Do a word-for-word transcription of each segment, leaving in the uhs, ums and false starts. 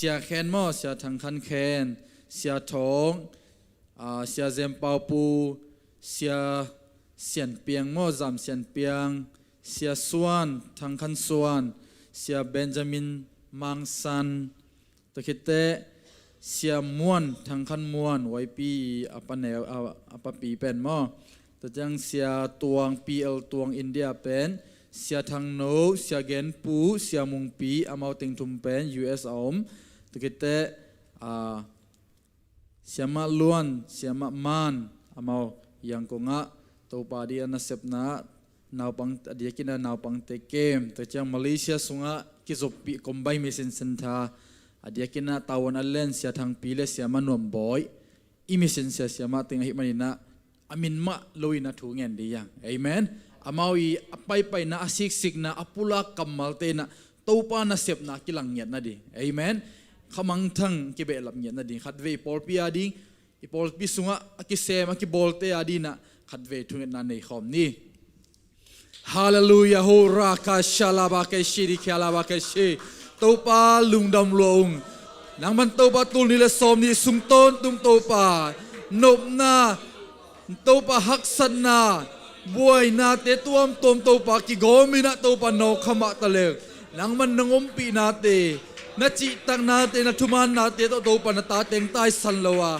Sia Khen maw, Sia Thang Khan Khen, Sia Thawng, ah, Sia Zem Pau Pu, Sia Sian Piang maw, Zam Sian Piang, Sia Suan, Thang Khan Suan, Sia Benjamin Mang San, tua khit teh Sia Muan, Thang Khan Muan, Y P a pa neu, a, a papi pen maw. Tua ciang Sia Tuang, P L Tuang, India pen, Sia Thang No, Sia Gen Pu, Sia Mung Pi, amau teng thum pen U S a om. Tua khit teh, ah, Siamah Luan, Siamah Man, amau Yangon ah Topa ading a nasepna, naupang, a diakin a naupangte kem, tua ciang Malaysia sungah kizoppih Combined Mission Centre, a diakin a Taiwan a len Sia Thang Pi le Siamah Nuam Bawi, i mission sia siamah teng ahih manin ah, a min mah lo in a thu ngen ding hi hang. Amen. Amau i a paipaina, a siksikna, a pulak kammalte in ah Topa nasepna kilang ngiat nading. Amen. Khamangthang kibehlap ngiat nading. Khatvei i pawlpi ading, i pawlpi sungah a kisem, a kibawlte ading in ah khatvei thungetna nei khawm ni. Halleluiah, hurra, ka shalaba ke shiri, ke alaba ke shi. Topa lungdam lua ung. Nangman Topa tul nih le sawm nih sung tawntung Topa nopna, Topa haksatna, buainate tuamtuam Topa kigawm in ah Topa nawkkham mah ta leng, nangman nong ompihnate, na cihtaknate, na thumannate tawh Topa na tate taisan lo a,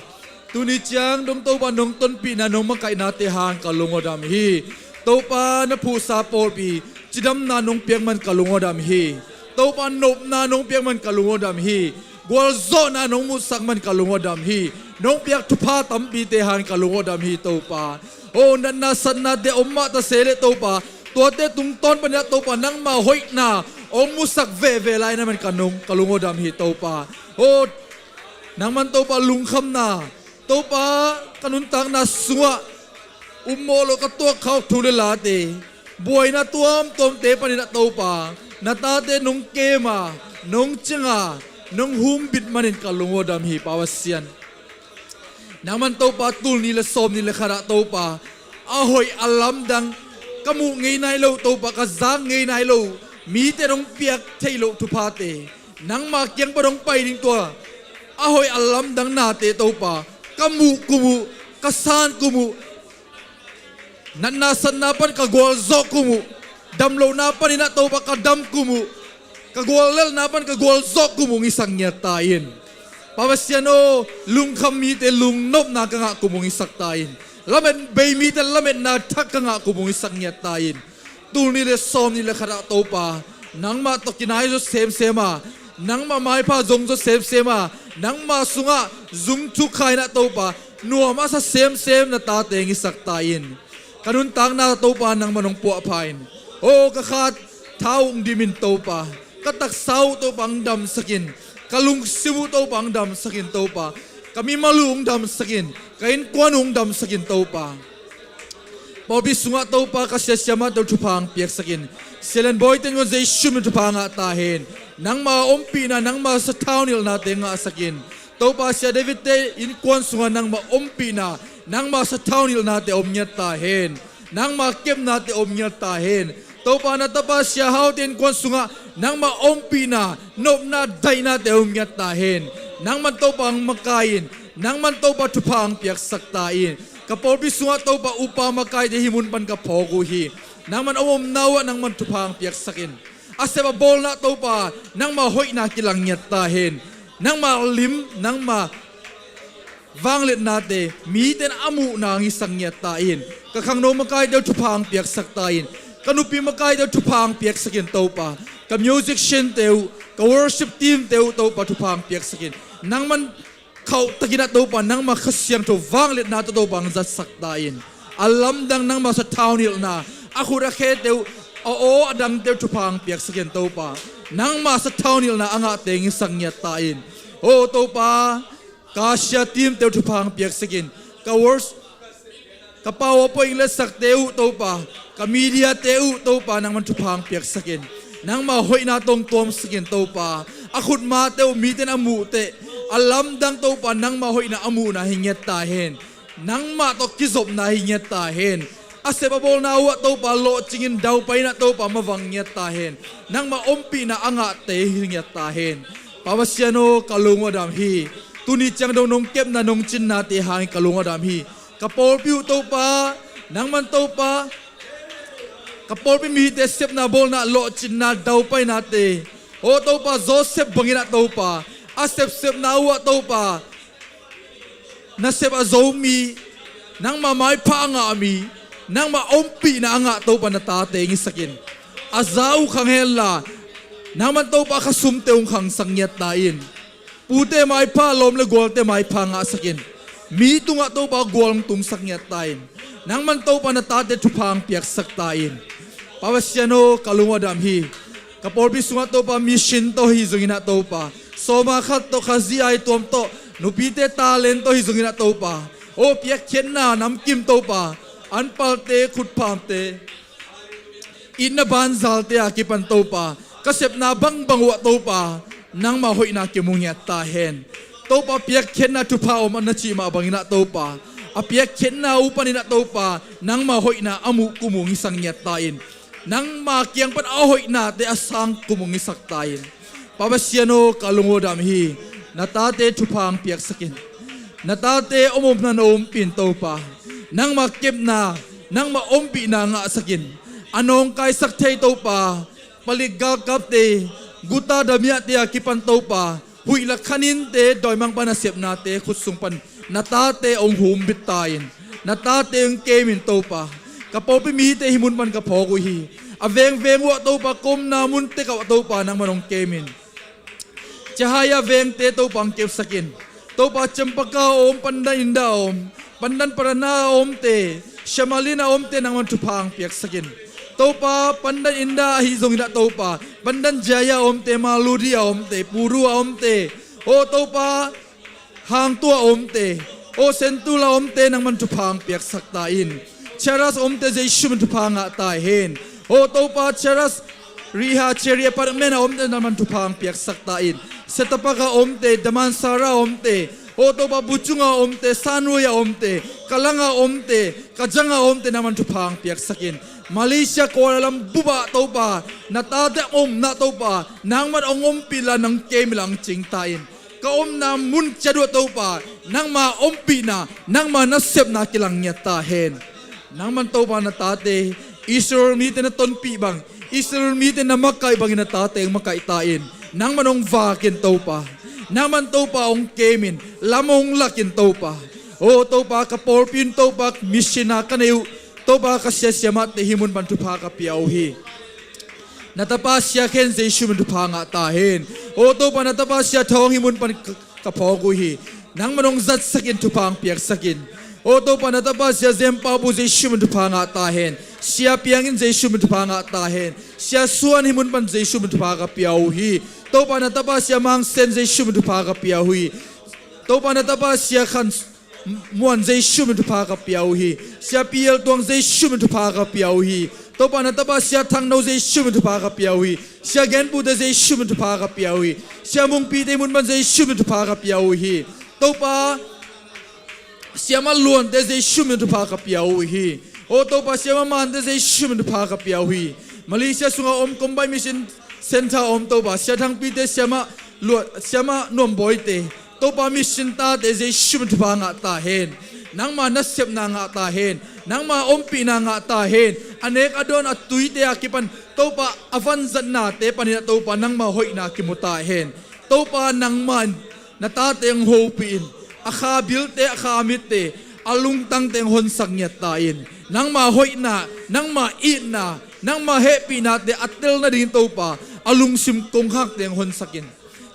tuni ciang dong Topa nong tonpihna, nong makaihnate hang ka lung aw dam hi. Topa na phuhsa pawlpi cidamna nong piak man ka lung aw dam hi. Topa nopna nong piak man ka lung aw dam hi. Gualzawhna nong musak man ka lung aw dam hi. Nong piak thupha tampite hang ka lung aw dam hi Topa. Oh, natna satnate om mah ta se leh Topa, tuate tungtawn panin ah Topa nangma hoihna hong musak veve lai na man ka nung, ka lung aw dam hi Topa. Oh, nangman Topa lungkhamna, Topa ka nuntakna sungah ummawh lo ka tuakkha uh thu le late, buaina tuamtuamte panin ah Topa na tate nong kem a, nong ciang a, nong humbit manin ka lung aw dam hi Pa Pasian. Nangman Topa tul nih le sawm nih le khat ah Topa a hoih a lamdang, ka muh ngei nai lo Topa, ka zak ngei nai lo, mite dong piak theih loh thuphate, nangma kiang pan dong pai ding tua a hoih a lamdang nate Topa ka muh kum uh, ka san kum uh, natna satna pan ka gualzawh kum uh, damlohna panin ah Topa ka dam kum uh, ka guallelhna pan ka gualzawh kum uh hong hisak ngiat ta in. Pa Pasian aw, lungkham mite lungnopna ka ngah kum uh hong hisak ta in. Lamet bei mite lametna thak ka ngah kum uh hong hisak ngiat ta in. Tul nih le sawm nih le khat ah Topa, nangmah tawh kinai zaw semsem a, nangmah maipha zong zaw semsem a, nangmah sungah zung thuk kha in ah Topa nuam a sa semsem na tate hong hisak ta in. Ka nuntakna Topa nangmah nong puahpha in. Oh, ka kha tha uh hong dim in Topa, ka taksa uh Topa hong damsak in. Ka lungsim uh Topa hong damsak in Topa, ka mimal uh hong damsak in. Ka innkuan uh hong damsak in Topa. Pawlpi sungah Topa ka sia siamahte uh thupha hong piaksak in. Sia Lian Bawi te in Jesu min thupha ngah ta hen. Nangma ompihna, nangma sathau nilhnate ngahsak in. Topa Sia David te innkuan sungah nangma ompihna, nangma sathau nilhnate om ngiat ta hen. Nangma kepnate om ngiat ta hen. Topa na tapa Sia Hau te innkuan sungah nangma ompihna, nopna, daihnate om ngiat ta hen. Nangman Topa hong makai in. Nangman Topa thupha hong piaksak ta in. Ka pawlpi sungah Topa upa makaite hih mun pan ka phawk uh hi. Nangman a omna uh ah nangman thupha hong piaksak in. A sep a bawlna Topa nangma hoihna kilang ngiat ta hen. Nangma lim, nangma vangliatnate mite in a muhna hong hisak ngiat ta in. Ka khangno makaite uh thupha hong piaksak ta in. Ka nupi makaite uh thupha hong piaksak in Topa. Ka musician te uh, ka worship team te uh Topa thupha hong piaksak in. Nangman khauhtakin ah Topa nangma Kha Siangtho vangliatna tawh Topa hong zatsak ta in. A lamdang nangma sathau nilhna, a khut a khete uh, a aw a dangte uh thupha hong piaksak in Topa. Nangma sathau nilhna a ngahte hong hisak ngiat ta in. Oh Topa, ka sia team te uh thupha hong piaksak in. Ka worship, ka power point letsakte uh Topa, ka media te uh Topa nangman thupha hong piaksak in. Nangma hoihna tawh hong tuamsak in Topa. A khutmate uh mite in a muh teh, a lamdang Topa nangma hoihna a muhna hi ngiat ta hen. Nangmah tawh kizopna hi ngiat ta hen. A sep a bawlna uh ah Topa lawhcing in daupai in ah Topa mavang ngiat ta hen. Nangma ompihna a ngahte hi ngiat ta hen. Pa Pasian aw, ka lung uh a dam hi. Tuni ciang dong nong kepna nong cinnate hangin ka lung uh a dam hi. Ka pawlpi uh Topa, nangman Topa, ka pawlpi mite sepna bawlna lawhcinna daupainate, aw Topa, Joseph bangin ah Topa, a sepsepna uh ah Topa, nasep a zo mi, nangmah maipha a ngah mi, nangmah ompihna a ngah Topa na tate hong hisak in. A za uh khang henla, nangman Topa khasumte hong khangsak ngiat ta in. Pute maipha, lawm le gualte maipha ngahsak in. Mi tungah Topa gual hong tungsak ngiat ta in. Nangman Topa na tate thupha hong piaksak ta in. Pa Pasian aw, ka lung uh a dam hi. Ka pawlpi sungah Topa mission tawh hi zongin ah Topa, sawma khat tawh, Khazih aituam tawh, nupite talent tawh hi zongin ah Topa, aw piakkhiatna namkim Topa, anpalte, khutphamte, itna banzalte a kipan Topa, ka sepna bangbang uh ah Topa, nangmah hoihna kimu ngiat ta hen. Topa, piakkhiatna thupha om a na cih mah bangin ah Topa, a piakkhiatna uh panin ah Topa, nangmah hoihna a muh kum uh hong hisak ngiat ta in. Nangma kiang pan a hoihnate a sang kum hong hisak ta in. Pa Pasian aw, ka lung uh a dam hi. Na tate thupha hong piaksak in. Na tate omomna na ompih in Topa. Nangma kepna, nangma ompihna ngahsak in. A nawngkaisak thei Topa, palik galkapte, guta damiahte a kipan Topa, huih la khaninte, dawimangpa nasepnate khut sung pan na tate hong humbit ta in. Na tate hong kem in Topa. Ka pawlpi mite hih mun pan ka phawk uh hi. A vengveng uh ah Topa, ka omna mun tek ah Topa, nangman hong kem in. Ciahaya vengte Topa hong kepsak in. Topa, Cempaka a om, Pandan Inda a om, Pandan Parana a omte, Shamalin a omte nangman thupha hong piaksak in. Topa, Pandan Inda ahi zongin ah Topa, Pandan Jaya a omte, Maludi a omte, Puru a omte, aw Topa, Hangtua a omte, aw Sentul a omte nangman thupha hong piaksak ta in. Cheras a omte Jesu min thupha ngah ta hen. Aw Topa, Cheras Riha Cheri Apartment a omte nangman thupha hong piaksak ta in. Setapak a omte, Damansara a omte, aw Topa, Buchunga a omte, Sanrui a omte, Kalanga a omte, Kajanga a omte nangman thupha hong piaksak in. Malaysia Kuala Lumpur ah Topa, na tate omna Topa, nangman hong ompih la, nang kem la, hong cing ta in. Ka omna mun ciat uh ah Topa, nangma ompihna, nangma nasepna kilang ngiat ta hen. Nangman Topa na tate, Israel mite na tonpih bang, Israel mite na makaih bangin na tate hong makaih ta in. Nangman hong vak in Topa. Nangman Topa hong kem in, lam hong lak in Topa. Aw Topa, ka pawlpi un Topa, mission a ka nei uh Topa, ka sia siamahte hih mun pan thupha ka pia uh hi. Na tapa Sia Khen Jesu min thupha ngah ta hen. Aw Topa, na tapa Sia Thawng hih mun pan ka, ka phawk uh hi. Nangman hong zatsak in, thupha hong piaksak in. Aw Topa, na tapa Sia Jem Pau Pu Jesu min thupha ngah ta hen. Sia Piang in Jesu min thupha ngah ta hen. Sia Suan hih mun pan Jesu min thupha ka pia uh hi. Topa, na tapa Sia Mang Sen Jesu min thupha ka pia uh hi. Topa, na tapa Sia Khan Muan Jesu min thupha ka pia uh hi. Sia Pi El Tuang Jesu min thupha ka pia uh hi. Topa, na tapa Sia Thang No Jesu min thupha ka pia uh hi. Sia Gen Pu Te Jesu min thupha ka pia uh hi. Sia Mung Pi Te mun pan Jesu min thupha ka pia uh hi. Topa, Sia Ma Luan Te Jesu min thupha ka pia uh hi. Aw Topa, Sia Ma Man Te Jesu min thupha ka pia uh hi. Malaysia sunga om Combined Mission Center om Topa, Sia Thang Pi Te, Sia Ma Luan, Sia Ma Nuam Bawi Te, Topa, mission tate Jesu min thupha ngah ta hen. Nangma nasepna ngah ta hen. Nangma ompihna ngah ta hen. A nek a dawn a tuite a kipan Topa, a vanzatnate panin ah Topa, nangma hoihna kimu ta hen. Topa, nangma in na tate hong hopih in, a kha bilte, a kha mitte, a lungtangte hong honsak ngiat ta in. Nangma hoihna, nangma itna, nangma hehpihnate a tel nadingin Topa, a lungsim kongkhakte hong honsak in.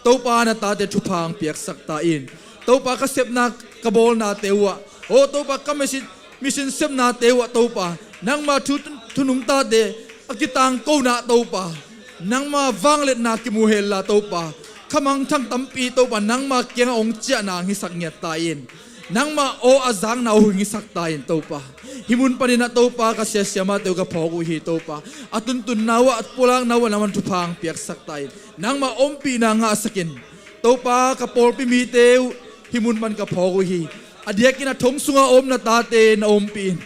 Topa, na tate thupha hong piaksak ta in. Topa, ka sepna ka bawlnate uh ah, aw Topa, ka message, mission sepnate uh ah Topa, nangma thu, thunung tate a kitangkona Topa, nangma vangliatna kimu henla Topa, khamangthang tampi Topa, nangma kiangah hong ciahna hong hisak ngiat ta in. Nangma aw a zakna uh hong hisak ta in Topa. Hih mun panin ah Topa, ka sia siamahte uh ka phawk uh hi Topa. A tuntunna uh ah, a pulakna uh ah nangman thupha hong piaksak ta in. Nangma ompihna ngahsak in. Topa, ka pawlpi mite uh hih mun pan ka phawk uh hi. A diakin a thong sunga om na tate na ompih in.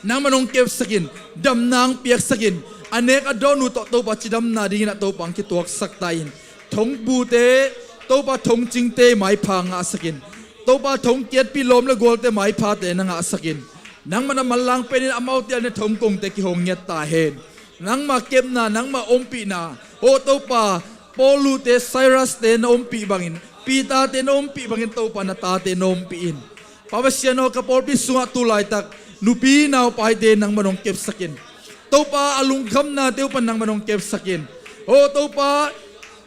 Nangman hong kepsak in, damna hong piaksak in. A nek a dawn uh tawh Topa, cidamna dingin ah Topa hong kituaksak ta in. thongbute, Topa thongcingte maipha ngahsakin. Topa thongkiatpih lawm le gualte maiphate na ngahsakin. Nangmah na manlang penin amaute a na thongkongte kihong ngiat ta hen. Nangmah kepna, nangmah ompihna, aw Topa, Paulute, Silaste na ompih bangin, Peterte na ompih bangin Topa na tate na ompih in. Pa Pasian aw, ka pawlpi sungah tu laitak nupi naupaite nangmah nong kepsakin. Topa a lungkhamnate uh pan nangmah nong kepsakin. Aw Topa,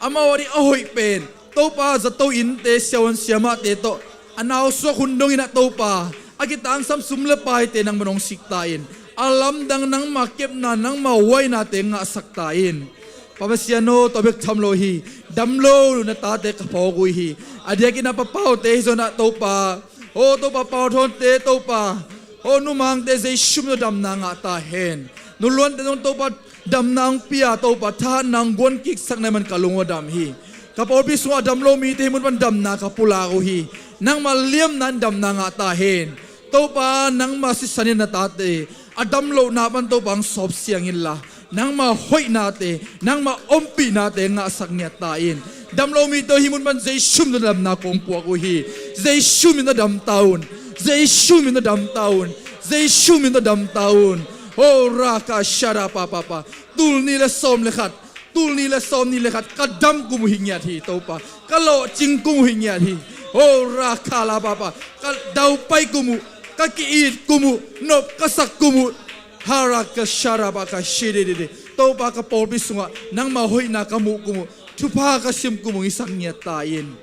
amau a ding a hoih pen Topa zato innte, siavuan siamahte tawh a nausuak hun dongin ah Topa a kitangsam sum le paite nangmah nong sik ta in. A lamdang nangmah kepna, nangmah huainate ngahsak ta in. Pa Pasian aw, tua bek tham lo hi, damlo na tate ka phawk uh hi. A diakin ah Pa Paute hi zongin ah Topa, aw Topa, Pau Thawnte Topa, aw Nu Mangte Jesu min tawh damna ngah ta hen. Nu Luante zong Topa damna hong pia Topa, thahatna hong guan kiksak na hih man ka lung uh a dam hi. Ka pawlpi sungah a damlo mite hih mun pan damna ka pulak uh hi. Nangmah liamna in damna ngah ta hen. Topa nangmah sisan in na tate a damlohna pan Topa hong sawp siang inla, nangmah hoihnate, nangmah ompihnate ngahsak ngiat ta in. Damlo mite hih mun pan Jesu min tawh damna kong puak uh hi. Jesu min tawh dam ta un. Jesu min tawh dam ta un. Jesu min tawh dam ta un. Ho raka shara pa pa pa. Tul nih le sawm le khat, tul nih le sawm nih le khat ka dam kum uh hi ngiat hi Topa. Ka lawhcing kum uh hi ngiat hi. Ho raka la pa pa. Ka daupai kum uh, ka ki-it kum uh, nop ka sak kum uh. Hara ka shara ba ka shiri di di. Topa ka pawlpi sungah nangmah hoihna ka muh kum uh, thupha ka sim kum uh i sak ngiat ta in.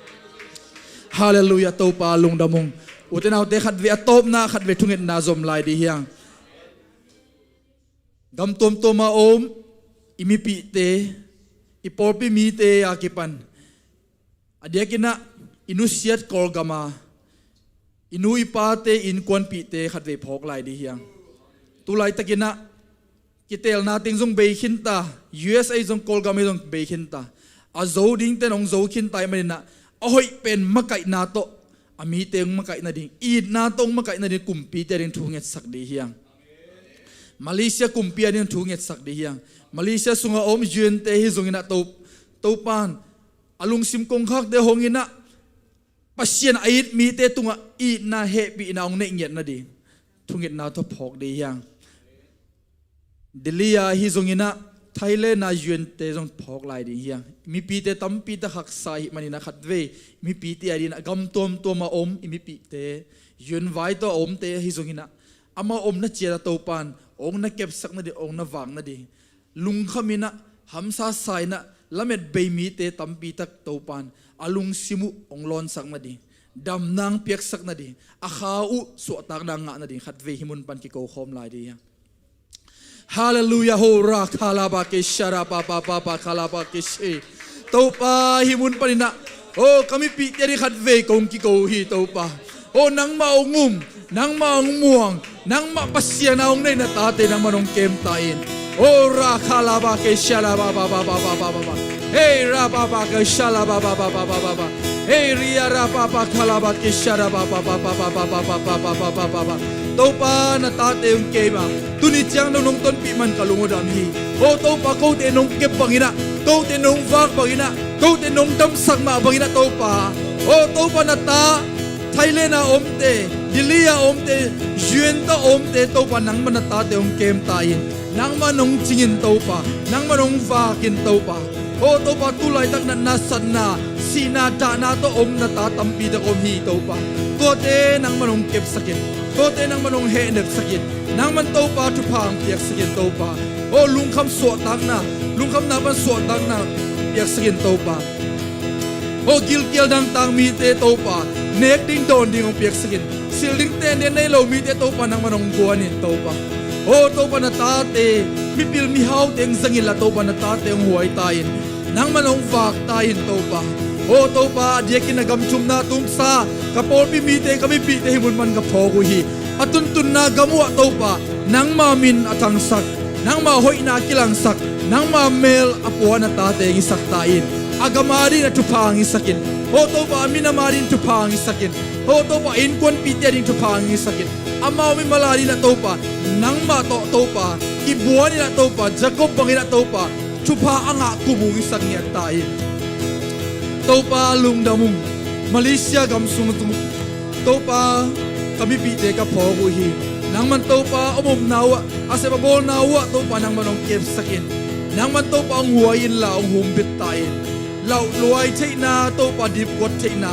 Halleluiah, Topa lungdam ung. Ute naute, khatvei a tawpna, khatvei thungetna zom lai di hiang. Gam tuamtuam a om i mipihte, i pawlpi mite a kipan, a diakin ah i nusiat Kawlgam a i nu i pate innkuanpihte khatvei phawk lai di hiang. Tu laitakin ah kiteelna teng zong bei khin ta, U S A zong Kawlgam hi zong bei khin ta. A zo dingte in hong zo khin ta ahih manin ah a hoih pen makaihna tawh a mite hong makaih nading, itna tawh hong makaih nading kumpite a ding thu ngetsak di hiang. Malaysia kumpi a ding thu ngetsak di hiang. Malaysia sungah a om U N te hi zongin ah To, Topan a lungsim kongkhakte hong in ah Pasian a it mite tungah itna hehpihna hong neih ngiat nading thungetna tawh phawk di hiang. Delhi a hi zongin ah Thailand a U N te zong phawk lai ding hiang. Mipite tampi tak haksa ahih manin ah khatvei mipite a ding ah gam tuamtuam a om i mipite, U N vai tawh a omte ahi zongin ah amau omna ciat ah Topan hong na kepsak nading, hong na vak nading, lungkham in ah, hamsa sa in ah lamet bei mite tampi tak Topan a lungsim uh hong lawnsak nading, damna hong piaksak nading, a kha uh suahtakna ngah nading khatvei hih mun pan kiko khawm lai di hiang. Halleluiah, ho ra khalaba ke shara pa pa pa pa khalaba ke she. Topa hih mun panin ah, oh, ka mipihte a ding khatvei kong kiko uh hi Topa. Oh, nangmah hong um, nangmah hong muang, nangmah Pasian a hong nei na tate nangmah hong kem ta in. Oh, ra khalaba ke shalaba ba ba ba ba ba ba ba. Hey, ra ba ba ke shalaba ba ba ba ba ba ba. Hey, ria ra ba ba khalaba ke shalaba ba ba ba ba ba ba ba ba ba ba ba ba ba. Topa na tate hong kem a, tuni ciang dong nong tonpih man ka lung uh dam hi. Oh, Topa kote nong kep bangin ah, kote nong vak bangin ah, kote nong damsak mah bangin ah Topa. Oh, Topa na ta Thailand a omte, Delhi a omte, U N ta omte, Topa nangmah na tate hong kem ta in. Nangmah nong cingin Topa, nangmah nong vakin Topa. Oh Topa, tu laitak natna, satna, sihna, dahna tawh om na ta tampi tak om hi Topa. Tuate nangmah nong kepsakin, tuate nangmah nong hehnepsakin. Nangmah Topa thupha hong piaksakin Topa. Oh lungkham suahtakna, lungkhamna pan suahtakna piaksakin Topa. Aw gilkial dangtak mite Topa, nek ding dawn ding hong piaksakin. Sil ding tenden nei lo mite Topa nangmah hong guanin Topa. Aw Topa na tate, mipil mihaute hong zangin la Topa na tate hong huai ta in. Nangmah hong vak ta in Topa. Aw Topa, a diakin a gam thumna tungsa ka pawlpi mite, ka mipihte hih mun pan ka phawk uh hi. A tuntunna gam uh ah Topa, nangmah min a thangsak, nangmah hoihna a kilangsak, nangmah mel a pua na tate hong hisak ta in. A gam a ding a thupha hong hisakin. Aw Topa, a minam a ding thupha hong hisakin. Aw Topa, innkuanpihte a ding thupha hong hisakin. Amau mimal a ding a Topa, nangmah tawh Topa kibuan in a Topa, Jacob bangin a Topa thupha a ngah kum hong hisak ngiat ta in. Topa lungdam ung. Malaysia gam sung tung Topa ka mipihte ka phawk uh hi. Nangman Topa om omna uh ah, a sep a bawlna uh ah Topa nangman hong kepsak in. Nangman Topa hong huai inla hong humbit ta in. Lauhluai theihna Topa, dipkuat theihna,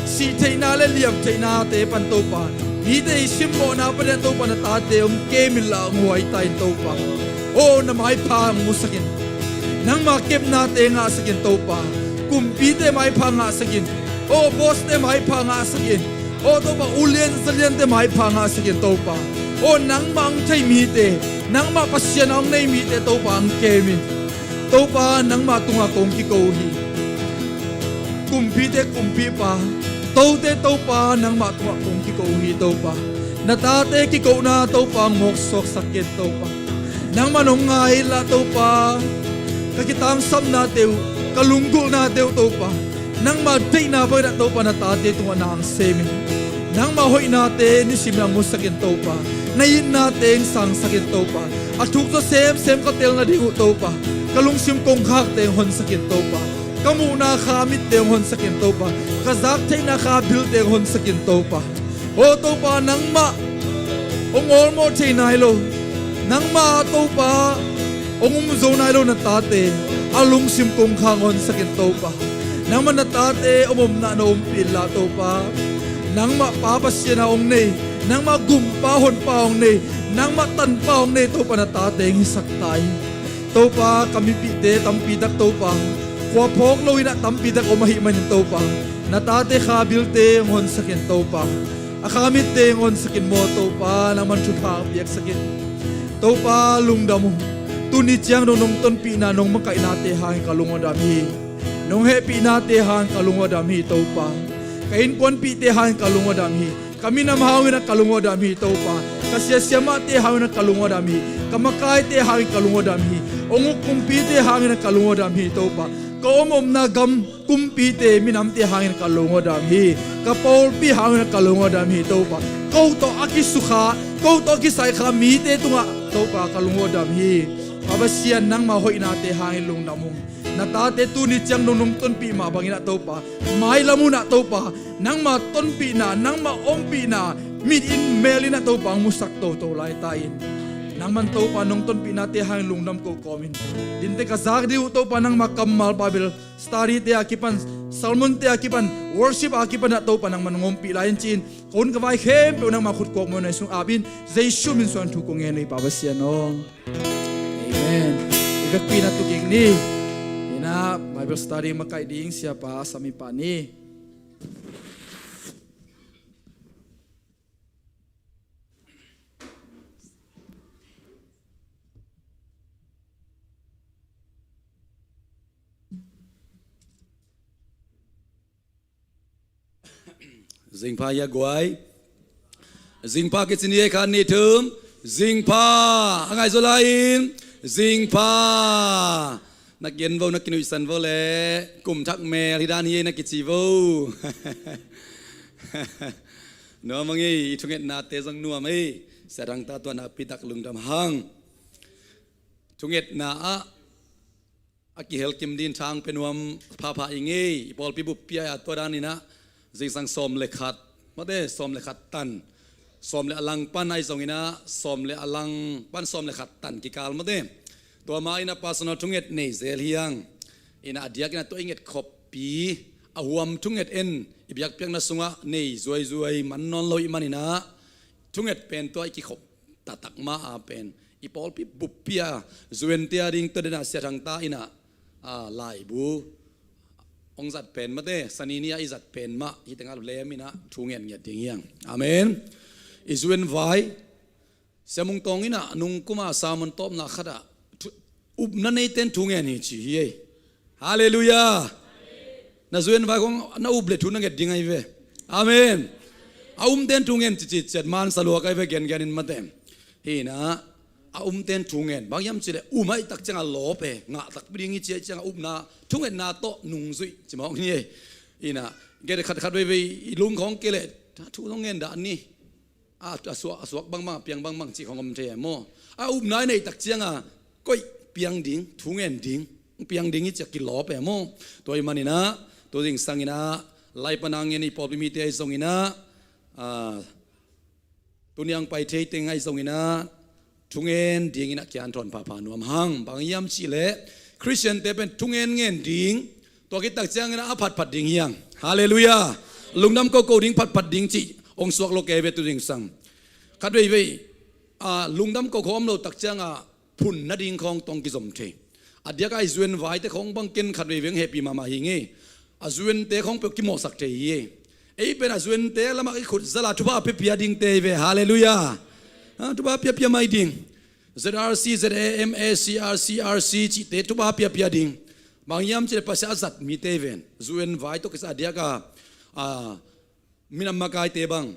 sih theihna le liam theihnate pan Topa, mite i simmawhna panin Topa na tate hong kem inla hong huai ta in Topa. Aw na maipha hong musak in. Nangma kepnate ngahsak in Topa. Kumpite maipha ngahsak in. Aw bawste maipha ngahsak in. Aw Topa ulian zaliante maipha ngahsak in Topa. Aw nangmah hong thei mite, nangmah Pasian a hong nei mite Topa hong kem in. Topa nangmah tungah kong kiko uh hi. Kumpite kumpipa, tote Topa nangmah tungah kong kiko uh hi Topa. Na tate kikohna Topa hong mawksuaksak ken Topa. Nangman hong ngai inla Topa, ka kitangsapnate uh, ka lunggulhnate uh Topa, nangma deihna bangin ah Topa na tate tungah na hong sem in. Nangma hoihnate nisim in hong musak in Topa. Na itnate hong sangsak in Topa. A thuk zaw semsem ka tel nading uh Topa, ka lungsim kongkhakte hong honsak in Topa. Ka muhna kha mitte hong honsak in Topa. Ka zak theihna kha bilte hong honsak in Topa. Aw Topa nangmah hong awlmawh thei nai lo, nangmah Topa hong um zo nai lo na tate a lungsim kongkhak hong honsak in Topa. Nangmah na tate om omna na ompih inla Topa. Nangmah Pa Pasian a hong nei, nangmah gumpa honpa hong nei, nangmah tanpa hong nei Topa na tate hong hisak ta in. Topa ka mipihte tampitak Topa, khua phawk loin ah tampitak om ahih manin Topa, na tate kha bilte hong honsak in Topa. A kha mitte hong honsak in maw Topa, nangman thupha hong piaksak in. Topa lungdam uh. Tuni ciang dong nong tonpihna nong makaihnate hangin ka lung a dam hi. Nong hehpihnate hangin ka lung a dam hi Topa. Ka innkuanpihte hangin ka lung a dam hi. Ka minam hangin ah ka lung a dam hi Topa. Ka siasia mahte hangin ah ka lung a dam hi. Ka makaite hangin ka lung a dam hi. Hong uk kumpite hangin ah ka lung a dam hi Topa. Ka om omna gam kumpite minamte hangin ka lung a dam hi. Ka pawlpi hangin ka lung a dam hi Topa. Ko tawh a kisukha, ko tawh a kisaikha mite tungah Topa ka lung a dam hi. Pa Pasian nangma hoihnate hangin lungdam ung. Na tate tuni ciang dong nong tonpih mah bangin ah Topa, mailam hun ah Topa, nangma tonpihna, nangma ompihna mit in mel in ah Topa hong musak toto lai ta in. Nangman Topa nong tonpihnate hangin lungdam ko kawmin. Dinte ka zak ding uh Topa nangma kammal Bible study te a kipan, sermon te a kipan, worship a kipan ah Topa nangman hong ompih lai in ci-in, ka hun ka vai khempeuh nangma khut kuak mawhna sung ap in, Jesu min suang thu kong ngen uh hi Pa Pasian aw. Amen. I vekpi in ah tu kik ni. Ina Bible study makaih ding siapa samipa ni. Zingpha hia guai. Zingpha kici ni e, khat nih thum. Zingpha. A ngai zaw lai in. Zingpha. Na kian vo, na kinuihsan vo le. Kum thak mel hi dan hi e na kici vo. Nuam a ngei, i thungetnate zong nuam ei. Sia Thang ta tua nakpi tak lungdam hang. Thungetna ah a kihel kim din thang pe nuam phapha i ngei, i pawlpi buppi ah a tua dan in ah zingsang sawm le khat, mate, sawm le khat tan, sawm le a lang pan ahi zong in ah sawm le a lang pan sawm le khat tan kikal, mate. Tua ma in ah personal thunget nei zel hi hang. In ah a diak in ah tua i nget khoppi a huam thunget en i biakpiakna sungah nei zuaizuai man nawn lo i hih man in ah thunget pen tua i kikhop taktak ma a pen i pawlpi buppi a zuente a ding tua den a Sia Thang ta in ah, a, laibu hong zat pen, mate, sani ni a i zat pen mah hi tengah lem in ah thu ngen ngiat ding hi hang. Amen. I zuen vai Sia Mung Tawng in ah nung kum a sermon tawpna khat ah thu, upna neite'n thu ngen hi ci hi ei. Halleluiah. Na zuen vai khong na up le thu na nget ding ahi ve. Amen. A umte'n thu ngen cici ciat man sa lua kai ve, gengen in, mate. Hi in ah a umte'n thu ngen, bang hiam cih leh um ahih tak ciang a lawp e, ngah takpi ding hi ci ahih ciang a upna thungetna tawh nungzuih ci mawk hi ei. Hi in ah gen khat khat veivei i lung khawng kei leh thu zong ngen dah ni. A, a suak, a suak bangbang, a piang bangbang cih khong om thei e maw? A upna i neih tak ciang a koih piang ding, thu ngen ding, piang ding hi ci a kilawp e maw? Tua ahih man in ah Tu zingsang in ah, lai pan a ngen i pawlpi mite ahi zongin ah, ah, tuni a hong pai thei teng ahi zongin ah, thungen dingin ah kianthawn phapha nuam hang. Bang hiam cih leh Khristiante pen thungen ngen ding, tua khit tak ciangin ah a phatphat ding hi hang. Halleluiah. Lungdam koko ding phatphat ding cih hong suak lo kei ve tu zingsang. Khat veivei, ah, lungdam koko om lo tak ciangah phun nading khawng tawh kizom thei. A diakah i zu en vaite khawng bang ken khat veivei hong hehpih mahmah hi ing ei. A zu ente khawng peuh kimawhsak thei hi ei. Ei pen a zu ente lamah i khut zala thupha piapia dingte hi ve. Halleluiah. Ah, thupha piapia mai ding. Z R C, Z A M A C R, C R C cihte thupha piapia ding. Bang hiam cih leh Pasian a zat mite hi ven. Zu en vai tawh kisai a diakah, ah, minam makaite bang,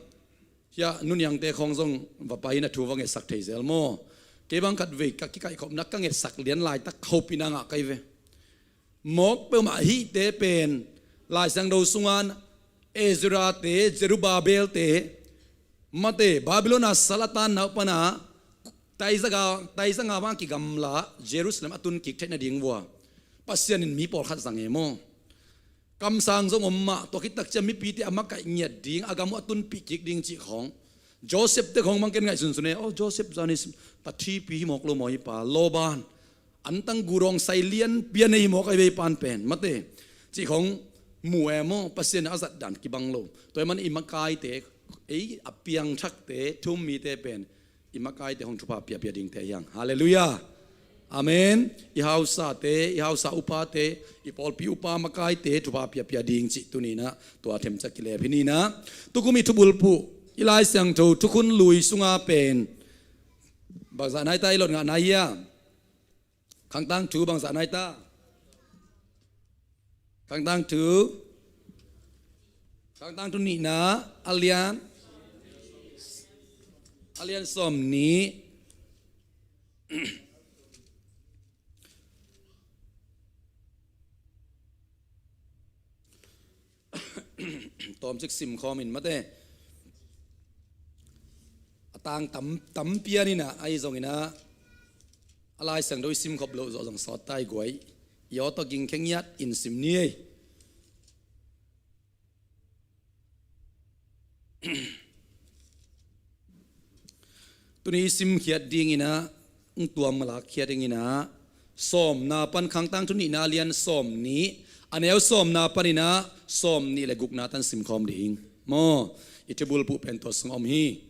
hia, nuniangte khawng zong va pai in a thu va ngetsak thei zel maw? Kei bang khat vei ka kikaihkhopna ka ngetsak lian laitak hopihna ngah kei ve. Mawk peuhmah ahihte pen Lai Siangtho sungah Ezra-te, Zerubbabel-te, mate, Babylon a sal a tanna uh pana taizanga, taizanga bang kigamla Jerusalem a tun kik theih nading vua Pasian in mi pawlkhat zang e maw? Kamsang zong om mah, tua khit tak ciang mipite a makaih ngiat ding, a gam uh a tunpih kik ding cih khawng. Joseph-te khawng bang ken ngaihsunsun e, oh, Joseph zani ta thipi hi mawk lo maw hi pa, Laban, antang gudawng sai lianpi a nei hi mawk ahi ve hi pan pen, mate, cih khawng mu e maw? Pasian a zat dan kibang lo. Tua ahih man i makaite, ei a piangthakte, thu-um mite pen i makaite hong thupha piapia dingte hi hang. Halleluiah. Amen. I hausate, i hausa upate, i pawlpi upa makaite thupha piapia ding cih tuni in ah tua themcia kilep hi ni in ah. Tukum i thubulphuh, i Lai Siangtho Thukhun Lui sunga pen bangzah nai ta i lot ngah nai hia? Khangtangthu bangzah nai ta? Khangtangthu, Khangtangthu nihna, a lian, a lian sawmnih. Tawmcik simkhawm in, mate. A tang tam, tam pian in ah, ahi zongin ah, a Lai Siangtho i simkhop loh zawh zong sawt ta i guai. I aw tawh ging khe ngiat in sim ni ei. Tuni i simkhiat dingin ah, hong tuam a lakkhiat dingin ah, sawmna pan, Khangtangthu nihna a lian sawmnih, a neu sawmna panin ah sawmnih le gukna tan simkhawm ding maw? I thubulphuh pen tua sung om hi.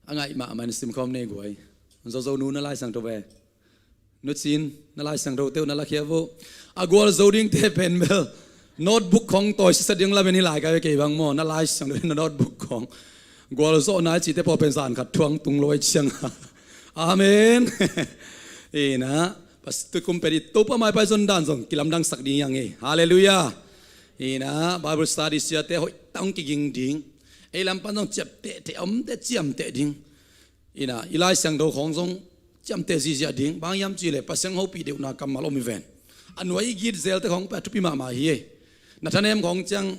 A ngaih mahmah in simkhawm nei guai. Zozonu na Lai Siangtho ve. Nu Cin, na Lai Siangtho teuh na lakhia vo. A gualzo dingte pen bel notebook khawng tawi sisasak ding lamen hi lai ka ve kei bang maw, na Lai Siangtho na notebook khawng. Gualzawhna i cihte pawl pen zan khat thuang tung lo ahih ciangin. Amen. Ina, pas tukum pen i Topa maipai zon dan zong kilamdangsak ding hi hang ei. Halleluiah. Ina, Bible study siate hoih tak hong kiging ding. Ei lam pan zong ciamteh, teh om teh ciamteh ding. Ina, i Lai Siangtho khawng zong ciamteh ziahziah ding. Bang hiam cih leh Pasian hong hopih deuhna kammal om hi ven. A nuai i git zelte khawng pen a thupi mahmah hi ei. Na thanem khawng ciang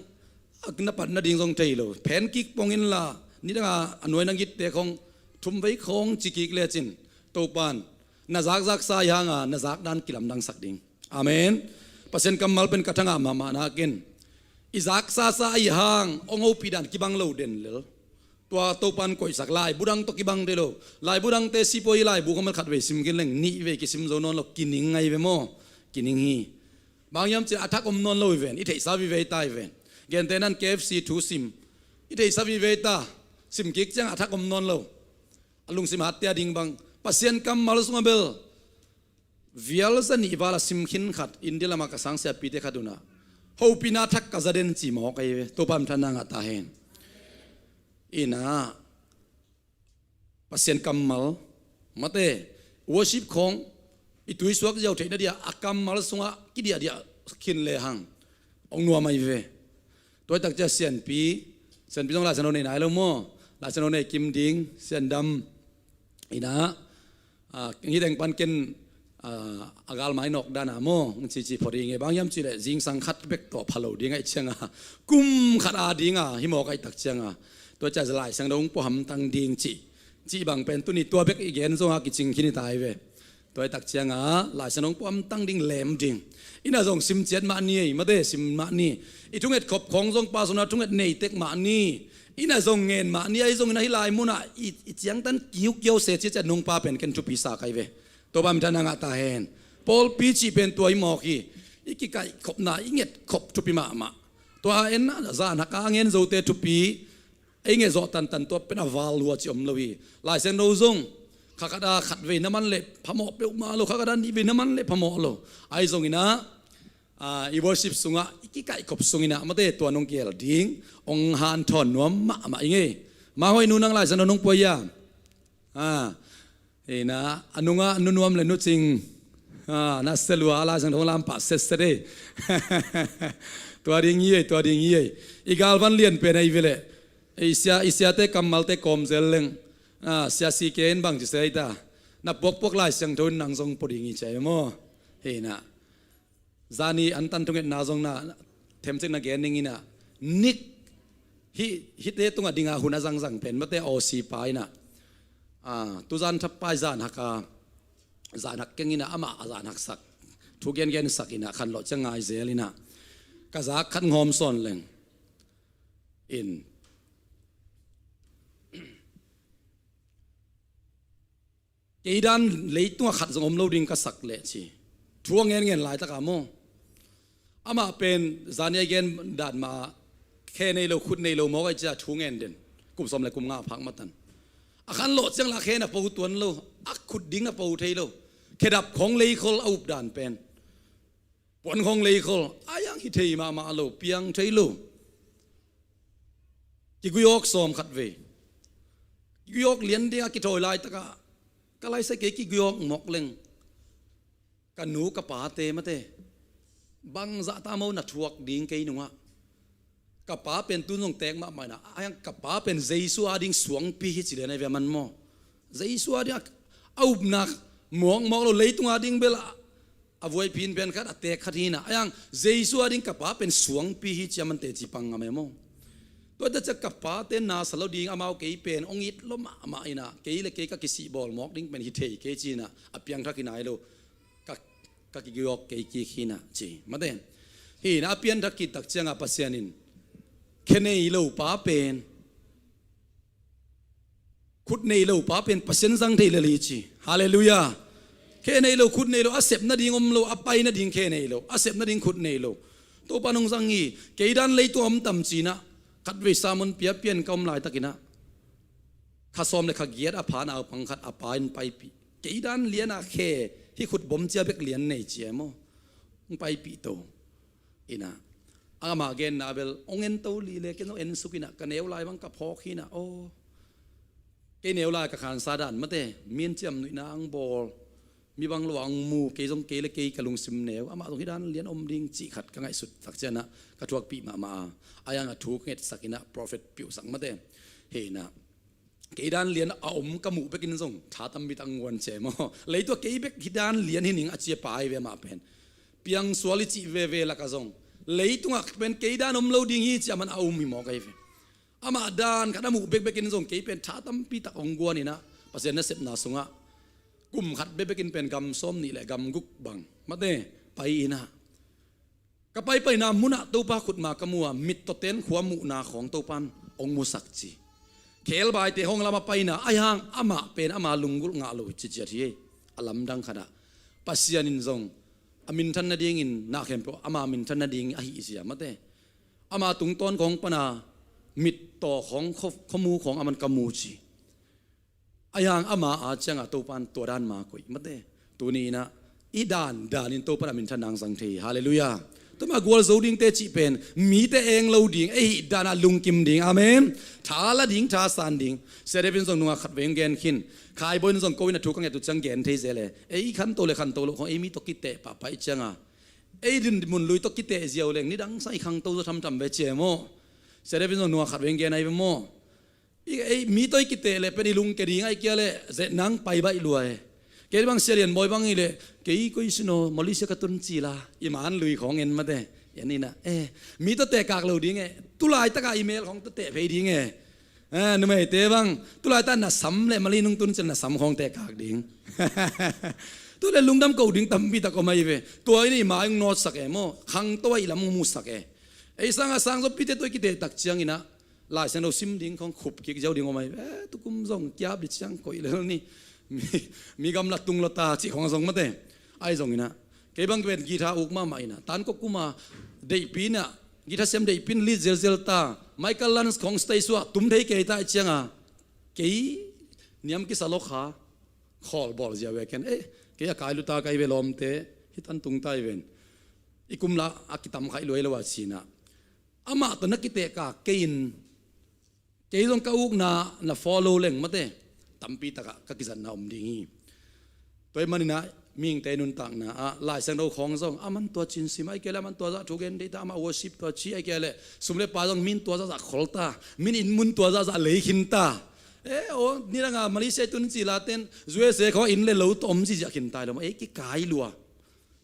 a na pat nading zong thei lo. Phen kik pong inla, nidanga a nuai na gitte khawng thum vei khawng ci kik lecin, Topan na zakzaksa ahih hanga na zakdan kilamdangsak ding. Amen. Pasian kammal pen ka thangah mahmah nakin, i zaksasa ahih hang hong hopih dan kibang lo den lel. Tua Topan koihsak laibu dang tawh kibang thei lo. Laibu dangte sipuai laibu khawng bel khat vei sim khin leng nih vei kisim zo nawn lo, kining ngai ve maw? Kining hi. Bang hiam cih leh a thak om nawn lo hi ven, i theihsa vive ta hi ven. Gentehna in K F C thu sim, i theihsa vive ta, sim kik ciang a thak om nawn lo. A lungsim hattia ding bang, Pasian kammal sungah bel vial za nih val a sim khin khat, India lamah ka sangsiapite khat un ah, hopihna thak ka za den ci mawk ahi ve. Topan thanna ngah ta hen. Ina, Pasian kammal, mate, worship khawng i tuisuak ziau theihna dia a kammal sungah kidiahdiah khin lehang hong nuam ahi ve. Tua hi tak ciang Sianpi, Sianpi zong Lai Siangtho nei nai lo maw? Lai Siangtho nei kim ding, Siandam. Ina, ah, hih teng pan ken, ah, a galmai nawk dana maw, hong cici phot hi ing ei. Bang hiam cih leh zingsang khat bek tawh pha lo ding ahih cianga, kum khat a dinga hi mawk ahih tak cianga, tua ciang Lai Siangtho hong pua hamtang ding cih, cih bang pen tuni tua bek i gen zonga kicing khin hi ta hi ve. Tua i tak ciangah Laisiangtho puamtang ding lem ding. Ina zong sim ciat mah ni ei, mate, sim mah ni. I thunget khop khong zong pa zong na thunget nei tek mah ni. Ina zong ngen mah ni, ahi zongin ahi lai munah i, i ciangtan kiukiau se ciatciat nungpa pen ken thupi sa kai ve. Topa minthanna ngah ta hen. Pawlpi cih pen tua i mawk hi. I kikaih khopna, i nget khop thupi mahmah. Tua en a zan hak a ngen zote thupi. Ei nge zawh tantan tua pen a val lua ci om lo hi. Laisiangtho zong kha khat a khat vei na man leh phamawh peuhmah lo, kha khat a nih vei na man leh phamawh lo. Ahi zongin ah, ah, i worship sungah, i kikaih khop sungin ah, mate, tua nong gel ding ong hanthawn nuam mahmah i ngei. Mah Hoih nu, nang Laisiangtho nong pua ia? Ah, Ina, a nungah Nu Nuam le Nu Cing, ah, na selua Laisiangtho lam pah setset ei. Tua ding hi ei, tua ding hi ei. I galvan lian pen ahi ve leh. I sia, i siate kammalte kawm zel leng. Ah, sia si ke in bang ci se ei ta. Na puakpuak Laisiangtho in nang zong pua ding hi ci ei maw. Ina. Zani antan thungetna zong na themcik na gen ning ina, nik hih, hihte tungah dinga hun a zangzang pen, mate, awsipa ina, ah, tuzan thappai zan hak a, zan hak keng ina, amah a zan haksak, thu gengensak ina, khanlawh ciang ngai zel ina, ka zak khat ngawm sawn leng in. Kei dan leitungah khat zong om lo ding ka sak leh ci. Thu a ngenngen laitak a maw. Amah pen zani a gen dan mah khe nei lo, khut nei lo mawk a i cia thu ngen den. Kum sawm le kum nga phak matan. A khanlawh ciang la khe na po tuan lo. A khut ding na po thei lo. Khedap khong leikhol a up dan pen. Puan khong leikhol, a iang hi thei mahmah lo, piang thei lo. Kiguihawk sawm khat vei. Kiguihawk lian ding a kithawi laitakah, ka laisai kei kiguihawk mawk leng. Ka nu ka pate mate. Bangzah ta maw na thuak ding kei nungah. Ka pa pen tun zong tek mahmah ina, a iang ka pa pen Jesu a ding suangpi hi ci lian a i ve a man maw. Jesu a ding a, a upna mawkmawk lo, leitung a ding bel a, a vuaipin pen khat, a tek khat hi ina. A iang Jesu a ding ka pa pen suangpi hi ci a man teci pang ngam e maw. Tua ta cia ka pate na sa lo ding amau kei pen ong it lo mahmah ina, kei le kei ka kisih bawl mawk ding pen hi thei kei ci ina, a piangthak hi nai lo. Ka, ka kiguihawk kei kik hi ina ci. Mate. Hi ina a pianthak kik tak ciangah Pasian in khe nei lo pa pen, khut nei lo pa pen Pasian zang thei lel hi ci. Halleluiah. Khe nei lo, khut nei lo, a sep nading om lo, a pai nading khe nei lo, a sep nading khut nei lo. Topa nong zang hi, kei dan leitung a om tam ci ina, khat vei sermon pia pian ka om laitak ina. Kha sawm le kha giat a pha naupang khat a pa in paipih. Kei dan lian a khe, hih khut bom cia bek lian nei ci e maw. Hong paipih to. Ina. Amah genna bel, hong en to li le, ken zong en suk ina, ka neu lai bang ka phawk hi ina, aw. Kei neu lai ka khansa dan mate, mi in ciamnuihna ang bawl. Mi bang lo ang mu, kei zong kei le kei ka lungsim neu. Amah zong hih dan lian om ding cih khat ka ngaihsut tak ciangah, ka thuakpih mahmah a. A iang a thu ka ngetsak ina, prophet piuhsak mate. Hi ina. Kei dan lian a om ka muh bekin zong tha tampi tak nguan ci e maw. Leitung a kei bek hih dan lian hi ning a ci a pa hi ve amah pen. Piangsual i cih veve lakah zong leitungah pen kei dan om lo ding hi ci a man a um hi mawk ahi ve. Amah dan khat a muh bekbekin zong kei pen tha tampi tak ong guan ina, Pasian nasepna sungah kum khat bekbekin pen gam sawm nih le gam guk bang mate pai ina. Ka paipaina munah Topa khutma ka mu a, mittawten khua muhna khawng Topan ong musak ci. Khelbaite hong lam a paina, a iang amah pen ama lunggulh ngah lo ci ciat hi. A lamdang khatah Pasian in zong a minthan nadingin na khempeuh ama minthan nading ahi zia mate. Ama tungtawn khawng pana mittaw khawng khaw, khuamu khawng aman ka mu ci. A iang ama a cianga Topan tua dan ma koih mate. Tuni inah i dan danin Topan a minthan nang zang thei. Halleluiah. Tuma gualzo dingte cih pen mite eng lo ding, ei hih dan a lungkim ding. Amen. Tha la ding, tha san ding. Sia David in zong nungak khat veng gen khin. Khaibawi in zong ko in a thu ka nget uh ciang gen thei zel e. Ei khanto le khanto lo khong ei mi tawh kiteh pahpah i cianga ei dinmun lui tawh kiteh ziau leng nidang sang i khangto zaw thamtham ve cia maw. Sia David in zong nungak khat veng gen ahi ve maw. I, ei, mi tawh i kiteh leh pen i lungke ding ahih kei leh zeh nang pai baih lua e. Kei bang Sia Lian Bawi bang hi leh kei koi sin aw, Malaysia ka tun ci la, i man lui khawng en mate. En inah, eh, mi tawh teh kak lo ding e. Tu laitakah i mel khawng tawh teh phei ding e. Eh, numeite bang, tulai ta na sam le mali nung tun cil na sam khawng tehkak ding. Tu le lungdam ko ding tampi tak om ahi ve. Tua in i ma ong nawtsak e maw, khangto a i lam ong musak e. Ei sanga sang zawpite tua i kiteh tak ciangin ah Lai Siangtho sim ding khawng khup kik ziau ding om ahi ve. Eh, tukum zong kiap dih ciang koih lel ni. Mi, mi gamla tung lo ta cih khawng zong mate. Ahi zongin ah kei bang pen guitar uk mahmah in ah, tan ko kuma deihpi in ah, guitar siam deihpi in lead zelzel ta, Michael Lance khawng stage suah tum thei kei ta i cianga, kei niam kisa lo kha, khawl bawl zia ve ken, eh, kei a kai luta kai ve lawmte, hi tan tung ta i ven. I kum la a kitam khaih luai lo a cina. Amah tawh na kitehkak kei in, kei zong ka ukna na follow leng mate, tampi takah ka kizatna om ding hi. Tua hi maninah mihingte nuntakna ah Lai Siangtho khawng zong a man tua cin sim, ai kei le a man tua zah thu gen deih ta, amah worship tua ci, ai kei le sum le pai zong min tua zahzah khol ta, min inn mun tua zahzah lei khin ta. Eh, aw, nidanga Malaysia i tun ci laten U S A khawng inn le lo tawh om ziziah khin tai lo, ei kikai lua.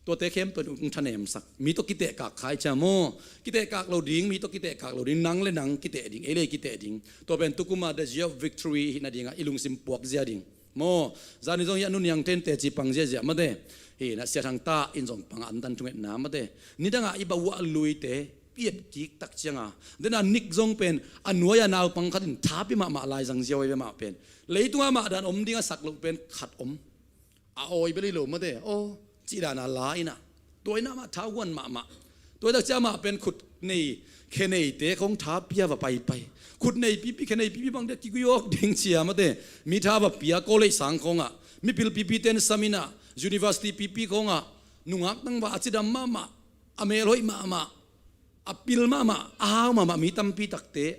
Tuate khempeuh in ong thanemsak. Mi tawh kitehkak khai cia maw? Kitehkak lo ding, mi tawh kitehkak lo ding, nang le nang kiteh ding, ei le ei kiteh ding. Tua pen tukuma the year of victory hi nadingah i lungsim puak zia ding maw? Zani zong hi a nuniang tente ci pang ziazia mate. Hi na Sia Thang ta in zong panga antan thungetna mate. Nidangah i bauah luite i et kik tak cianga, dena Nik zong pen a nuai-a naupang khat in thapi mahmah lai zang zia oi ve mah pen. Leitungah mah dan om ding a sak loh pen khat om. A awi bel hi lo mate, aw, cih dana la inah. Tua inah mah thahuan mahmah. Tua itak cia mah pen khut nei, khe neite khawng tha pia va paipai. Khut nei pipi, khe nei pipi bang dia kigui awk ding cia mate. Mi tha va pia, college sang khawngah. Mipil pipi ten sam inah, university pipi khawngah. Nungak tang va a cidam mahmah, a melhoih mahmah, a pil mahmah, a hau mahmah, mi tampi takte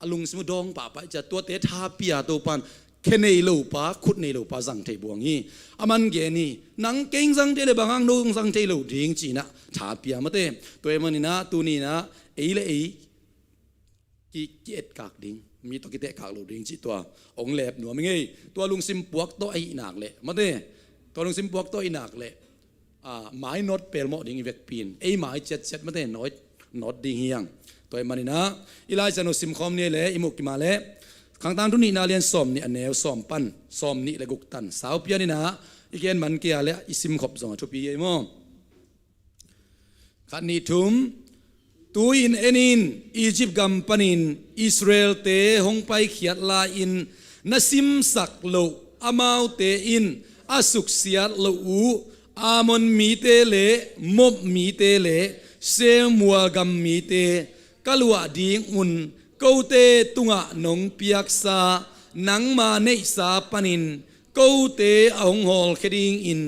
a lungsim uh dawng pahpah cia, tuate tha pia Topan khe nei lo pa, khut nei lo pa zang thei buang hi. A man gen hi, nang keng zang thei le bang hang no zong zang thei lo ding cinah tha pia mate. Tua hi maninah tuninah ei le ei ki, ki-etkak ding, mi tawh kitehkak lo ding cih tua ong lep nuam hi ngei. Tua lungsim puak tawh ahi nak leh mate, tua lungsim puak tawh ahi nak leh, a, mai nawt pelmawh ding i vekpi in, ei mai ciatciat mate nawt, nawt ding hi hang. Tua hi maninah i Lai Siangtho simkhawm ni le i muh kima le, Khangtang thu nihna lian sawm nih a neu sawm pan sawm nih le guk tan saupian inah i gen man kei a le i simkhop zong a thupi hi ei maw? Khat nih thum. Tu-in en in, Egypt gam panin Israelte hong paikhiat lai-in na simsak loh amaute in a suksiat loh uh Ammon mite le Moab mite le Seir mual gam mite ka luah ding un kote tungah nong piaksa nangma neihsa panin kote a hong hawlkhia dingin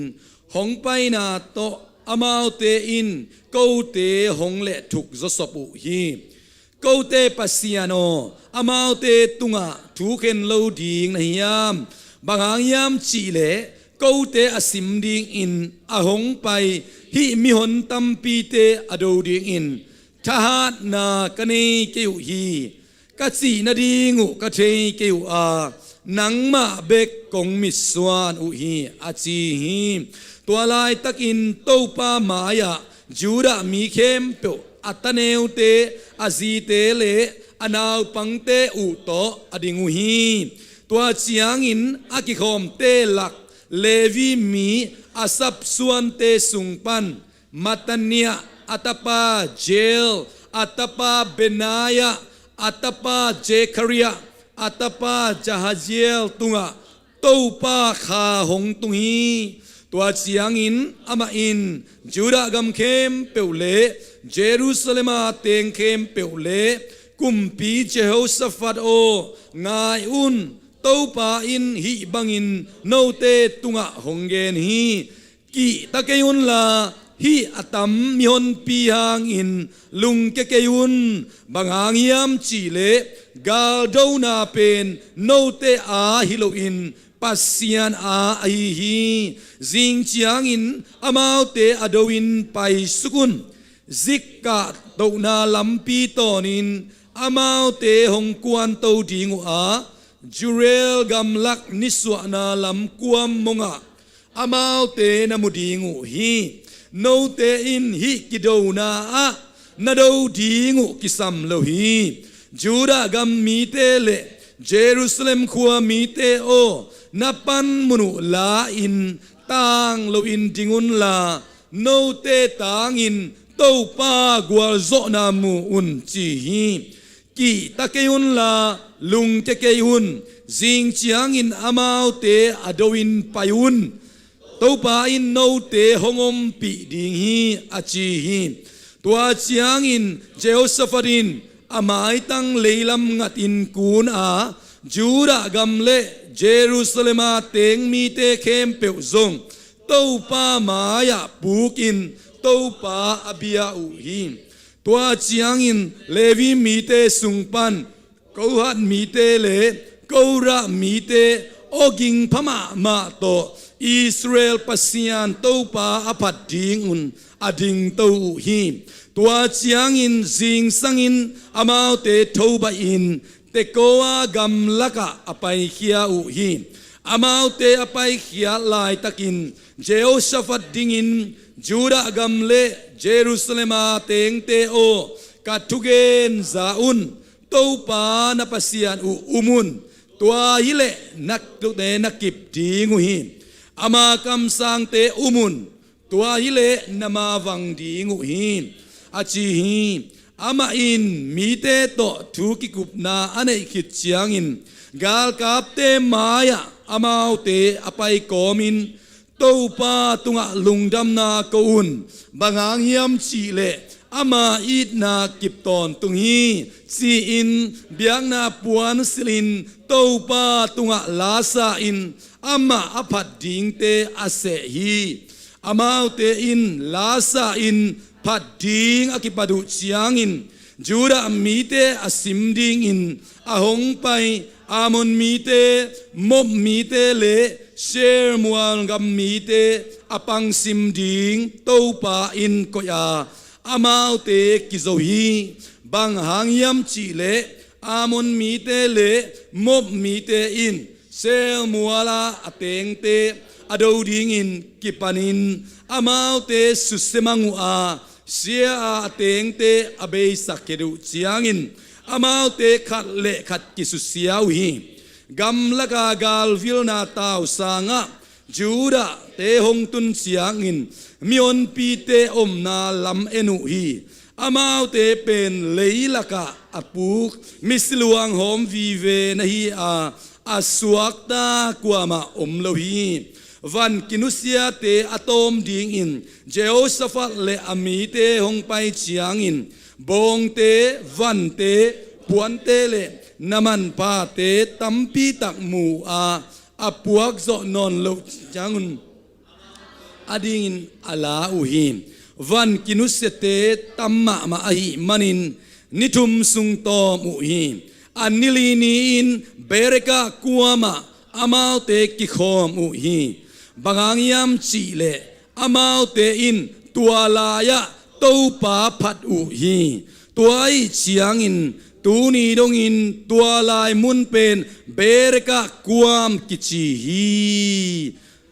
hong paina tawh amaute in kote hong lehthuk zawsop uh hi. Kote Pasian aw, amaute tungah thu khen lo ding na hiam? Bang hang hiam cihleh kote a sim dingin a hong pai hih mihon tampite a do dingin thahatna ka nei kei uh hi. Ka cih nading uh ka thei kei uh a, nangmah bek kong mitsuan uh hi, a ci hi. Tua laitakin Topa mai-ah Judah mi khempeuh, a taneute, a zite le a naupangte uh tawh a ding uh hi. Tua ciangin a kikhawmte lak Levi mi Asaph suante sung pan Mattaniah a tapa Jeiel, a tapa Benaiah, a tapa Zechariah, a tapa Jahaziel tungah Topa kha hong tung hi. Tua ciangin amah in Judah gam khempeuh le Jerusalem a teng khempeuh le kumpi Jehoshaphat aw, ngai un, Topa in hih bangin note tungah hong gen hi. Kihta kei unla hih a tam mihonpi hangin lungkia kei un. Bang hang hiam cihleh galdona pen note a hi loin Pasian a ahi hi. Zing ciangin amaute a do-in paisuk un. Zik kahtohna lampi tawnin amaute hong kuanto ding uh a, Jezreel gamlak nisuahna lam kuam mongah amaute na mu ding uh hi. Note in hih kidona ah na do ding uh kisam lo hi. Judah gam mite le Jerusalem khua mite aw, na panmun uh la-in tang loin ding unla, note tangin Topa gualzawhna mu un, ci hi. Kihta kei unla, lungkia kei un. Zing ciangin amaute a do-in pai un. Topa in note hong ompih ding hi, a ci hi. Tua ciangin Jehoshaphat in a maitang leilam ngatin kun a, Judah gam le Jerusalem a teng mite khempeuh zong Topa mai-ah pukin Topa a bia uh hi. Tua ciangin Levi mite sung pan Kohat mite le Korah mite awging pha mahmah tawh Israel Pasian Topa a phat dingun a dingto uh hi. Tua ciangin zingsangin amaute thobaihin Tekoa gamlakah a paikhia uh hi. Amaute a paikhiat laitakin Jehoshaphat dingin Judah gam le Jerusalem a tengte aw, ka thugen za un. Topa na Pasian uh um un. Tua hileh na tute na kip ding uh hi. Ama kamsangte um un. Tua hileh na mavang ding uh hi, a ci hi. Amah in mite tawh thu kikupna a neih khit ciangin galkapte mai-ah amaute a paikawmin Topa tungah lungdamna ko un. Bang hang hiam cihleh ama itna kip tawntung hi, ci-in biakna puan silhin Topa tungah lasa-in amah a phat dingte a seh hi. Amaute in lasa-in phat ding a kipat uh ciangin Judah mite a sim dingin a hong pai Ammon mite, Moab mite le Seir mual gam mite a pangsim ding Topa in koih a, amaute kizo hi. Bang hang hiam cihleh Ammon mite le Moab mite in Seir mual a a tengte a do dingin kipanin amaute susia mang uh a, sia a a tengte a beisak khit uh ciangin amaute khat le khat kisusia uh hi. Gamlaka galvilna tau sangah Judah-te hong tun ciangin mihonpite omna lam en uh hi. Amaute pen leilakah a puk misiluang hawm vive na hi a, a suakta kuamah om lo hi. Van kinusiate a tawm dingin Jehoshaphat le a mite hong pai ciangin bawngte, vante, puante le na manphate tampi tak mu a, a puakzawh nawn loh ciangun a dingin a la uh hi. Van kinusiate tam mahmah ahih manin ni thum sung tawm uh hi. A ni li ni-in Beraka kuamah amaute kikhawm uh hi. Bang hang hiam cihleh amaute in tua lai-ah Topa phat uh hi. Tua ahih ciangin tuni dongin tua lai mun pen Beraka kuam kici hi.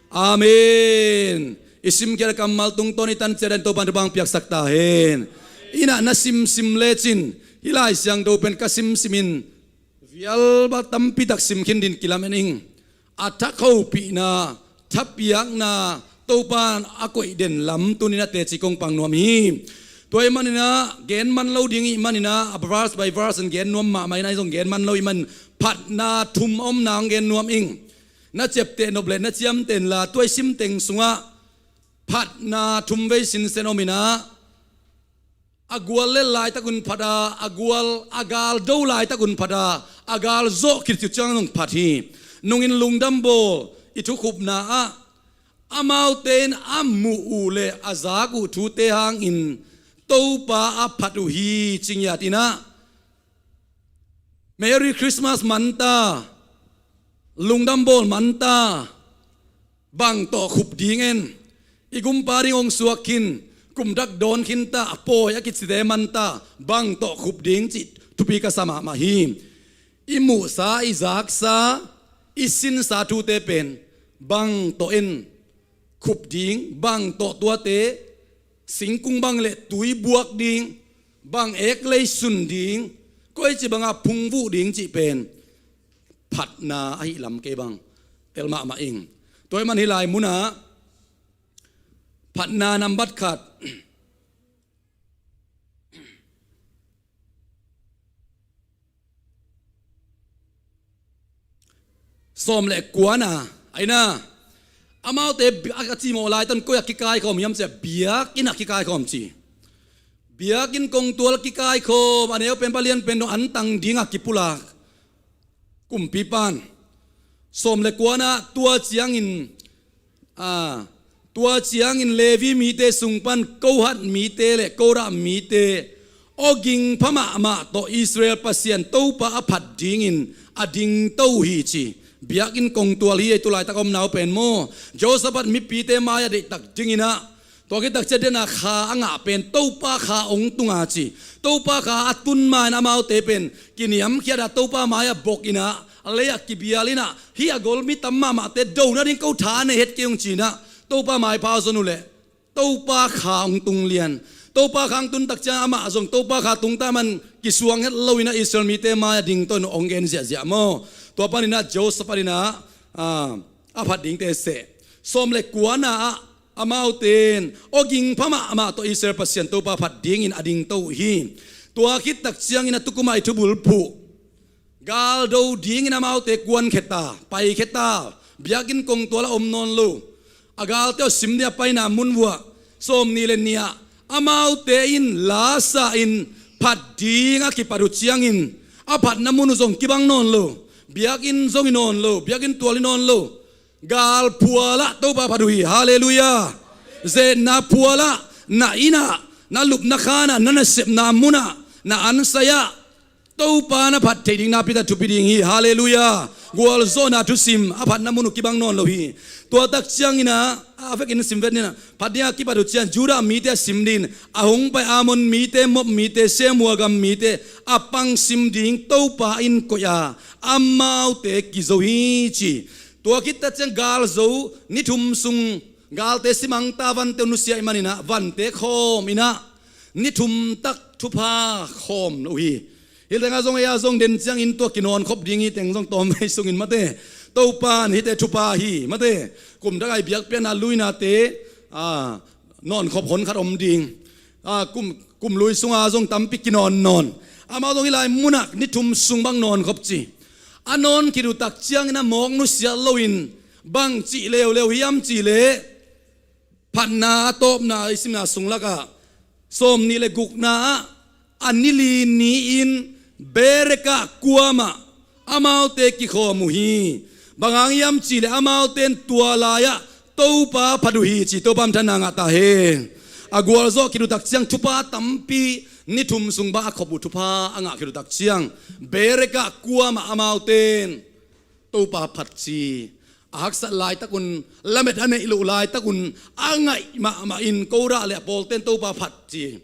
Amen. I simkhiat a kammal tungtawn i tan ciat dan Topa'n thupha piaksak ta hen. Inah na simsim lecin hih Lai Siangtho pen ka simsimin vial bang tampi tak sim khin din kilamen ing. A thak hopihna, thapiakna, Topa'n a koih den lam tunin a teci kong pang nuam hi. Tua ahih maninah gen man lo ding ahih maninah a verse by verse in gen nuam mahmah inah, ahi zong gen man lo ahih manin phatna thum omna hong gen nuam ing. Na ciapteh nop le na ciamteh inla tua i simteng sungah phatna thum vei sinsen om inah, a gual lel laitak un phat a, a gual a gal do laitak un phat a, a gal zawh khit ciang zong phat hi. Nungin lungdam bawl i thukhupna ah amaute in a muh uh le a zak uh thute hangin Topa a phat uh hi, ci ngiat inah Merry Christmas man ta, lungdam bawl man ta, bang tawh khup ding en, i gumpa ding hong suak khin, kumdak dawn khin ta, a pawi a kicite man ta, bang tawh khup ding cih thupi ka sa mahmah hi. I muhsa, i zaksa, i sinsa thute pen bang tawh en khup ding, bang tawh tuate singkung bang le tui buak ding, bang ek lei sun ding, Koici banga phungvuh ding cih pen phatna ahi lam kei bang tel mahmah ing. Tua ahih man hih lai munah phatna nambat khat, sawm le kuana, aina, amaute bi-, a, a cimawh laitan koi-ah kikaikhawm hiam cia, biakinn-ah kikaikhawm ci. Biakinn kongtual kikaikhawm, a neu pen, a lian pen dong antang dingah kipulak. Kumpipan sawm le kuana, tua ciangin, a, tua ciangin Levi mite sung pan Kohat mite le Korah mite, awging pha mahmah tawh Israel Pasian Topa a phat dingin a dingto uh hi ci. Biakinn kongtual hi ei, tu laitak a omna uh pen maw. Jehoshaphat mipite mai-ah deihtak dinginah, tua khit takciang dena kha a ngah pen Topa kha hong tunga ci. Topa kha a tun ma-in amaute pen kiniamkhiatah Topa mai-ah bokinah, a lei-ah kibialinah, hih a gol mi tam mahmahte do nading ko tha nei het kei ung cinah, Topa maipha zon uh leh Topa kha hong tung lian. Topa kha hong tun takciang amah zong Topa kha tungta man kisuang het loinah Israel mite mai-ah dingto in hong gen ziahziah maw. Tua paninah Jehoshaphat inah, a, a phat dingte seh. Sawm le kuana ah amaute in awging pha mahmah tawh Israel Pasian Topa phat dingin a dingto uh hi. Tua khit takciangin a tukum ah i thubulphuh, galdo dingin amaute kuankhia ta, paikhia ta, biakinn kongtual a om nawn lo. A galte aw sim ding a paina mun vuah, sawm nih le nih ah, amaute in lasa in phat ding a kipat uh ciangin, a phatna mun uh zong kibang nawn lo, biakinn zong hi nawn lo, biakinn tual hi nawn lo. Gal phualah Topa phat uh hi. Halleluiah. Zetna phualah, na innah, na lupna khanah, na nasepna munah, na ansai-ah Topa na phat theih ding nakpi-a thupi ding hi. Halleluiah. Gualzawhna thusim a phatna mun uh kibang nawn lo hi. Tua tak cianginah, a vekin sim vet ninah, phat dingah kipat uh ciang Judah mite a sim dingin, a hong pai Ammon mite, Moab mite, Sem hua gam mite a pang sim ding Topa in koih a, amaute kizo hi ci. Tua khit tak ciang galzo ni thum sung galte simangta vante uh nusia ih maninah, vante khawm inah ni thum tak thupha khawm lo uh hi. Hih tengah zong ei-a zong den ciangin tua kinawnkhop ding hi teng zong tawmvei sungin mate, Topa in hihte thupha hi mate. Kum dang ai biakpiakna luinate, a, nawnkhop hon khat om ding. A, kum, kum lui sunga zong tampi kinawn nawn. Amau zong hih lai munah ni thum sung bang nawnkhop ci. A nawn khit uh tak ciangin a mawk nusiat loin bang cih leuleu hiam cihleh, phatna a tawpna i simna sung lakah, sawm nih le gukna ah, a ni li ni-in Berek ah kuamah amaute kikhawm uh hi. Bang hang hiam cihleh amaute in tua lai-ah Topa phat uh hi ci. Topa minthanna ngah ta hen. A gualzawh khit uh tak ciang thupha tampi, ni thum sung bang a khop uh thupha a ngah khit uh tak ciang, Berek ah kuamah amaute in Topa phat ci. A haksat laitak un, lamet a neih loh laitak un, a ngaih mahmah in Korah le a pawlte in Topa phat ci.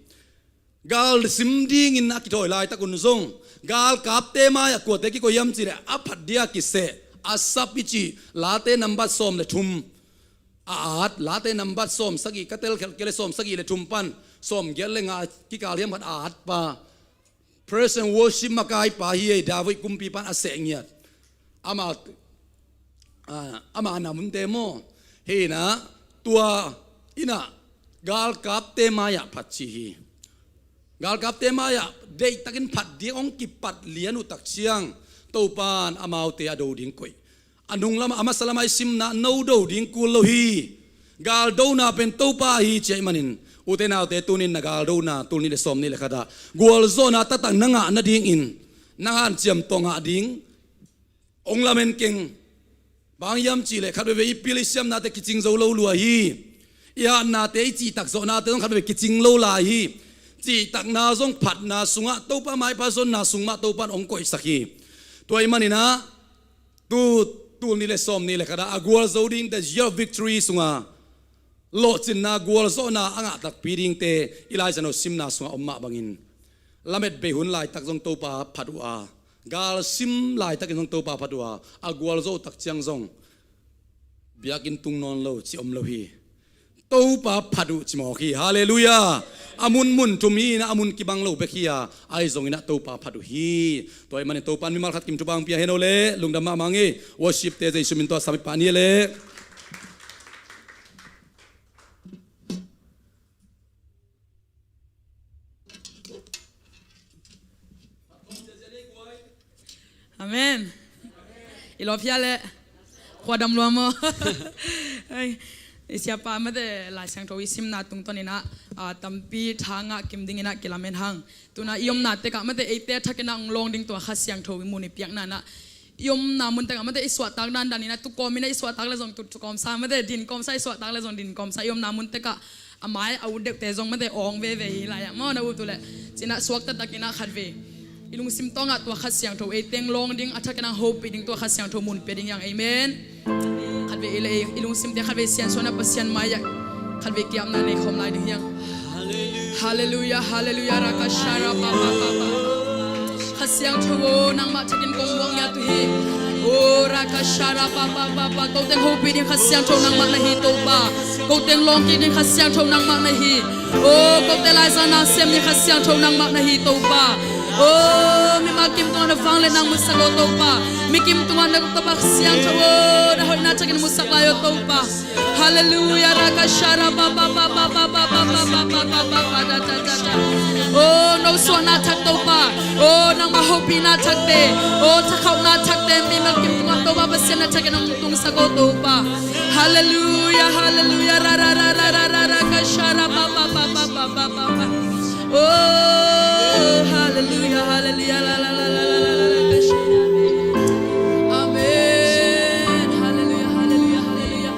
Gal sim dingin a kithawi laitak un zong, galkapte mai-ah kuate kikoih hiam cihleh, a phat dingah kiseh, Asaph i cih, Late nambat sawm le thum a at, Late nambat sawm sagih, ka telkhelh kei leh sawm sagih le thum pan sawm giat le nga kikal hiam khat a at pa, praise and worship makaipa hi ei, David kumpipa in a seh ngiat. Ama, a, ama na munte maw? Hi inah, tua inah galkapte mai-ah phat ci hi. Galkapte mai-ah deihtakin phat ding hong kipat lian uh tak ciang, Topa in amaute a do ding koih. A nung lamah, a masa lamah i simna, no do ding kul lo hi. Galdona pen Topa hi ci ahih manin, ute naute, tuni-in na galdona, tul nih le sawm nih le khatah gualzawhna taktak na ngah nadingin, nang hanciam tawh ngah ding hong lamen keng. Bang hang hiam cihleh, khat veivei i pil i siamnate kicing zo lo lua hi. I hatnate, i cihtak zawhnate zong khat veivei kicing lo lai hi. Cihtakna zong phatna sungah, Topa maipha zonna sung mah Topa in hong koihsak hi. Tua ahih maninah, tu, tul nih le sawm nih le khatah a gualzo ding, the year of victory sunga, lawhcinna, gualzawhna a ngah takpi dingte i laizang uh simna sungah om mah bangin, lamet bei hun laitak zong Topa phat uh a, gal sim laitakin zong Topa phat uh a, a gualzo uh tak ciang zong biakinn tung nawn lo ci om lo hi. Topa phat uh ci mawk hi. Halleluiah. A mun mun tum hi inah, a mun kibang lo bek hi a, ahi zong inah Topa phat uh hi. Tua ahih manin Topa in mimal khat kim thupha hong pia hen aw le, lungdam mahmah ing ei. Worship te Jesu min tawh a sam i pah ni le. Amen. I lawp hia le. Khua dam lua maw? Ai, i siapa mate Lai Siangtho i simna tungtawn inah, a, tampi tha ngah kim ding inah kilamen hang. Tuna i omna tekah mate eite a thak inah hong lawng ding tua Kha Siangtho i mun i piakna inah, i omna mun tekah mate i suahtak dandan inah, tu kawm inah i suahtak le zong tu, tu kawmsa, mate din kawmsa, i suahtak le zong din kawmsa, i omna mun tekah a mai a ut deuhte zong mate awng veve hi lai ah maw, na ut uh leh. Cinah suak taktak inah khatvei i lungsim tawngah tua Kha Siangtho ei teng lawng ding, a thak inah hopih ding tua Kha Siangtho mun pia ding hi hang. Amen. Khatvei i le i lungsimte khatvei siansuahna Pasian mai-ah khatvei kiamna nei khawm lai ding hi hang. Halleluiah, halleluiah, rakashara pa pa pa pa. Kha Siangtho aw, nangmah thakin kong muak ngiat uh hi. O rakashara pa pa pa pa. Ko teng hopih ding Kha Siangtho nangmah na hi Topa. Ko teng lawng kik ding Kha Siangtho nangmah na hi. O kote laizang na sem ding Kha Siangtho nangmah na hi Topa. O mimal kim tungah na vangliatna hong musak aw Topa. Mi kim tungah na Topa Kha Siangtho aw, na hoihna thakin musak lai aw Topa. Halleluiah, rakashara pa pa pa pa pa pa pa pa pa pa pa pa pa da da da da. O no suahna thak Topa. O nangmah hopihna thakte. O thakhauhna thakte mimal kim tungah Topa Pasian na thakin hong tungsak aw Topa. Halleluiah, halleluiah, ra ra ra ra ra ra ra kashara pa pa pa pa pa pa pa pa. Oh, halleluiah, halleluiah, la la la la la la la la kashara. Amen. Halleluiah, halleluiah, halleluiah.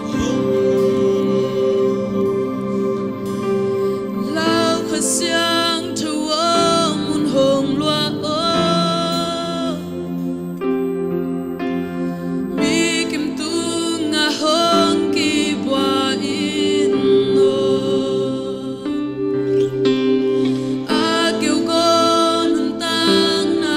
Lau Kha Siangtho aw, mun hong luah aw. Mi kim tungah hong kibua in aw. A keu ko nuntakna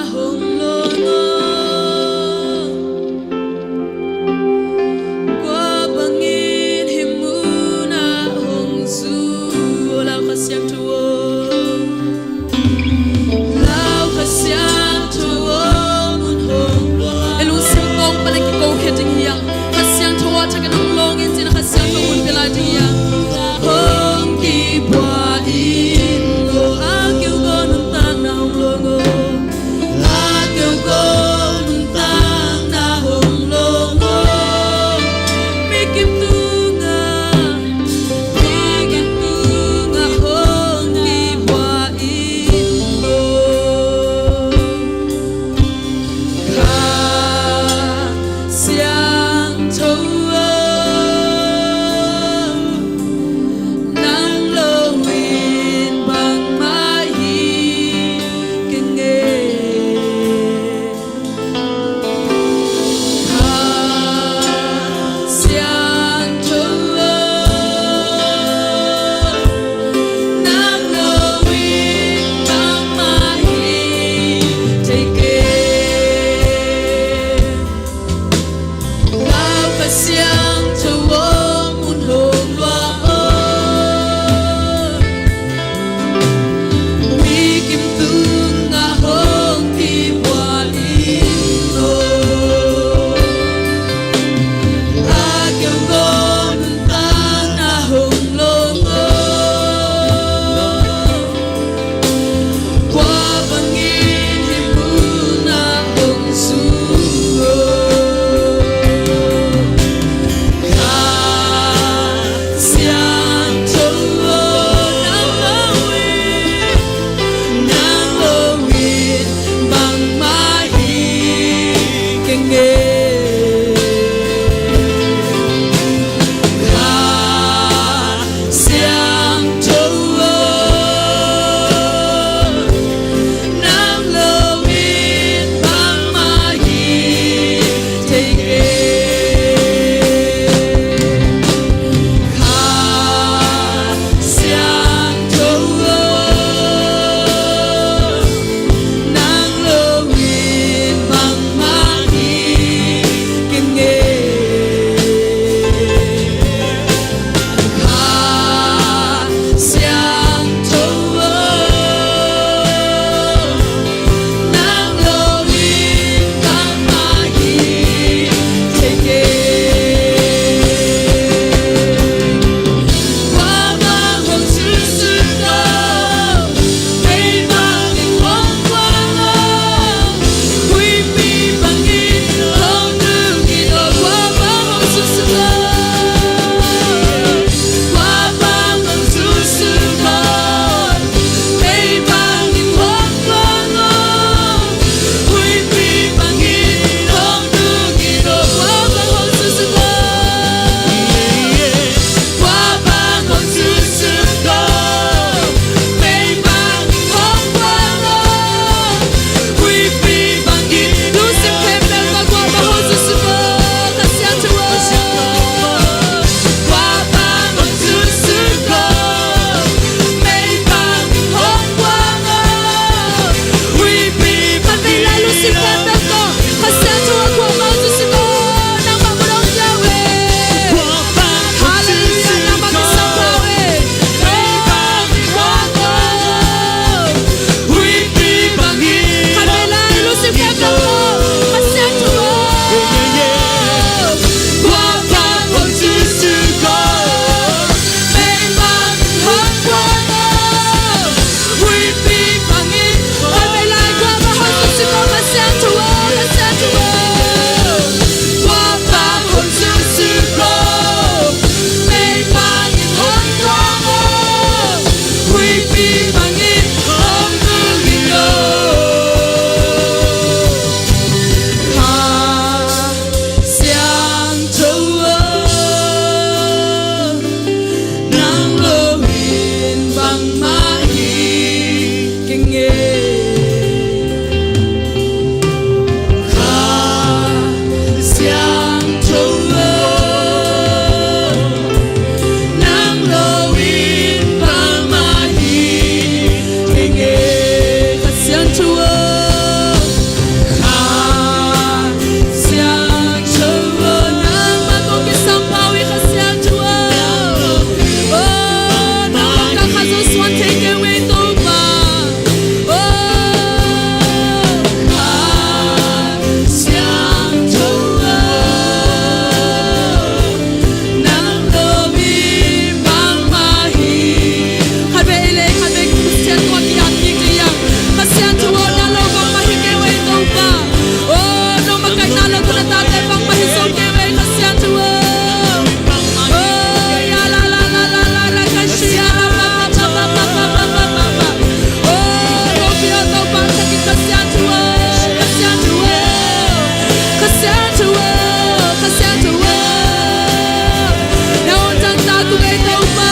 Topa.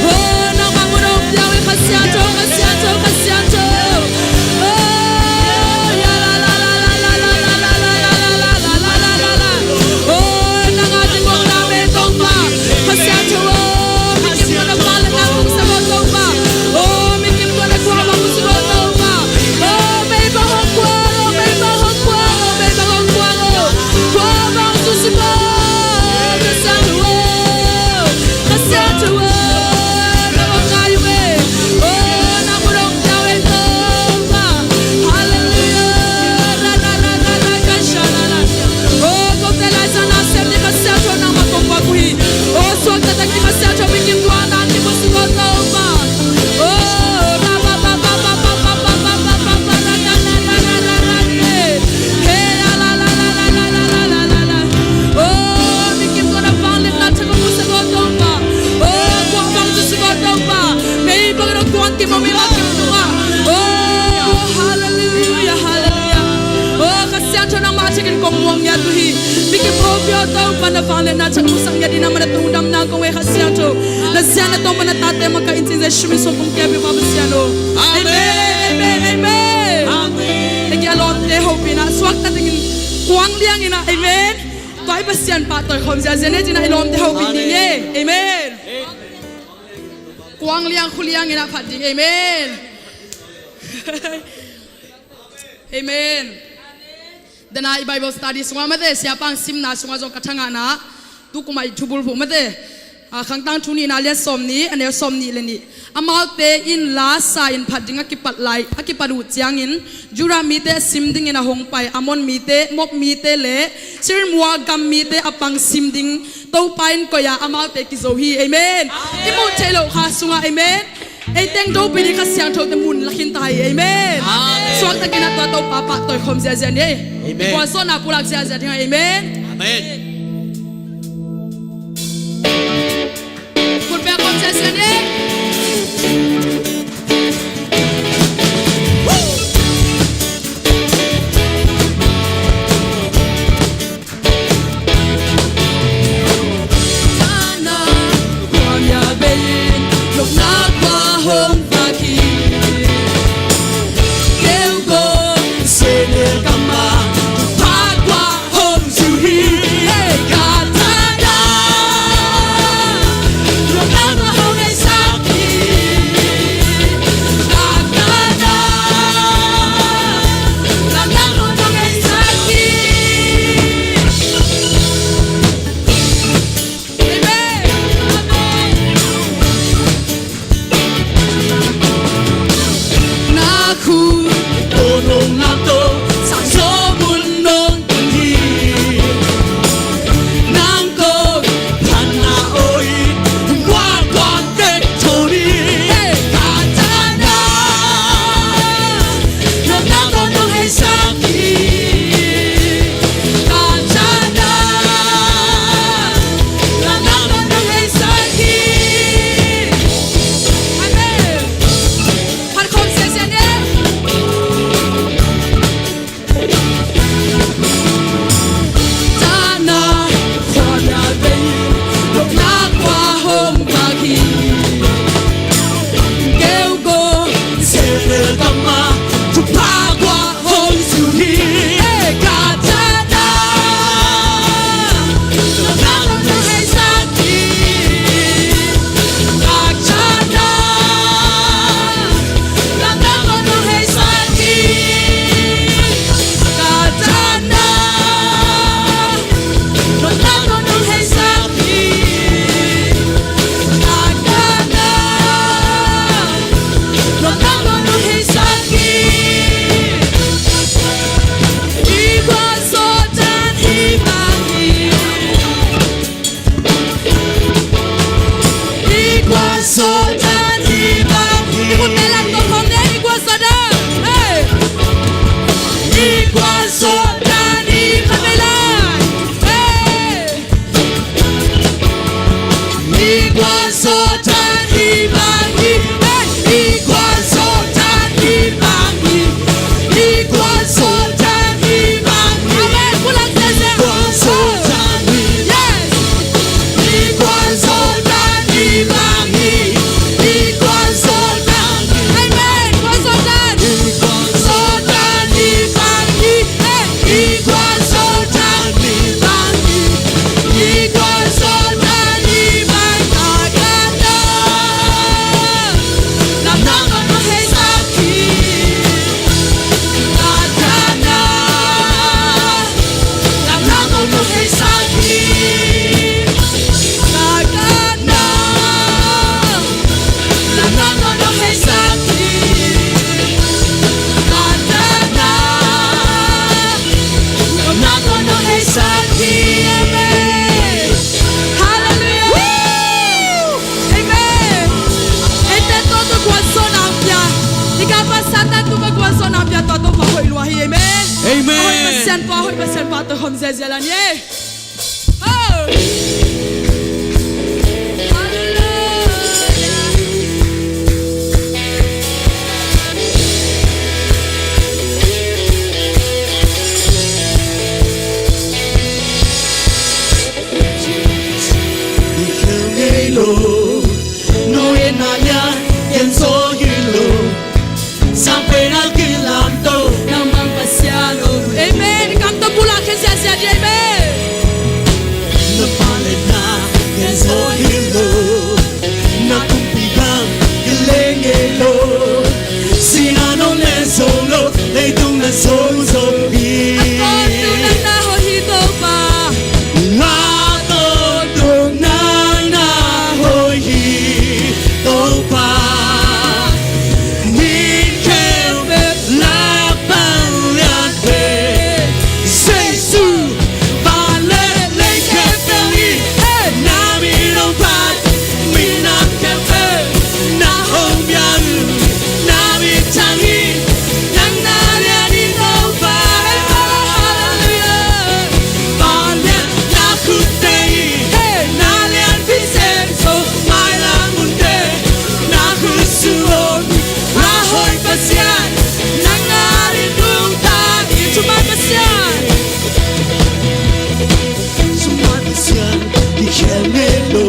Oh, nangmah mun hong piang hi, Kha Siangtho, Kha Siangtho, Kha Siangtho. Oh, ya la la la. Oh, nang a ding kong na mei Topa. Kha Siangtho, oh, mi kim tawh na vangliatna hong sak o Topa. Oh, mi kim tawh na kuamah hong sak o Topa. Oh, mei bang hong kuang, oh, mei bang hong kuang, oh, mei bang hong kuang, oh. Kuamah hong sak o, Kha Siangtho, oh. Kha Siangtho, oh, nang hong ngai ung e. Oh, nang hong piang e Topa. Halleluiah. Ra ra ra ra ra ka sha la la. Oh, kote Laisiangtho nasem ni Kha Siangtho nangmah kong guak uh hi. Oh, suakta tak ni Kha Siangtho, mi kim tawh na kim hong sak o Topa. Oh, ra ba ba ba. Hey, la la la la. Oh, mi kim tawh na vangliatna thak hong sak o Topa. Oh, kuamah hong sak o Topa. Mei bang hong kuang kim hong mei bang kim tawh. Oh, halleluiah, halleluiah. Oh, Kha Siangtho nangmah thak in kong muang ngiat uh hi. Mi kim hong pia o Topa, na vangliatna thak hong sak ngiat in, na man a tungdamna kong e Kha Siangtho. Na zian na tawng pan na tate makaih in cin Jesu min suang kong kep hi Pasian aw. Amen. Amen, amen, amen. Amen. Teki a lawmte hopih na suakta tengin kuang liang ina. Amen. Tua i Pasian pahtawi khawm ziahziah ni cina i lawmte hopih ding e. Amen. Kuang liang khu liang ina phat ding. Amen. Amen. Dana i Bible study sungah mate, siapa simna sungah zong ka thangahna, tu kuma i thubulphuh mate. A, Khangtang thu nihna lian sawm nih, a neu sawm nih le nih. Amaute in la sa in phat ding a kipat lai, a kipat uh ciangin, Judah mite a sim dingin a hong pai, Ammon mite, Moab mite le Seir mua gam mite a pang sim ding, Topa in koih a amaute kizo hi. Amen. Amen. I muh theih loh kha sungah, amen. Ei teng dopih ding Kha Siangthote mun la khin ta hi. Amen. Amen. Suaktakin a tua Topa pahtawi khawm ziahziah ni. Amen. I puansuahna pulak ziahziah ding a. Amen. Amen. Khut beng khawm ziahziah ni. Ziazia lan ye. Oh! Hallelujah. Amen. Kamto pulak khia ziazia di, amen. Na paletna gen zo hi lo, na kumpi gam kileng ngei lo. Sihna nong leh zo lo, leitung na zo zo hi. A tawntung nang na hoih hi Topa. A tawntung nang na hoih hi Topa. Min khempeuh lak pan lian pen Jesu. Van leh lei khempeuh in na min hong phat, minam khempeuh na hong pia uh, na min thang hi. Nang na lian hi Topa. Hallelujah. Van lian na khut teh hi, na lianpi sem zo, mailam munte na khut sung om a hoih Pasian, nang na lian nungta hi. Thuman Pasian. Thuman Pasian, kikhel ngei lo.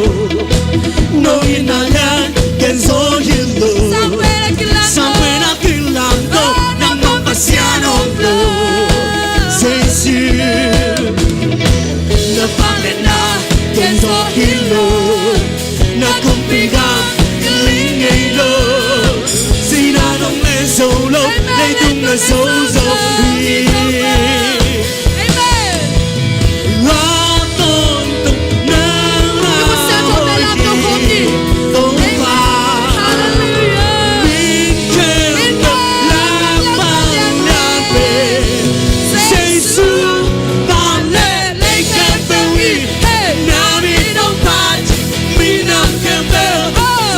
Nong itna lian gen zo hi lo. Sangpen a kilang lo. Sangpen a kilang lo. Oh, nangmah Pasian om lo. Jesu. Na vangliatna gen zo hi lo. Na kumpi gam kileng ngei lo. Sihna nong leh zo lo, leitung na zo zo hi. Amen. A tawntung nang na hoih hi Topa. Hallelujah. Min khempeuh lak pan lian pen Jesu. Van leh lei khempeuh in na min hong phat, minam khempeuh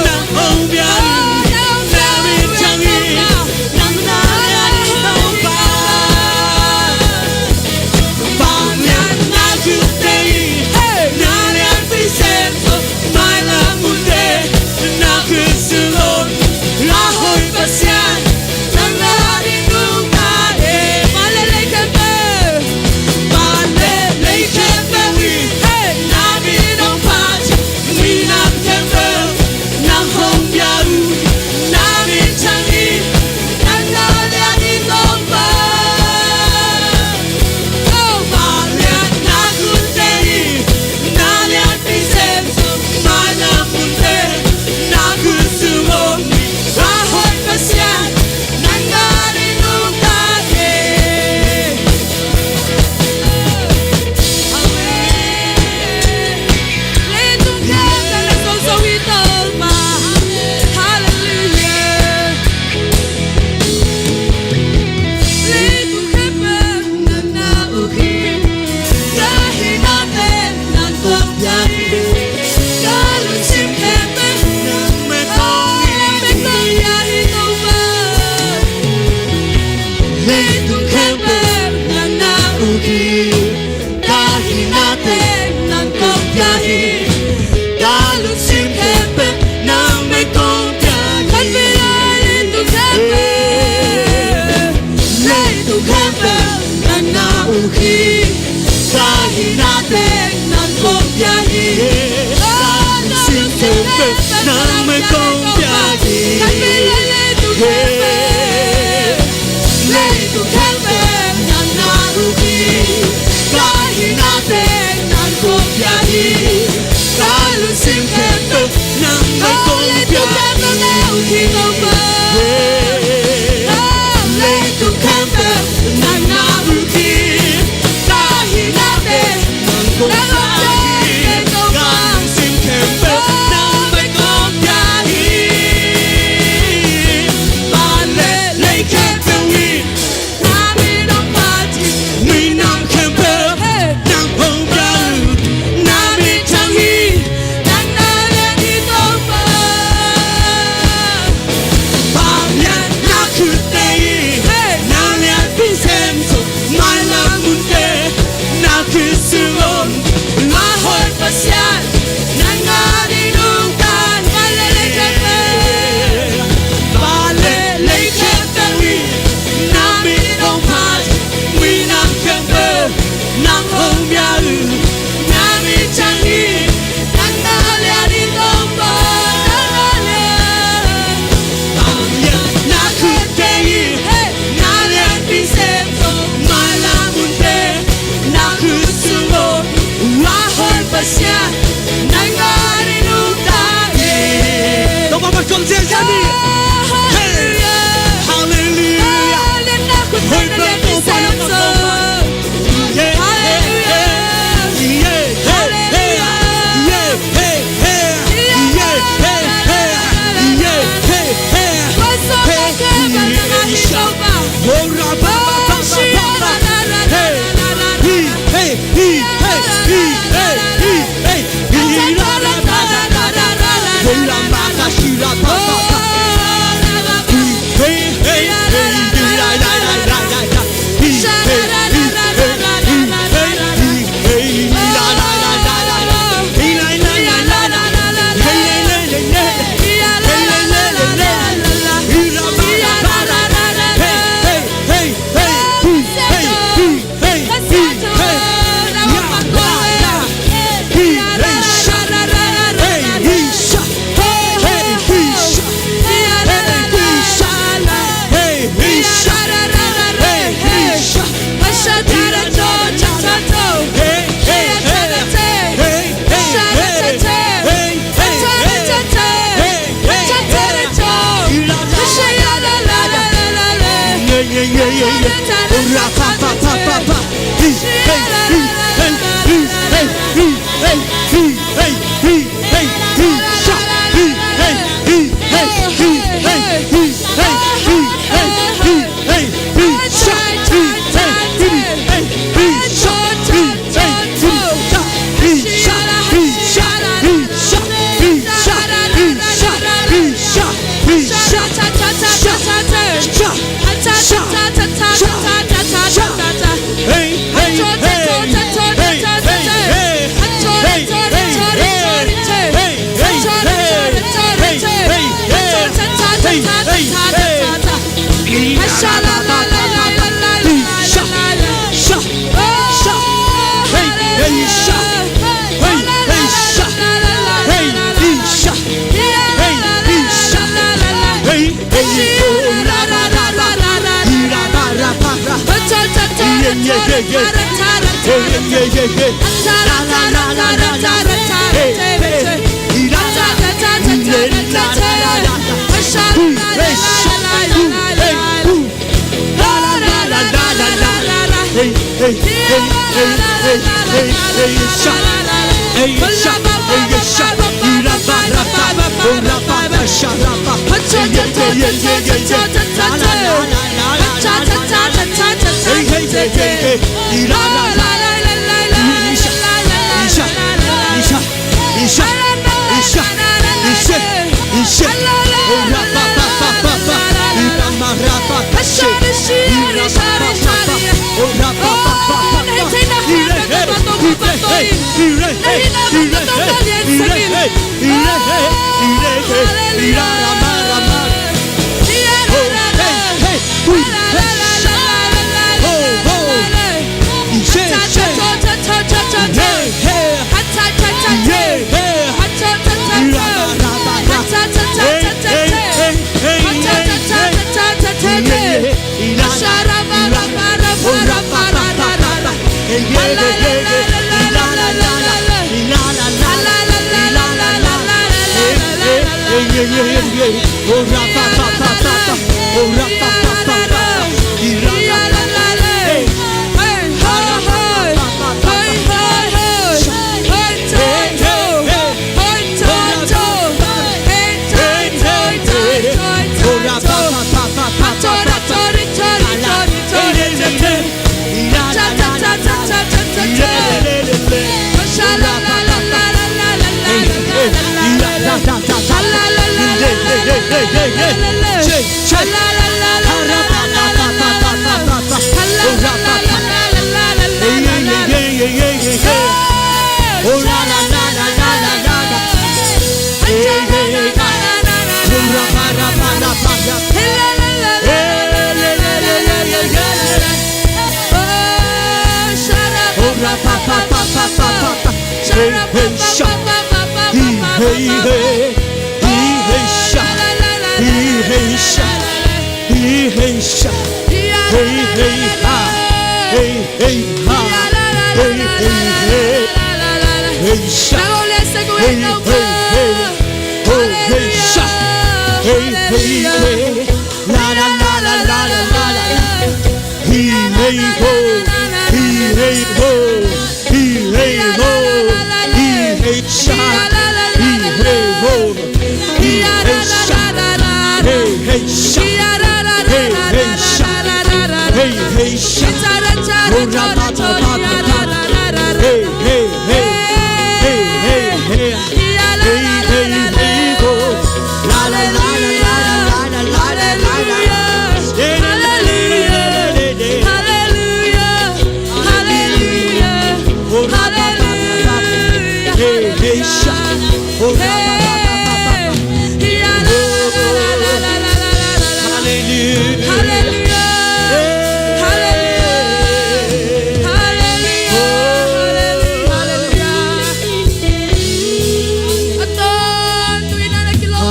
na hong pia uh, na min thang hi. Nang na lian hi Topa. Vangliatna khut teh hi, na lianpi sem zo, mailam munte na khut sung om a hoih Pasian, nang na lian nungta hi. Van leh lei khempeuh, van leh lei khempeuh in na min hong phat, minam khempeuh na hong pia uh, na min thang hi. Nang na lian hi Topa. Oh, vangliatna khut teh hi, na lianpi sem zo, mailam munte na khut sung om a hoih Pasian, nang na lian nungta hi. Amen. Leitung khempeuh na zo zo hi Topa. Hallelujah. Leitung khempeuh nang na uk hi. Ka hihna teng nang kong pia hi. Ka lungsim khempeuh nang bek kong pia hi Topa. Leitung khempeuh nang na uk hi. Ka hihna teng nang kong pia hi. Ka lungsim khempeuh nang bek kong pia hi. Kan vei lai leitung khempeuh. Leitung khempeuh nang na uk hi. Ka hihna teng nang kong pia hi. Ka lungsim khempeuh nang bek kong pia hi. Kan vei lai leitung khempeuh. Leitung khempeuh nang na uk hi. Ka hihna teng nang kong pia hi. Ka lungsim khempeuh nang bek kong pia hi. Leitung khempeuh nang na uk hi. Ka hihna teng nang kong pia hi. Ka lungsim khempeuh nang bek kong pia hi.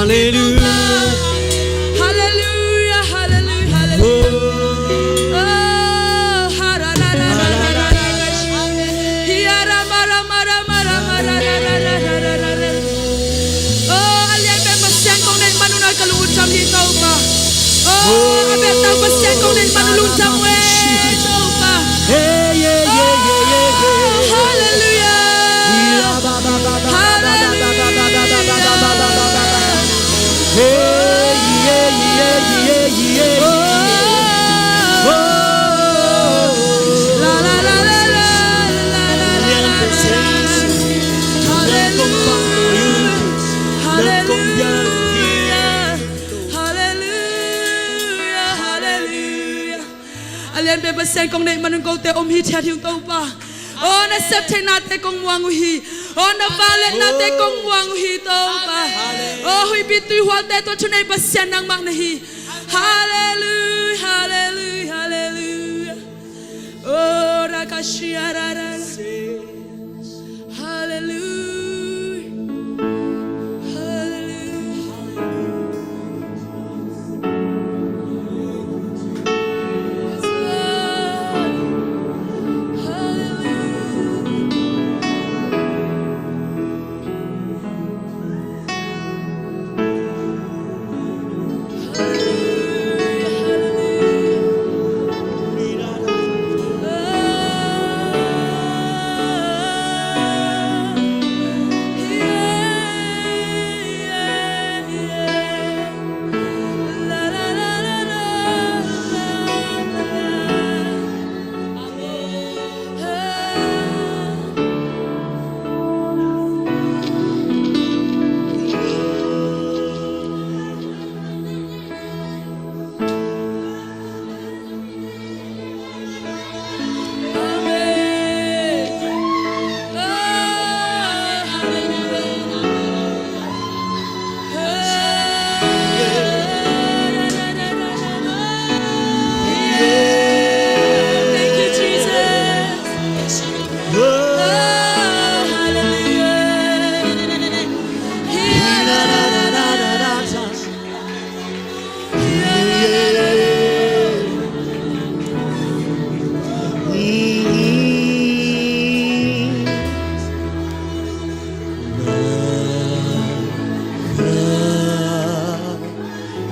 Hallelujah. Hallelujah, hallelujah, hallelujah. Oh, hallelujah. Oh, a lian pen Pasian kong deih man un a ka lungtang hi Topa. Oh, a beh tau Pasian kong deih man un lungtang uh e Topa. Oh, hallelujah. Pasian, kote man un kote om hithiat hi ung Topa. O, na septheih nate kong muang uh hi. O, na vangliat nate kong muang uh hi Topa. O, huihpi tuihualte tawh thunei Pasian nangmah na hi. Halleluia, halleluia, halleluia. O, rakashia rara. Halleluia. Halleluia. Yes, Lord. Halleluia.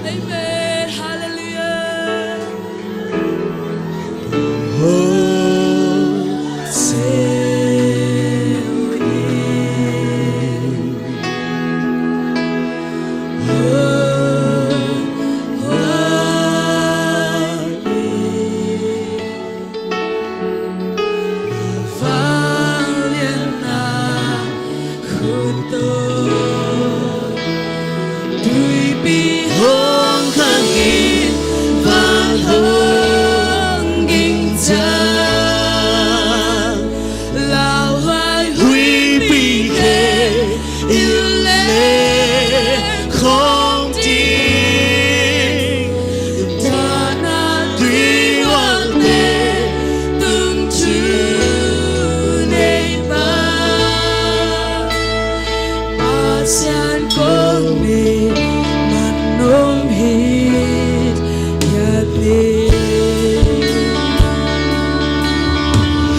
Amen. Hallelujah.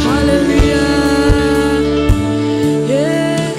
Hallelujah. Yeah.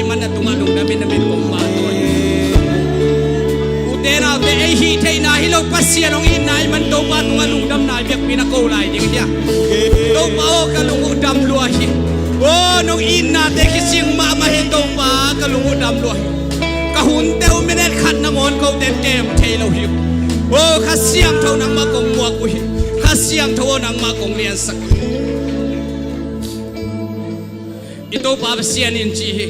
man na tungah lungdam in na min kong pahtawi. Ute naute, ei hih theihna hi lo, Pasian hong itna ahih man Topa tungah lungdamna i biakpi na ko lai ding hi a. Topa aw, ka lung uh dam lua hi. Aw, nong itnate kicing mahmah hi Topa, ka lung uh dam lua hi. Ka hunte uh minute khat nangawn kote in kem thei lo hi. Aw, Kha Siangtho nangmah kong muak uh hi. Kha Siangtho aw, nangmah kong liansak uh hi. I Topa Pasian in ci hi.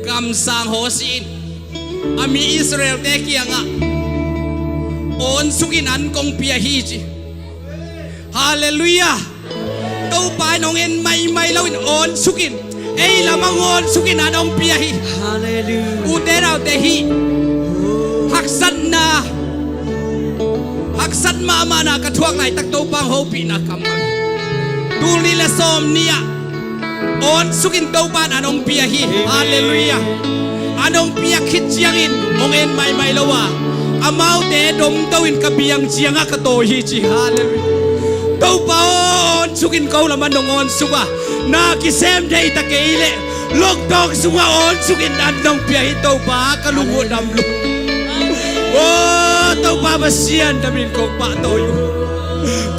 Kamsang Hosea in a mi Israelte kiangah awn sukin an kong pia hi ci. Halleluiah. Topa in hong en maimai loin awn sukin, ei lamah awn sukin an hong pia hi. Halleluiah. Ute naute, hih haksatna, haksat mahmahna ka thuak laitak Topa hong hopihna kammal. Tul nih le sawm nih ah awn sukin Topa in an hong pia hi. Halleluiah. An hong piak khit ciangin hong en maimai lo a, amaute domto in ka biang ciangah ka tawi hi ci. Halleluiah. Topa aw, awn sukin ko lamah nong awn suk a, na kisem thei ta kei leh lockdown sungah awn sukin an nong pia hi Topa, ka lung uh dam lua. Aw, Topa Pasian, na min kong pahtawi uh.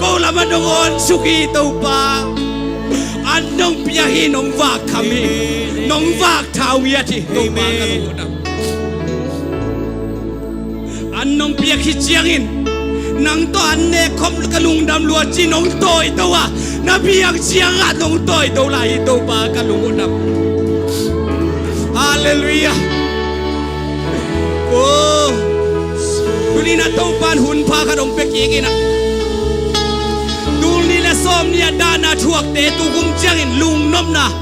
Ko lamah nong awn suk hi Topa. An nong pia hi, nong vak kham hi, nong vak thau ngiat hi Topa, ka lung uh dam. An nong piak hi ciangin nang tawh an nek khop ka lungdam lua ci, nong tawito a, na biang ciangah nong tawito lai hi Topa, ka lung uh dam. Halleluiah. Aw, tuni-in ah Topa in hun pha khat hong pia kik in ah, tul nih le sawm nih ah dahna thuakte tukum ciangin lungnopna,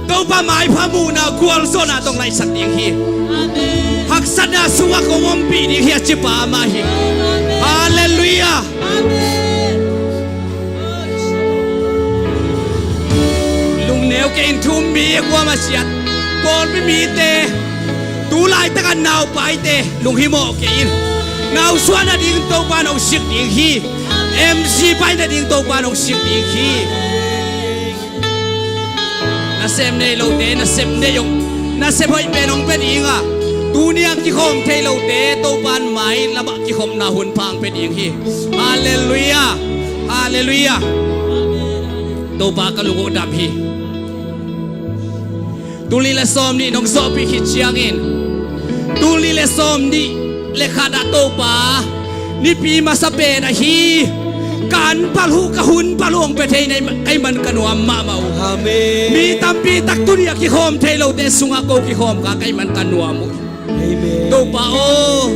Topa maipha muhna, gualzawhna tawh hong laihsak ding hi. Amen. Haksatna sungah kong ompih ding hi a ci pa amah hi. Amen. Halleluiah. Amen. Lungneu kei in, thu um mi a kuamah ciat, pawlpi mite, tu laitak a naupaite lunghimawh kei in. Nausuah nading Topa in hong sik ding hi. M C pai nading Topa in hong sik ding hi. Nasem nei lote nasep nei uh, nasep hoih pen hong pia ding a, tuni a kikhawm thei lote Topa in mai lamah kikhopna hun pha hong pia ding hi. Halleluiah. Halleluiah. Topa, ka lung uh dam hi. Tul nih le sawm nih nong zawhpih khit ciangin, tul nih le sawm nih le khat ah Topa, nipi masa pen ahi, ka an palh uh, ka hun palh uh hong pia thei na ahih man ka nuam mahmah uh. Amen. Mi tampi tak tuni a kikhawm thei lote sungah ko kikhawm ka ahih man ka nuam uh. Amen. Topa aw,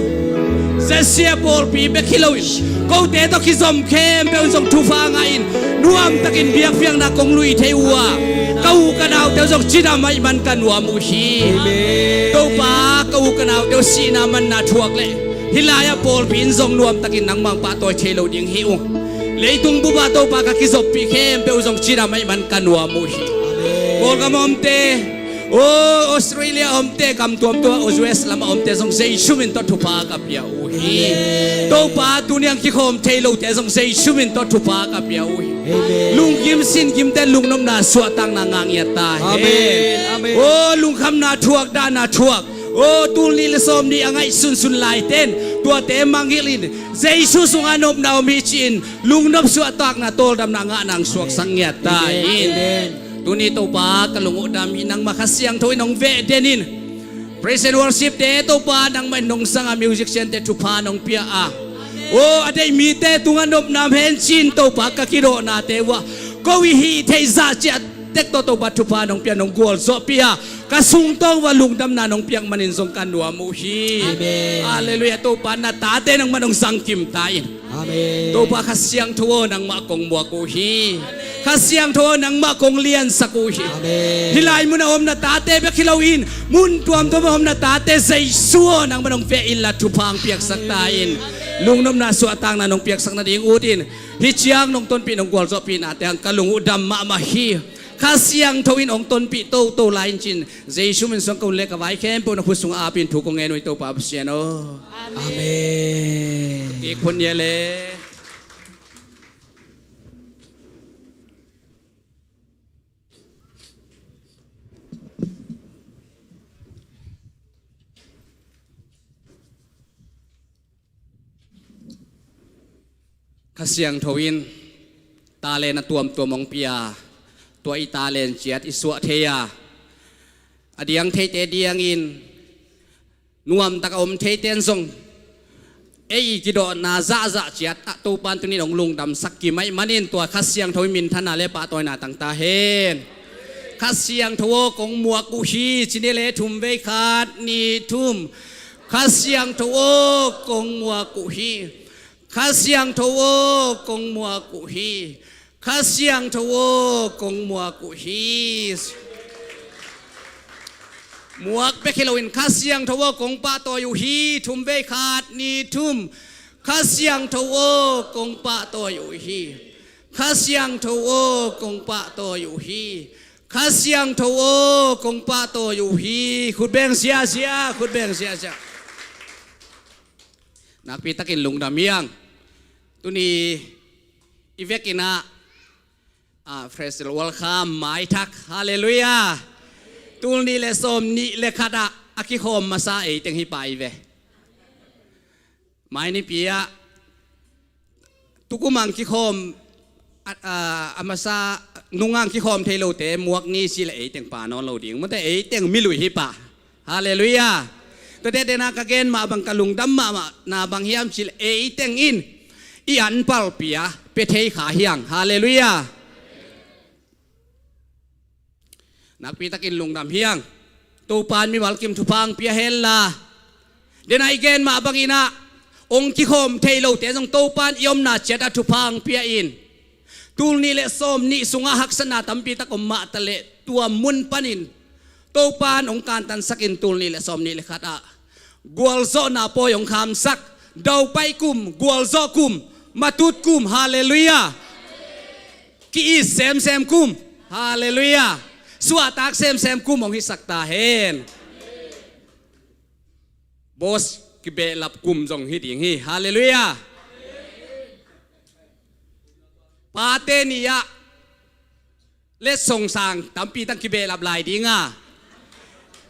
Zesia pawlpi bek hi loin kote tawh kizom khempeuh in zong thupha ngah in, nuamtakin biakpiakna kong lui thei uh a, ka u ka naute uh zong cidam ahih man ka nuam uh hi. Amen. Topa, ka u ka naute uh sihna manna thuak leh hih lai-ah pawlpi in zong nuamtakin nangmah hong pahtawi thei lo ding hi ung. Leitung bup ah Topa, ka kizoppih khempeuh uh zong cidam ahih man ka nuam uh hi. Amen. Kawlgam a omte, aw, Australia a omte, gam tuamtuam a, U S lam a omte zong Jesu min tawh thupha ka pia uh hi. Amen. Topa, tuni a kikhawm thei lote zong Jesu min tawh thupha ka pia uh hi. Amen. Lungkim singkimte lungnopna suahtakna ngah ngiat ta hen. Amen. Amen. Aw, lungkhamna thuak, dahna thuak, aw, tul nih le sawm nih a ngaihsunsun laite in tuate mangngilh in, Jesu sungah nopna om hi ci-in lungnop suahtakna, tawldamna ngah nang suaksak ngiat ta in. Amen. Tuni Topa, ka lung uh dam hi, nangmah Kha Siangtho in hong veh den in. Praise and worship te Topa, nangmah in nong sang a, musician te thupha nong pia a, aw, a deih mite tungah nopna om hen ci-in Topa, ka kidawhnate uh ah ko i hih theih zah ciat tek tawh Topa thupha nong pia, nong gualzawhpih a, ka sungtawng uh ah lungdamna nong piak manin zong ka nuam uh hi. Amen. Halleluiah. Topa, na tate nangmah nong zangkim ta in. Amen. Topa Kha Siangtho aw, nangmah kong muak uh hi. Kha Siangtho aw, nangmah kong liansak uh hi. Amen. Hih lai mun a om na tate bek hi loin mun tuamtuam a om na tate Jesu aw, nangmah nong veh inla thupha hong piaksak ta in. Lungnopna suahtakna nong piaksak nading ut in, hih ciang nong tonpih nong gualzawhpihnate hang ka lung uh dam mahmah hi. Kha Siangtho in hong tonpih toto lai in ci-in Jesu min suang ka hun le ka vai khempeuh na khut sungah ap in thu kong ngen uh hi Topa Pasian aw. Amen. Kik hun ia le. Kha Siangtho in talent a tuamtuam hong pia, tua i talent ciat i suah thei a, a diang theite diangin nuamtak a om theite in zong ei kidawhna zahzah ciat ah Topan tunin hong lungdamsak kim ahih manin tua Kha Siangtho in minthanna le pahtawina tang ta hen. Kha Siangtho aw kong muak uh hi, ci ni le thum vei, khat, nih, thum. Kha Siangtho aw kong muak uh hi. Kha Siangtho aw kong muak uh hi. Kha Siangtho aw kong muak uh hi. Muak bek hi loin Kha Siangtho aw kong pahtawi uh hi, thum vei, khat, nih, thum. Kha Siangtho aw kong pahtawi uh hi. Kha Siangtho aw kong pahtawi uh hi. Kha Siangtho aw kong pahtawi uh hi. Khut beng ziahziah, khut beng ziahziah. Nakpi takin lungdam hi hang. Tuni i vekin ah, ah, Festival Welcome, maithak, halleluiah. Tul nih le sawm nih le khat ah a kikhawm masa ei teng hi pai ve. Mai nipi ah tukum ang kikhawm, a, a, a masa nung ang kikhawm thei lote muak ni ci le ei teng pa nawn lo ding. Mate ei teng milui hi pah. Halleluiah. Tua tete na ka gen mah bang ka lungdam mahmah na bang hiam ci le ei teng in i an palpia pia thei kha hi hang. Halleluiah. Nakpi takin lungdam hi hang. Topan mimal kim thupha hong pia hen la. Dena i gen mah bangin ah hong kikhawm thei lote zong Topan i omna ciat ah thupha hong pia in. Tul nih le sawm nih sungah haksatna tampi tak om mah ta le tua mun panin Topan hong kantansak in tul nih le sawm nih le khat ah gualzawhna pawi hong khamsak. Daupai kum, gualzawh kum, matut kum, halleluiah. Ki-it semsem kum, halleluiah. Suahtak semsem kum hong hisak ta hen. Boss kibehlap kum zong hi ding hi, halleluiah. Pate ni ah letsong sang tampi tang kibehlap lai ding a,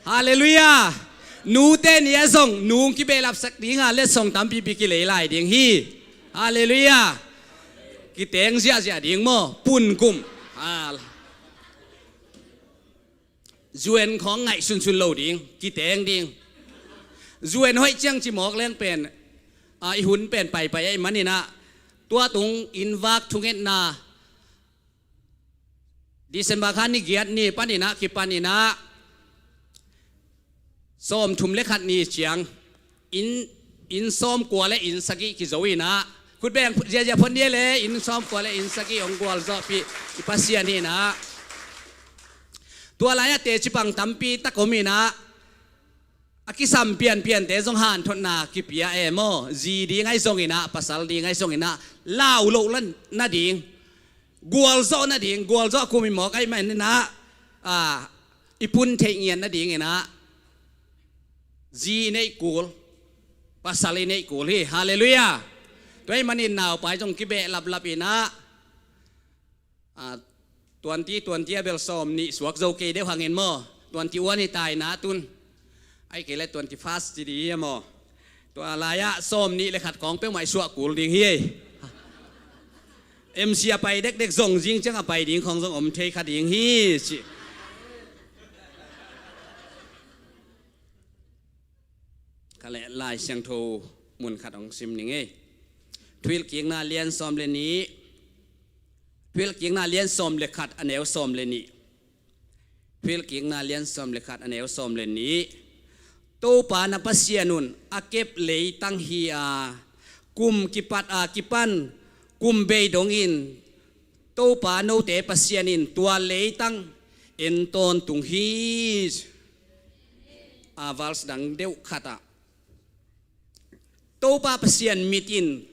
halleluiah. Nute ni ah zong nung kibehlapsak ding a, letsong tampipi kilei lai ding hi, halleluiah. Kiteng ziahziah ding maw, pun kum. Hal- Zuen khawng ngaih sunsun lo ding, kiteng ding. Zuen hoih ciang ci mawk leng pen, a, i hun pen paipai ahih manin ah tua tung inn vak thungetna December kha ni giat ni panin ah kipanin ah sawmthum le khat ni ciang inn, inn sawmkua le inn sagih kizo in ah, khut beng ziahziah phon ni le, inn sawmkua le inn sagih hong gualzawhpih i Pasian hi in ah. Tua lai-ah teci pang tampi tak om in ah, a kisam pianpiante zong hanthotna kipia e maw. Zi ding ahi zongin ah, pasal ding ahi zongin ah, lau loh nading, gualzawh nading, gualzawh kum i mawk ahih manin ah, a, i pun theih ngian nadingin ah zi i neih kul, pasal i neih kul hi, halleluiah. Tua ahih manin naupai zong kibehlaplap in ah, a, twenty, twenty a bel sawm nih suak zo kei deuh hangin maw, twenty one hi ta in ah tun. Ahih kei le twenty first ci ding hi maw. Tua lai-ah sawm nih le khat khawng peuhmah i suah kul ding hi. MC a pai dekdek zong zing ciang a pai ding khawng zong om thei kha ding hi ci. Ka le Lai Siangtho mun khat hong sim ning ei. Thuhilhkikna lian sawm le nih. Thuhilhkikna lian sawm le khat a neu sawm le nih. Thuhilhkikna lian sawm le khat a neu sawm le nih. Topa na Pasian un a kep leitang hi a, kum kipat a kipan kum bei dongin Topa note Pasian in tua leitang en tawntung hi. A, verse dang deuh khat ah Topa Pasian mit in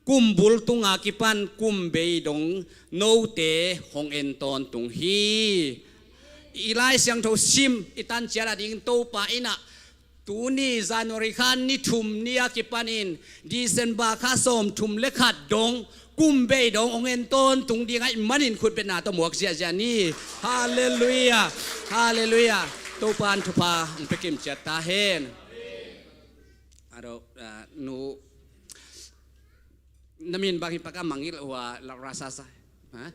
kum bul tunga kipan kum bei dong note hong en tawntung hi. I Lai Siangtho sim i tan ciat a ding Topa in ah tuni January kha ni thum ni a kipanin December kha sawmthum le khat dong kum bei dong hong en tawntung ding ahih manin khutbetna tawh muak ziahziah ni. Halleluiah. Halleluiah. Topa in thupha hong pia kim ciat ta hen. Ado, ah, nu Na min bang hi paka mangil hua la rasa sa. Ha?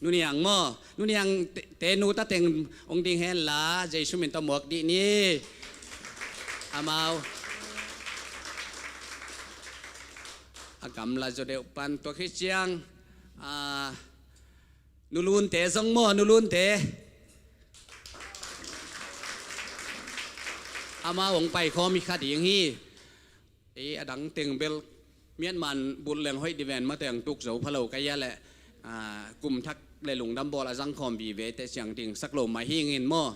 Nuniang maw? Nuniang te, te nu ta teng ong ding hen la, Jesu min tawh muak dih ni. Amau a gamla zaw deuh pan tua khit ciang, a, nulunte zong maw, nulunte. Amau ong paikhawm hi kha ding hi. Ei, a dang teng bel miatman bulh leng hoih diven mateng tuk zo phalo ka ia leh, a, kum thak le lungdam bawl a zangkhawm vive te ciang ding sak lo mai hi ngin maw?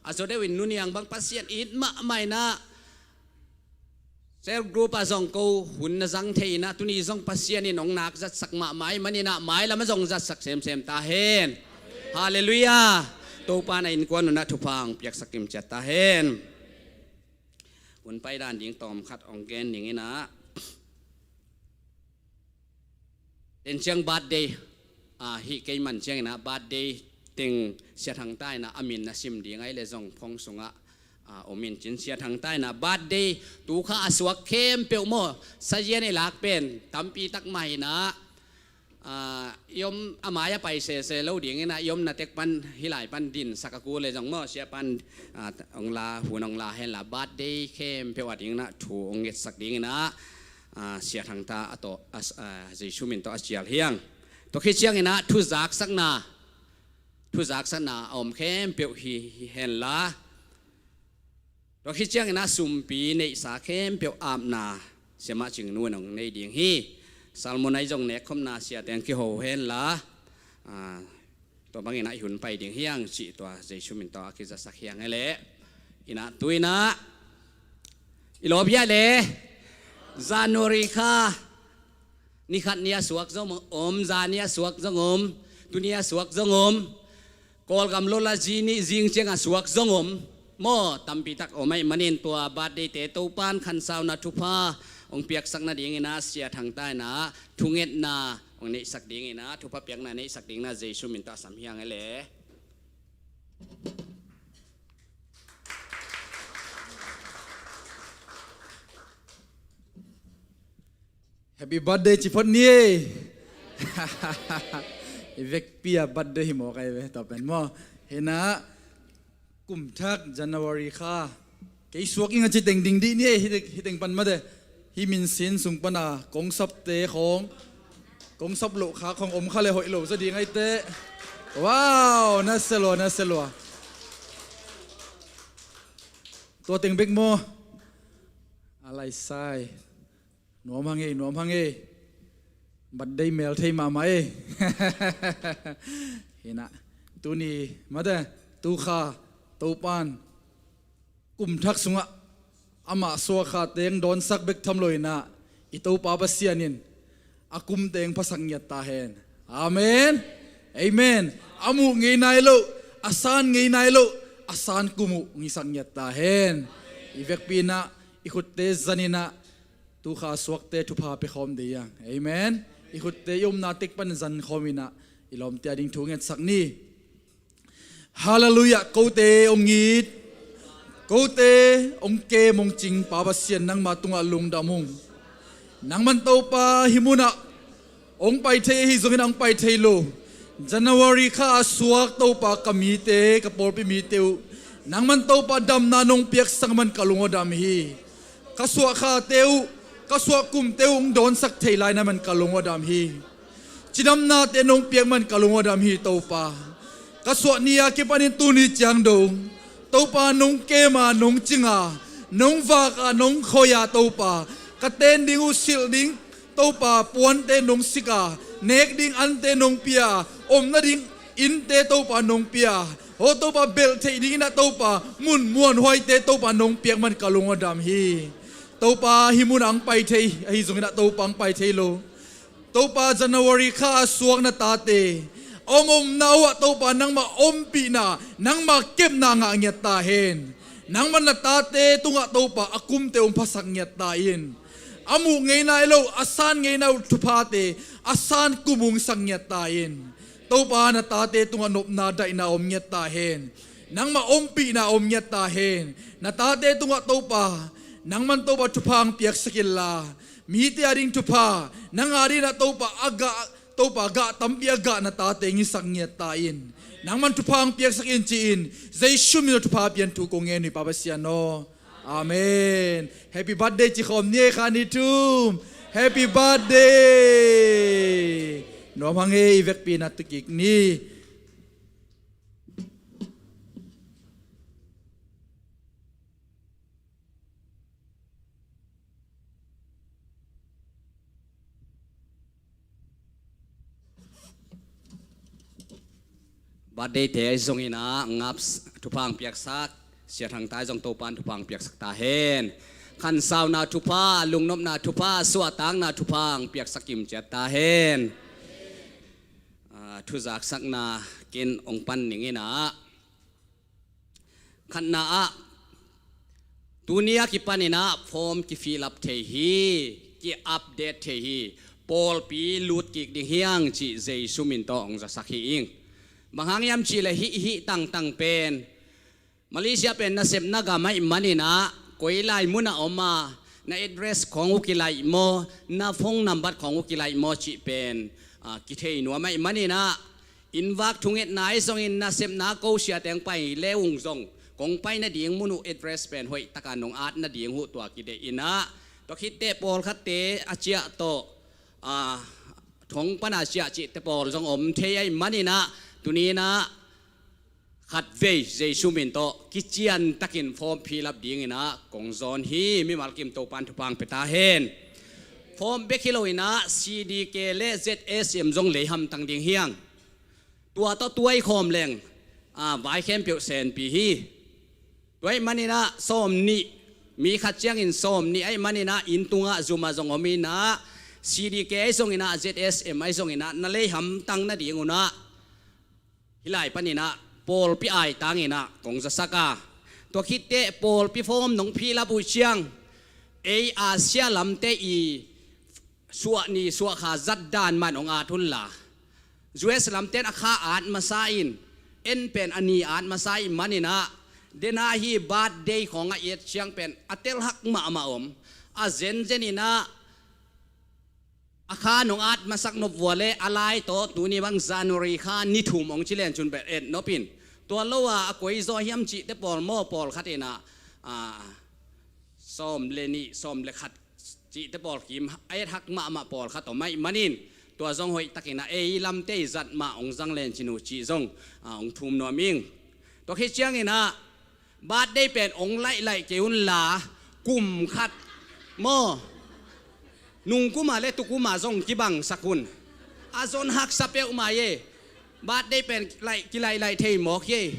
A zaw deuh in nuniang bang Pasian it mahmah inah, cell group a zong ko hun na zang thei inah, tuni zong Pasian in ong nak zatsak mahmah ih maninah, mailam a zong zatsak semsem ta hen. Halleluiah. Topa na innkuan unah thupha ong piaksak kimciat ta hen. Hun paidan ding tawmkhat ong gen ding inah, den ciang birthday, a, hi kei man ciang inah birthday teng Sia Thang ta inah a min na sim ding ai le zong phone sungah, a, om in cin Sia Thang ta inah birthday tu kha a suak khempeuh maw, sazian i lak pen tampi tak mah inah, a, i om a mai a pai sese lo ding inah, i omna tek pan hih lai pan dinsak a ku le zong maw, sia pan, a, ong la, hun ong la hen la, birthday khempeuh a ding inah thu ong ngetsak ding inah, a, Sia Thang ta a tawh, a, a, Jesu min tawh a cial hiang. Tua khit ciang inah thu zaksakna, thu zaksakna a om khempeuh hi, hi hen la. Tua khit ciang inah sumpi neihsa khempeuh apna Sia Mah Cing Nu in ong nei ding hi. Salmonai zong nekkhopna siate ong kiho hen la. A, tua bang inah i hun pai ding hiang cih tua Jesu min tawh a kizasak hiang e leh. Inah tu inah i lawp hiah le January kha ni khat ni a suak zong om, za ni a suak zong om, tu ni a suak zong om, Kawlgam lo la zi ni zing ciang a suak zong om. Maw, tampi tak om aih manin tua birthday te Topan khansauna thupha ong piaksak nading inah Sia Thang ta inah thungetna ong neihsak ding inah, thupha piakna neihsak ding inah Jesu min tawh a sam hiang e leh. Happy birthday ci phot ni ei. I vekpi a birthday hi mawk ai ve, tua pen maw. Hinah kum thak January kha kei suak ing a ci teng ding dih ni ei, hi teng, hi teng pan mate. Hi min sin sung pana kong sapte khawng, kong sap loh kha khawng om kha le hoih lo zaw ding ai teh. Wow, na se lua, na se lua. Tua teng bek maw. A lai sai. Nuam hang ei, nuam hang ei. Birthday mel thei mahmah ei. Hinah tuni mate, tu kha Topan kum thak sungah amah suakkhate ong dawnsak bek tham lo inah, i Topa Pasian in a kumte ong phasak ngiat ta hen. Amen. Amen. A muh ngei nai loh, a san ngei nai loh, a san kum uh ong hisak ngiat ta hen. I vekpi inah i khutte zan inah tu kha suakte thupha pia khawm dih hiang. Amen. I khutte i omna tek pan zan khawm inah i lawmte a ding thu ngetsak ni. Halleluiah. Kote ong it, kote ong kem ong cing Pa Pasian, nangma tungah lungdam ung. Nangman Topa hih munah ong pai thei ahi zongin ong pai thei lo, January kha a suak Topa ka mite, ka pawlpi mite uh, nangman Topa damna nong piaksak man ka lung aw dam hi. Ka suah khate uh, ka suah kumte uh ong dawnsak thei lai na man ka lung aw dam hi. Cidamnate nong piak man ka lung aw dam hi Topa. Ka suah ni a kipanin tuni ciang dong Topa nong kem a, nong cing a, nong vak a, nong khoi a Topa, ka ten ding uh silh ding Topa puante nong sik a, nek ding ante nong pia a, om nading innte Topa nong pia a, aw Topa belh theih ding inah Topa mun muanhuaite Topa nong piak man ka lung aw dam hi. Topa hih munah ong pai thei ahi zongin ah Topa ong pai thei lo. Topa January kha a suak na tate a om omna uhah Topa nangmah ompihna, nangmah kepna ngah ngiat ta hen. Nangmah na tate tungah Topa a kumte ong phasak ngiat ta in. A muh ngei nai lo, a san ngei nai lo thuphate a san kum ong sak ngiat ta in. Topa na tate tungah nopna daihna om ngiat ta hen. Nangmah ompihna om ngiat ta hen. Na tate tungah Topa Nangman Topa thupha hong piaksak inla, mite a ding thupha, nang a dingin ah Topa a gah, Topa gah tampi a gah na tate hong hisak ngiat ta in. Nangman thupha hong piaksak in ci-in, Jesu min tawh thupha pian thu kong ngen hi, Pa Pasian aw. Amen. Happy birthday ci khawm ni ei kha ni thum. Happy birthday. Nuam hang ei, i vekpi na tu kik ni. Birthday te ahi zongin ah ngap, thupha hong piaksak Sia Thang te ahi zong Topan thupha hong piaksak ta hen. Khansauna thupha, lungnopna thupha, suahtakna thupha hong piaksak kimciat ta hen. Ah, thuzaksakna ken hong pan ning in ah, khatna ah, tuni a kipanin ah form ki-fill up thei hi, ki-update thei hi. Pawlpi lut kik ding hi hang cih Jesu min tawh hong zasak hi ing. Bang hang hiam cih leh hih, hih tangtang pen Malaysia pen nasepna gam ahih manin ah, koi lai mun ah om a, na address khawng uh kilaih maw, na phone number khawng uh kilaih maw cih pen, ah, kithei nuam ahih manin ah, inn vak thungetna ahi zongin nasepna ko siate hong pai le ung zong, kong pai nading mun uh address pen hoih taka nong at nading uh tua kideih in ah, tua khitteh pawlkhatte a ciah tawh, ah, thong pana ciah cihte pawl zong om thei ahih manin ah, tuni in ah khatvei Jesu min tawh kician takin form fill up dingin ah kong zawn hi. Mimal kim Topan thupha hong pia ta hen. Form bek hi loin ah C D K le Z S M zong lei hamtang ding hi hang. Tua tawh tuai khawm leng, ah, vai khempeuh senpi hi. Tua ahih manin ah sawmnih, mi khat ciangin sawmnih ahih manin ah inn tungah zum ah zong om in ah, C D K ahi zongin ah, Z S M ahi zongin ah, na lei hamtang nadingun ah, hih lai panin ah pawlpi aitangin ah kong zasak a, tua khitteh pawlpi form nong fill up uh ciang, ei Asia lamte i suah ni suah kha zat dan man hong at unla, U S lamten a kha at masa in, en pen a ni at masa ahih manin ah, dena hih birthday khawng a et ciang pen a telhak mahmah om. A zenzen in ah, a kha nong at masak nop vua leh a lai tawh tuni bang January kha ni thum hong ci len cun bel et nop in. Tua lo a, a koi zaw hiam cihte pawl maw, pawlkhat in ah, ah, sawm le nih, sawm le khat cihte pawl kim a et hak mahmah pawlkhat om ahih manin, tua zong hoih takin ah ei lamte i zat mah hong zang len cin uh cih zong, ah, hong thum nuam ing. Tua khit ciangin ah, birthday pen hong laih laih kei unla, kum khat maw, nungkum a le tukum a zong kibangsak un. A zon haksa peuhmah hi. Birthday pen laih, kilaih laih thei mawk hi.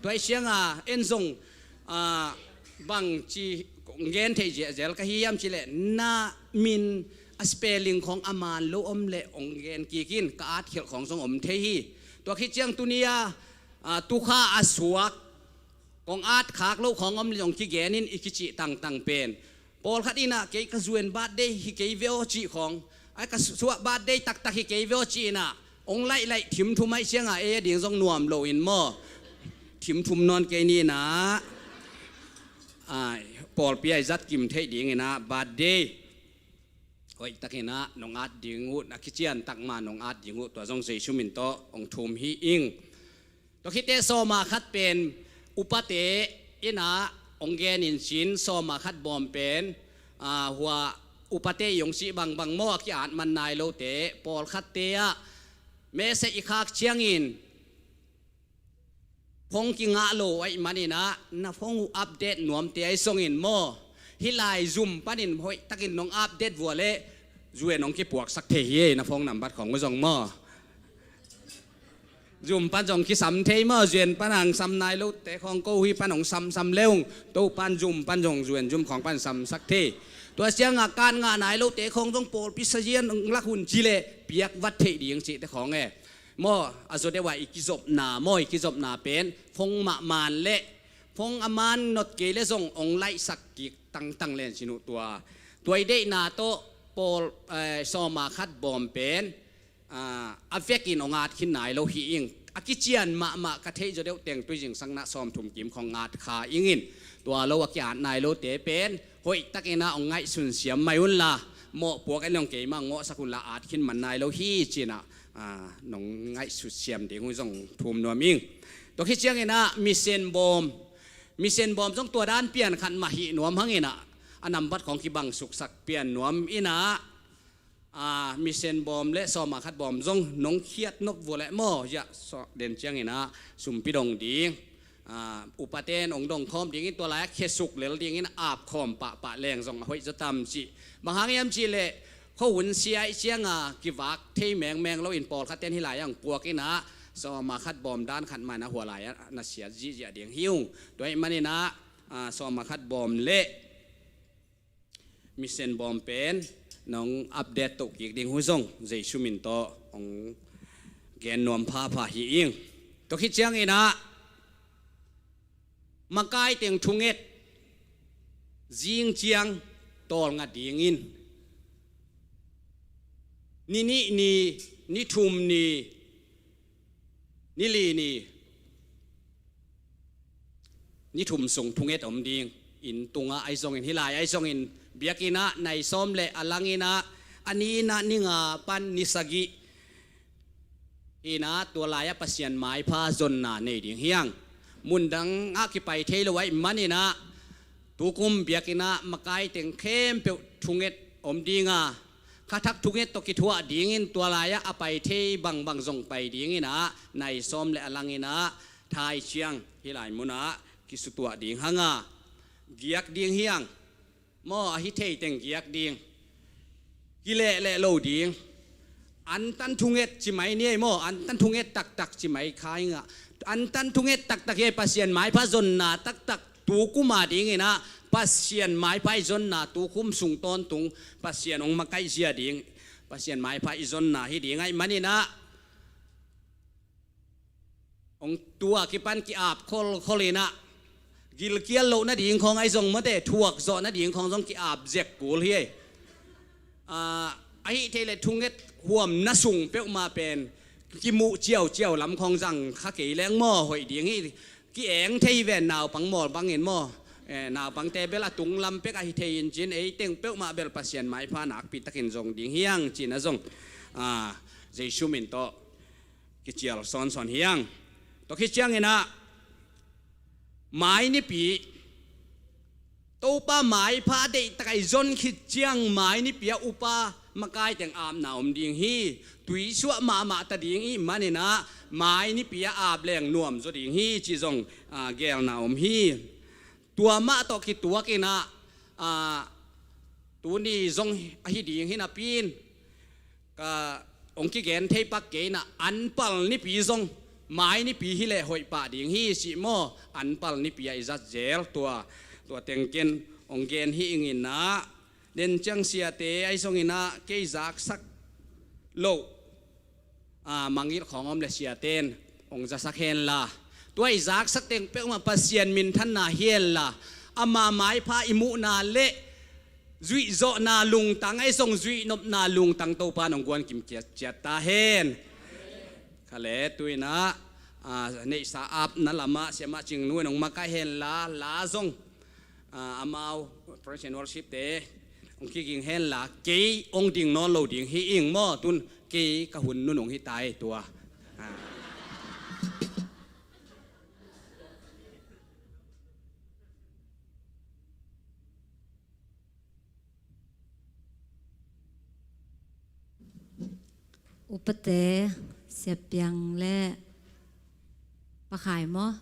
Tua ahih ciangin en zong, ah, bangci hong gen theih ziahzial ka hi hiam cih leh, na min a spelling khawng a man lo om leh hong gen kik in, ka at khialh khawng zong om thei hi. Tua khit ciang tuni a, ah, tukha a suak, kong at khak loh khawng om leh zong kigen in i kicih tangtang pen. Pawlkhat in ah, kei ka zuan birthday hi kei ve aw cih khawng, ai ka suah birthday taktak hi kei ve aw cih in ah, hong laih laih thim thum ahih ciangin ei a ding zong nuam lo in maw, thim thum nawn kei ni in ah, ai, pawlpi a i zat kim theih dingin ah birthday hoih takin ah nong at ding uh, na kician tak mah nong at ding uh, tua zong Jesu min tawh hong thum hi ing. Tua khitteh sawma khat pen upate in ah hong gen in cin, sawma khat bawm pen, ah, hua upate i hong cih bangbang maw, a ki-at man nai lote, pawlkhatte ah message i khak ciangin phone kingah lo ahih manin ah, na phone uh update nuamte ahi zongin maw, hih lai zum panin hoih takin nong update vua leh, zuan hong kipuaksak thei hi, na phone number khawng uh zong maw. Zum pan zong kisam thei maw, zuan pan hong sam nai lote khawng ko hih pan hong samsam le ung, Topan zum pan zong, zuan zum khawng pan samsak thei. Tua ciangin kan ngah nai lote khawng zong pawlpi sazian hong lak un ci leh piak vat theih ding cihte khawng e. Maw, a zaw deuh a i kizopna, maw, i kizopna pen phone mah man leh, phone a man not kei leh zong hong laihsak kik tangtang len cin uh tua. Tua i deihna tawh pawl, eh, sawma khat bawm pen, ah, a vekin hong at khin nai lo hi ing. A kician mahmah ka theih zaw deuh teng tui zingsang in ah sawmthum kim khawng at kha ing in. Tua lo a ki-at nai lote pen hoihtakin ah hong ngaihsun siam mai unla, mawhpuak en leng keimah hong ngawhsak unla, at khin man nai lo hi ci-in ah, ah, nong ngaihsun siam ding uh zong thum nuam ing. Tua khit ciangin ah mission bawm, mission bawm zong tua dan pian khat mah hi nuam hangin ah, a nambat khawng kibang suksak pian nuam in ah, ah, mission bawm le sawma khat bawm zong nong khiat nop vua leh maw, ya, so, den ciangin ah sumpi dong ding, ah, upaten hong dong khawm dingin, tua lai-ah khesuk lel dingin ap khawm pahpah leng zong a hoih zaw tam cih. Bang hang hiam cih leh, khuahun sia ih cianga kivak thei mengmeng loin pawlkhat ten hih lai-ah hong puak in ah, sawma khat bawm dan khat mah in ah hua lai-ah na siat zihziah ding hi ung. Tua ahih manin ah, ah, sawma khat bawm le mission bawm pen nong update toh kik ding uh zong Jesu min tawh hong gen nuam phapha hi ing. Tua khit ciangin ah makai teng thunget zing ciang tawlnga dingin, ni nih ni, ni thum ni, ni li ni, ni thum sung thunget om ding. Inn tungah ahi zongin, hih lai ahi zongin, biakinn ah nai sawm le a langin ah, a ni in ah ni nga pan ni sagih in ah, tua lai-ah Pasian maipha zonna nei ding hi hang. Mundang ah kipai thei lo ahih manin ah, tukum biakinn ah makai teng khempeuh thunget om ding a, kha thak thunget tawh kithuah dingin, tua lai-ah a pai thei bangbang zong pai dingin ah, nai sawm le a langin ah thai ciang hih lai munah kisutuah ding hang a, giak ding hi hang. Maw, a hi thei teng giak ding. Kilehleh lo ding. Antan thunget ci mai ni ei maw, antan thunget taktak ci mai kha ing a. Antan thunget taktak hi ei, Pasian maipha zonna taktak tukum a dingin ah, Pasian maipha i zonna tukum sung tawntung Pasian hong makaih zia ding, Pasian maipha i zonna hi ding ahih manin ah, hong tua kipan ki-ap kholkhol in ah, gilkial loh nading khawng ahi zong, mate, thuak zawh nading khawng zong ki-ap zek kul hi ei. Ah, a hi thei leh thunget huamna sung peuhmah pen kimuh ciauciau lam khawng zang kha kei leng maw, hoih ding hi. Ki-eng thei ven, naupang mawl bangin maw. Eh, naupangte bel a tung lam pek a hi thei in cin, ei teng peuhmah bel Pasian maipha nakpi takin zong ding hi hang cihna zong, ah, Jesu min tawh kicial sawnsawn hi hang. Tua khit ciangin ah, mai nipi, Topa maipha deihtak a i zon khit ciang, mai nipi ah upa makai teng apna om ding hi. Tuisuah mahmah ta ding i hih manin ah, mai nipi ah ap leng nuam zaw ding hi cih zong, ah, gelna om hi. Tua mah tawh kituakin ah, ah, tuni zong ahi ding hi napi-in, ka hong kigen thei pak kei in ah, anpal nipi zong mai nipi hi leh hoih pah ding hi cih maw, anpal nipi ah i zat zel tua, tua teng ken hong gen hi ing in ah, den ciang siate ahi zongin ah, kei zaksak loh, ah, mangngilh khawng om leh siaten hong zasak henla, tua i zaksak teng peuhmah Pasian minthanna hi henla, ama maipha i muhna le zuihzawhna lungtang ahi zong, zuihnopna lungtang Topa in hong guan kim ciat, ciat ta hen. Kha le, tu-in ah, ah, neihsa apna lamah Siamah Cing Nu in hong makaih henla, la zong, ah, amau praise and worship te hong kiging henla, kei hong ding nawn lo ding hi ing maw, tun kei ka hun nunung hi ta ei tua. Ah. Upate, Sia Piang le Pa Khai maw,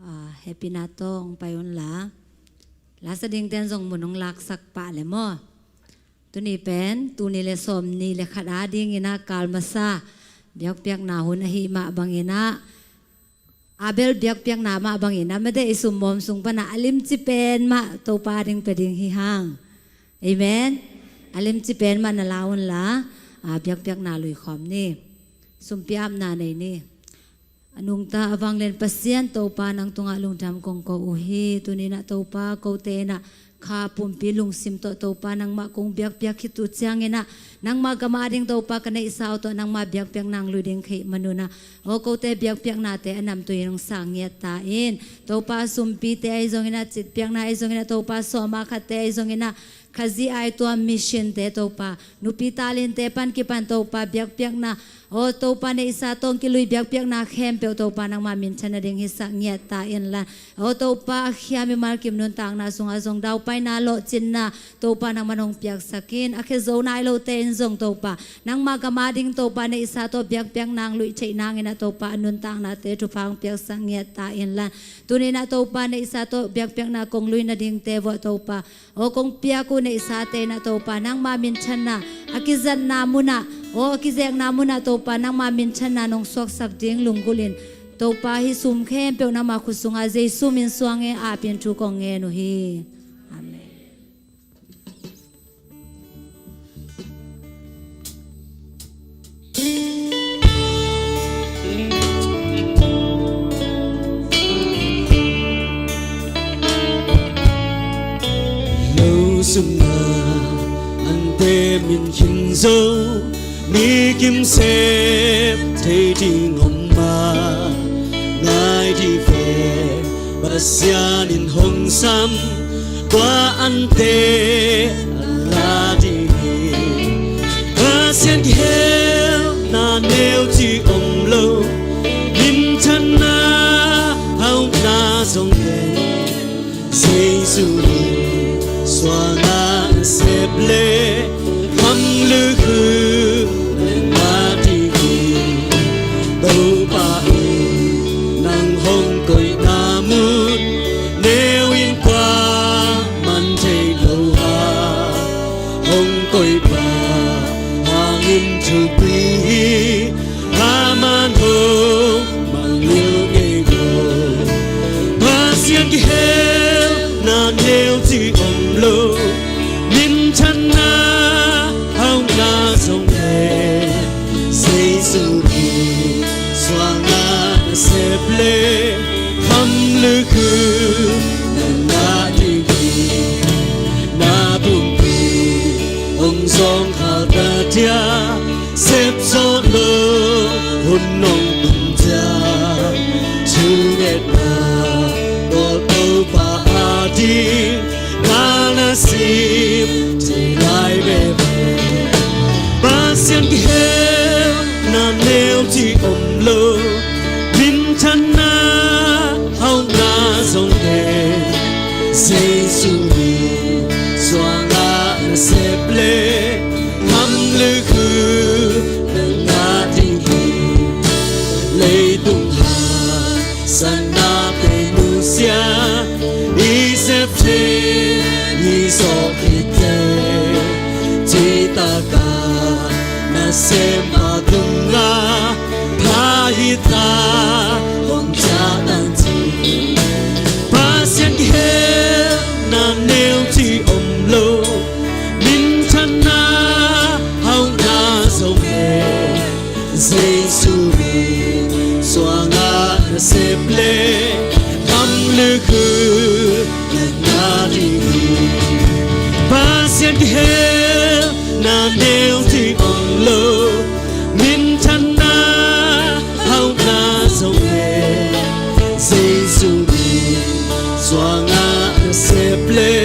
ah, hehpihna tawh hong pai unla, la sa dingten zong mun hong laksak pah le maw. Tuni pen, tul nih le sawmnih le khat a dingin ah kal masa biakpiakna hun ahih mah bangin ah, Abel biakpiakna mah bangin ah, mate, i summawm sung pan ah a limci pen mah Topa ding pia ding hi hang. Amen. A limci pen mah na la unla, ah, biakpiakna lui khawm ni. Sumpi apna nei ni. A nungta a vanglian Pasian Topa, nang tungah lungdam kong ko uh hi. Tuni-in ah Topa, kote in ah kha pumpi lungsim tawh Topa nangmah kong biakpiak khit uh ciangin ah, nangmah gam ading Topa ka neihsa uh tawh nangmah biakpiakna hong lui ding ka hih manun ah, aw kote biakpiaknate a namtui in hong sang ngiat ta in. Topa sumpite ahi zongin ah, citpiakna ahi zongin ah, Topa sawma khatte ahi zongin ah, Khazih ai tua mission te Topa, nupi talent te pan kipan Topa biakpiakna, aw Topa neihsa tawh hong kilui biakpiakna khempeuh Topa nangmah minthanna ding hisak ngiat ta in la. Aw Topa a khia mimal kim nuntakna sungah zong daupaina lawhcinna Topa nangman hong piaksak in, a khia zo nai lote in zong Topa nangmah gam ading Topa neihsa tawh biakpiakna hong luih theih nangin ah Topa a nuntaknate thupha hong piaksak ngiat ta in la. Tuni in ah Topa neihsa tawh biakpiakna kong lui nadingte vuah Topa, aw kong piak uh neihsate in ah Topa nangmah minthanna a kizatna munah, aw a kizekna munah Topa nangmah minthanna nong suaksak ding lunggulh in, Topa hih sum khempeuh nangmah khut sungah Jesu min suang e, apin thu kong ngen uh hi. Amen. Lo sungah ante min khin zo, mi kim sep thei ding om mah, ngai dih ve, Pasian in hong sam tua ante a la ding hi. Pasian kihelna neu ci om lo, minthanna hauna zong hen, Jesu min suangah na sep le, kham lukhu na ngah ding hi. Topa in nang hong koihna mun neu in kuaman thei lo a, hong koih pa hangin thupi hi. Amah hong mangngilh ngei lo. Pasian kihelna neu ci om lo, minthanna hauna zong hen, Jesu min suangah na sep le, kham lukhu na ngah ding hi. Na pumpi hong zawngkhal ta dia, sep zawh lo hun nong tun ciang, thungetna bawl Topa ading na nasep thei lai veve. Pasian kihelna neu ci om lo, minthanna hauna zong hen, Jesu min suangah na sep le, kham lukhu na ngah ding hi. Leitung haksatnate nusia, i sep thei i zawh khit teh, cihtakah nasempa tungah pha hi ta, hong ciah tan ci. Pasian kihelna neu ci om lo, minthanna hauna zong hen, Jesu min suangah na sep le, kham lukhu na ngah ding hi. Pasian kihelna neu ci om lo, minthanna hauna zong hen, Jesu min suangah na sep le,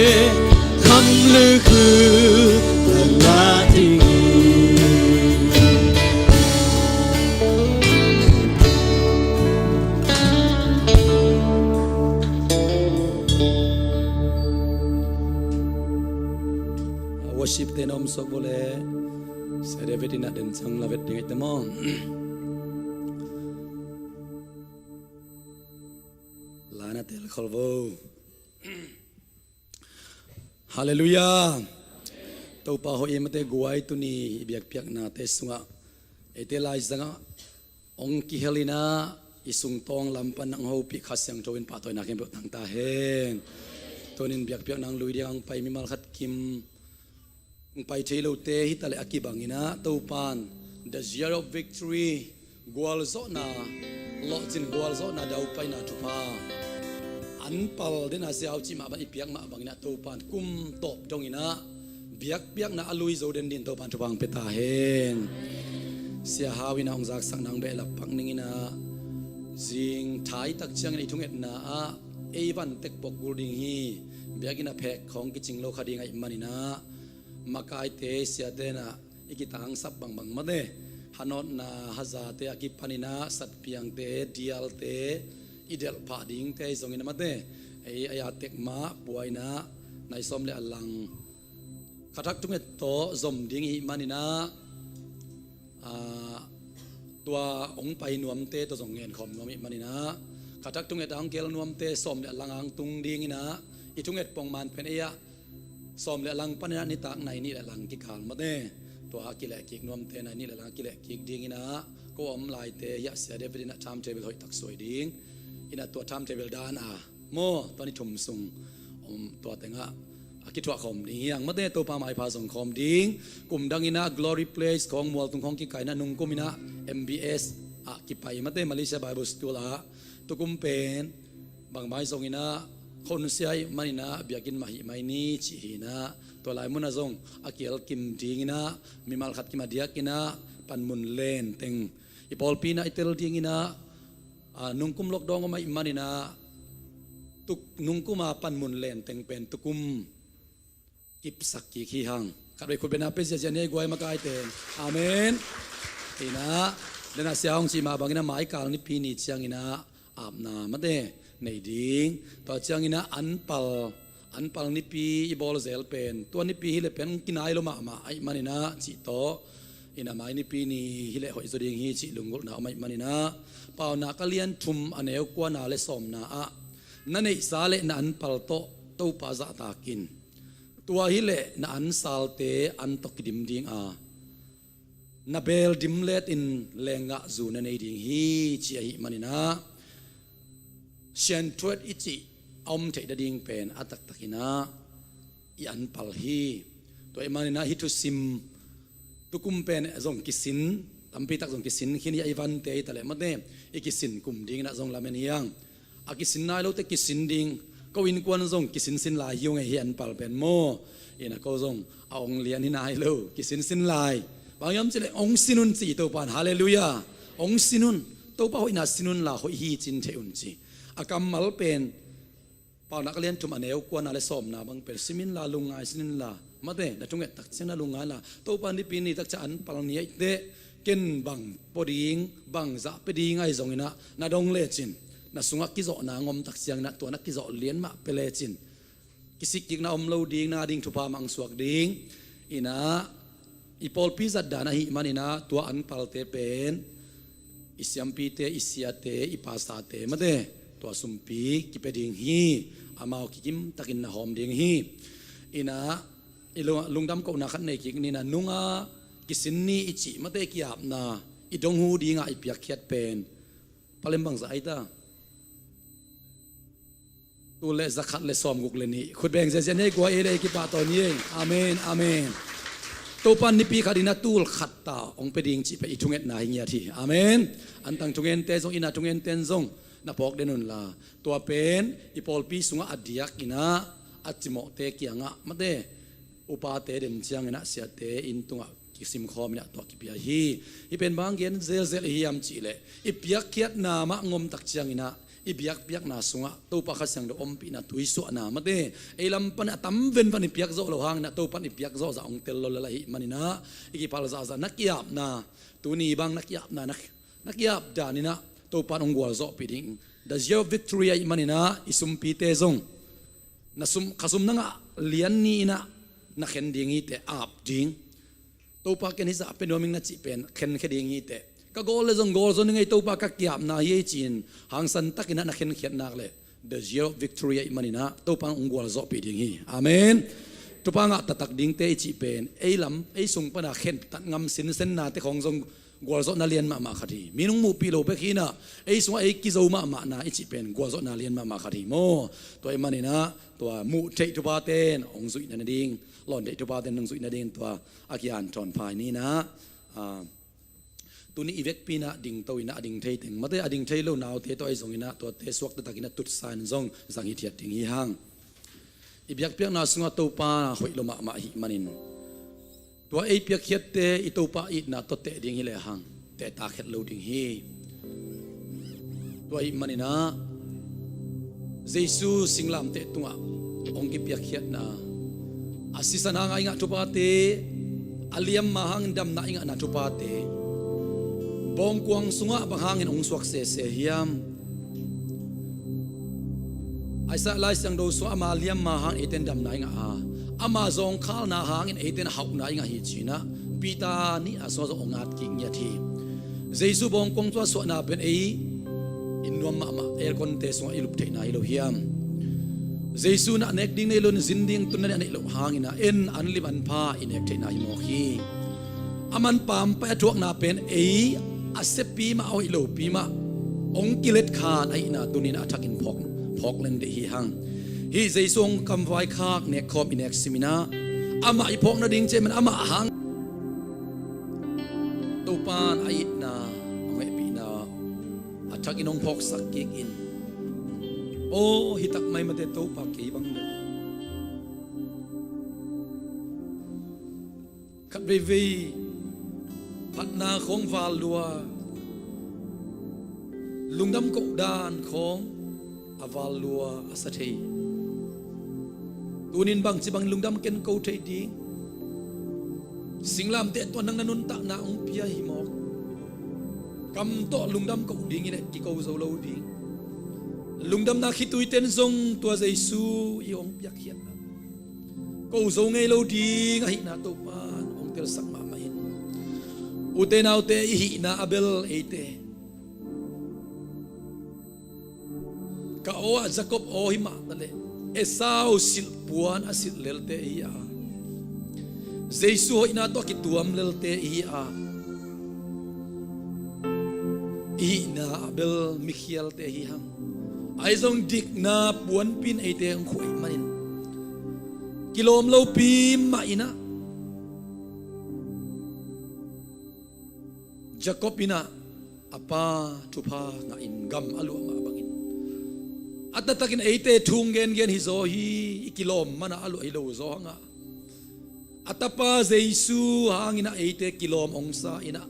kham lukhu na ngah ding hi. Worship te na om suak bo le, Sia David in a den cang la vet ding ei te maw? La na tel khol vo. Halleluiah. Topa hoih i mate guai, tuni i biakpiaknate sungah eite laizangah hong kihel in ah, i sungtawng lam pan nang hopih Kha Siangtho in pahtawina khempeuh tang ta hen. Tunin biakpiakna hong lui ding hong pai mimal khat kim, hong pai thei lote hi ta leh a kibang in ah, Topan the year of victory, gualzawhna, lawhcin gualzawhna, daupaina thupha a An pal den a Sia Hau cih mah bang i piak mah bangin ah Topan kum tawp dongin ah biakpiakna a lui zo den din Topan thupha hong pia ta hen. Sia Hau in ah hong zaksak nang behlap pak ning in ah zing thaitak ciangin i thungetna ah ei van tek pawk gul ding hi. Biakinn a phek khawng kicing lo kha ding ahih manin ah makaite siate in ah i kitangsap bangbang mate, hanawtna hazate a kipanin ah satpiangte dialte i delhphah dingte ahi zongin ah mate, ei a tek mah pua in ah nai sawm le a lang khathak thunget tawh zom ding ihih manin ah, ah, tua hong pai nuamte tawh zong ngenkhawm nuam ihih manin ah khathak thunget a hong kel nuamte sawm le a lang a hong tung dingin ah i thunget pongman pen ei ah sawm le a lang panin ah nitak nai nih le lang kikal mate, tua a kilehkik nuamte nai nih le lang a kilehkik dingin ah ko a om laite hiah Sia David in ah timetable hoihtak suai ding in ah tua timetable dan a maw tua ni thum sung om tua tengah a kithuah khawm ding hiang mate, Topa maipha zong khawm ding. Kum dangin ah Glory Place khawng mualtung khawng kikaih in ah nungkum in ah M B S ah kipai mate, Malaysia Bible School ah tukum pen bangmah zongin ah khonsia ahih manin ah biakinn mah hih mai ni cih hi in ah tua lai munah zong a kial kim dingin ah mimal khat kim a diakin ah panmun len teng i pawlpi in ah i tel dingin ah, ah, nungkum lockdown om ahih manin ah tuk nungkum a panmun len teng pen tukum kipsak kik hi hang. Khatvei khut beng a pia ziazia ni ei guai makaite. Amen. Hi in ah den a Sia Hau hong cih mah bangin ah maikal nipi ni ciangin ah apna mate nei ding. Tua ciangin ah an pal, an pal nipi i bawl zel pen tua nipi hi le pen kinai lo mahmah ahih manin ah cih tawh in ah mai nipi ni hi le hoih zaw ding hi cih lunggulhna om ahih manin ah Paunak a lian thum a neu kuana le sawmna ah na neihsa le na an pal tawh Topa zahtak in. Tua hi le na an salte an tawh kidim ding a na beel dim letin lenggah zu na nei ding hi ci ahih manin ah sianthuat i cih a om theih nading pen a taktakin ah i an pal hi. Tua ahih manin ah hih thusim tukum pen zong kisin, tampi tak zong kisin khin hi a, i vante hi ta leh mate i kisin kum dingin ah zong lamen hi hang. A kisin nai lote kisin ding, ko innkuan zong kisinsin lai hi ung ei, hih an pal pen maw. In ah ko zong a ong lian hi nai lo, kisinsin lai. Bang hiam cih leh ong sin un ci Topan, halleluiah. Ong sin un, Topa hoihna sin un la hoih hi cin theih un ci. A kammal pen Paunak a lian thum a neu kuana le sawmna bang pen sim inla lungngai sin inla mate, na thunget tak ciang na lungngai inla, Topa nipi ni tak ciang an pal ni ahih teh ken bang pua ding, bang zah pia ding ahi zongin ah na dong lecin, na sungah kizawhna ngom tak ciangin ah tua na kizawh lian mah pia lecin kisikkikna om lo ding, na ding thupha mah hong suak ding. In ah i pawlpi zat dan ahih manin ah tua an palte pen i siampite, i siate, i pastorte mate tua sumpi kipia ding hi. Amau kikim takin na hawm ding hi. In ah i lung, lungdam kohna khat nei kik ni in ah, nunga kisin ni i cih mate, kiapna i dong hu dinga i piakkhiat pen palem bangzah ahi ta? Tul le zakhat le sawmguk le nih. Khut beng ziazia ni ei guai, ei le ei kipahtawi ni ei. Amen, amen. Topan nipi khat in ah tul khat ta hong pia ding cih pen i thungetna hi ngiat hi. Amen. Antang thungente zong, inn ah thungente in zong na phawk den unla, tua pen i pawlpi sungah a diak in ah a cimawhte kiangah mate, upate den ciangin ah siate inn tungah kisimkhawm in ah tua kipia hi. Hih pen bang gen zelzel i hiam cih leh, i piakkhiatna mah ngom tak ciangin ah i biakpiakna sungah Topa Kha Siangtho ompihna, tuisuahna mate, ei lam pan a tam venvan i piak zawh loh hangin ah Topan i piak zawh zah hong tel lo lel ahih manin ah i kiphal zahzah na kiapna, tuni bang na kiapna, na, na kiap danin ah Topan hong gualzawhpih ding. The year of victory ahih manin ah i sumpite zong na sum, khasum na ngah lian ni in ah na khen ding hi teh, ap ding. Topa ken hih zah pia nuam ing na cih pen khenkhia ding hi teh. Ka gawl le zong gawl zaw ning ei, Topa ka kiapna hi ei ci-in hangsan takin ah na khenkhiat nak leh the year of victory ahih manin ah Topa hong gualzawhpih ding hi. Amen. Thupha ngah taktak dingte i cih pen ei lam, ei sung pana khentat ngam sinsennate khawng zong gualzawhna lian mahmah khat hi. Min hong muhpih lo bek hi in ah ei sungah ei kizo mahmahna i cih pen gualzawhna lian mahmah khat hi maw. Tua ahih manin ah tua muh theih thuphate in hong zuih nading, lawn theih thuphate in hong zuih nading tua a kihanthawn phai ni in ah, ah, Tuni i vekpi in ah dingto in ah, a ding thei teng mate, a ding thei lo naute tawh ahi zongin ah tuate suak taktakin ah tutsa in zong zang hithiat ding hi hang. I biakpiakna sungah Topa hoih lo mahmah ahih manin, tua ei piakkhiatte i Topa itna tawh teh ding hi lehang tehtak het lo ding hi. Tua ahih manin ah Jesu singlamteh tungah hong kipiakkhiatna, a sisan hanga i ngah thuphate, a liamma hangin damna i ngahna thuphate, bawngkuang sungah bang hangin hong suak sese hiam? Isaiah Lai Siangtho sungah ama liamma hangin eite in damna i ngah a, ama zawngkhalna hangin eite in hauhna i ngah hi ci-in ah Peter nih a sungah zong hong at kik ngiat hi. Jesu bawngkuang tungah suahna pen ei inn nuam mahmah aircon-te sungah i lup theihna hi lo hiam? Jesu in ah nek ding nei lo in zin ding tunna nei a neih loh hangin ah en an lim an pha i nek theihna hi mawk hi. A manpha a thuakna pen ei a siapi mah, a hoih lopi mah hong kilet khan ahihna tunin a thakin phawk, phawk leng deih hi hang. Hih Jesu hong kamvaikhak nekkhawm i nek simin ah amah i phawk nading ciamin amah hang Topa in a itna, a hehpihna a thakin hong phawksak kik in. Aw, hi tak mai mate Topa kei bang le. Khat veivei phatna khawng val lua, lungdam koh dan khawng a val lua a sa thei. Tunin bangci bangin lungdam ken ko thei ding? Singlamteh tua nang na nuntakna hong pia hi mawk. Kam tawh lungdam koh dingin ah kiko zo lo ding. Lungdamna khitui ten zong tua Jesu i hong piakkhiatna ko zo ngei lo ding ahihna Topa in hong telsak mahmah in. Ute naute, i hihna a bel eite ka aw ah Jacob aw hi mah taleh Esau silh puan a silh lelte ihi a, Jesu hoihna tawh a kituam lelte ihi a, i hihna a bel mikhialte hi hang. Ahi zong dikna puanpi in eite hong khuah ahih manin kilawm lopi mah in ah Jacob in ah a pa thupha ngahin gam a luah mah bangin a taktakin eite thu hong gengen hi zaw hi. I kilawm man ah a luah hi lo zaw hang a, a tapa Jesu hangin ah eite kilawm hong sa in ah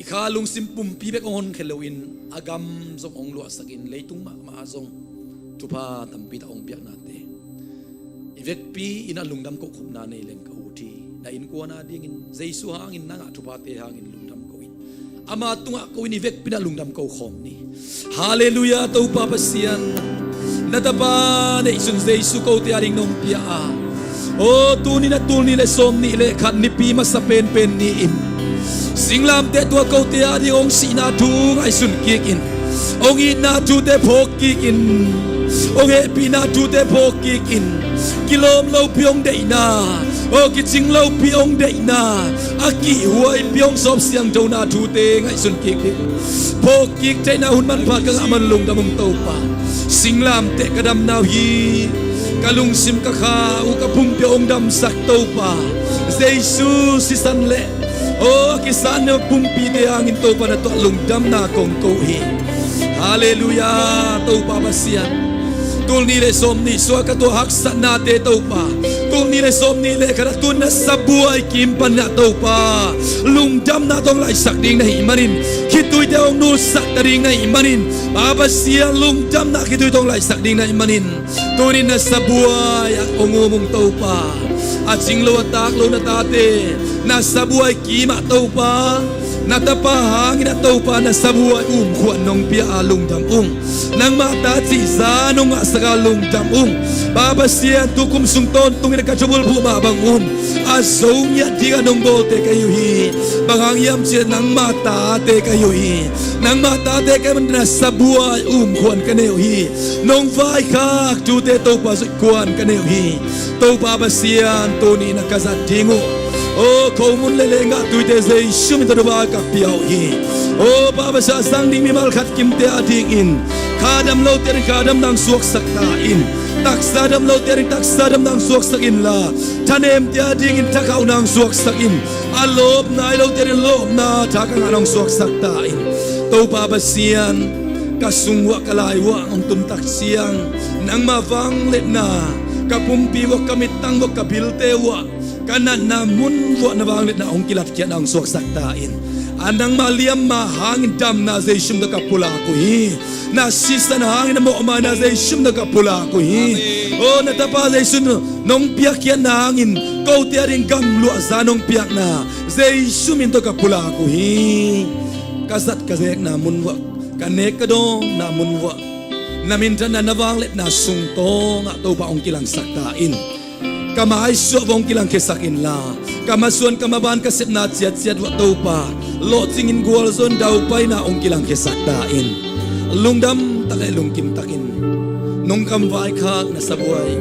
i kha lungsim pumpi bek hong honkhia loin a gam zong hong luahsakin leitung mahmah ah zong thupha tampi tak hong piaknate i vekpi in ah lungdam kohkhopna nei leng ka ut hi. Na innkuan a dingin Jesu hangin na ngah thuphate hangin lungdam ko in, ama tungah ko in, i vekpi in ah lungdam ko khawm ni. Halleluiah. Topa Pasian, na tapa neihsun Jesu kote a ding nong pia a, aw, tuni na tul nih le sawm nih le khat nipi masa penpen ni-in singlamteh tua kote a ding hong sihna thu ngaihsun kikin, hong itna thute phawk kikin, hong hehpihna thute phawk kikin, kilawm lopi hong deihna, aw, kicing lopi hong deihna, a kihhuaipi hong sawp siangthona thute ngaihsun kik ding phawk kik theihna hun manpha ka ngah man lungdam ung Topa. Singlamteh ka damna uh hi. Ka lungsim ka kha uh ka pumpi hong damsak Topa Jesu sisan le, aw, a kisan na pumpite hangin Topa na tuah lungdamna kong ko uh hi. Halleluiah. Topa Pasian, tul nih le sawm nih sungah ka tuah haksatnate Topa, tul nih le sawm nih le khat a tun na sabuai kim pan ah Topa lungdamna tawh hong laihsak ding na hih manin, khituite hong nulsak ta ding na hih manin, Pa Pasian, lungdamna khituite hong laihsak ding na hih manin, tunin na sabuai ah hong um ung Topa. A cing lo a tak lo na tate na sabuai kim ah Topa, na tapa hangin ah Topa na sabuai umkhuan nong pia a lungdam ung. Nangmah ta cihza nong ngahsak a lungdam ung. Pa Pasian, tukum sung tawntungin ka thubulphuh mah bang un a zo ngiat dingah nong bawlte ka hi uh hi. Bang hang hiam cih leh nangmah tate ka hi uh hi. Nangmah tate ka hih manin na sabuai umkhuan ka nei uh hi. Nong vaikhak thute Topa zuih kuan ka nei uh hi. Topa Pasian, tuni-in ah ka zat ding uh, aw, khomun le lenggah tuite Jesu min tawh thupha ka pia uh hi. Aw, Pa Pasian, a zang ding mimal khat kimte a dingin, kha dam lote a dingin kha damna hong suaksak ta in. Taksa dam lote ading taksa damna hong suaksak inla, thanemte adingin thakhauhna hong suaksak in. A lawp nai lote ading lawpna thakhat hong suaksak ta in. Topa Pasian, ka sung uah ka lai uah hong tuntak ciang nangma vangliatna ka pumpi uah, ka mittang uah, ka bilte uah, ka natna mun uah na vangliatna hong kilatkhiatna hong suaksak ta in. A nangma liamma hangin damna Jesu min tawh ka pulak uh hi. Na sisan hangin a mawhmaina Jesu min tawh ka pulak uh hi. Amen. O na tapa Jesu, nong piakkhiatna hangin kote ading gamluahza nong piakna Jesu min tawh ka pulak uh hi. Ka zat ka zekna mun uah, ka nek ka dawnna mun uah, na minthanna na vangliatna sung tawngah Topa hong kilangsak ta in. Ka maisuah uah hong kilangkhiasak inla, ka masuan ka maban ka sepna ciatciat uah Topa, lawhcingin gualzawhin daupaina hong kilangkhiasak ta in. Lungdam tak le lungkim takin nong kam vaikhak na sabuai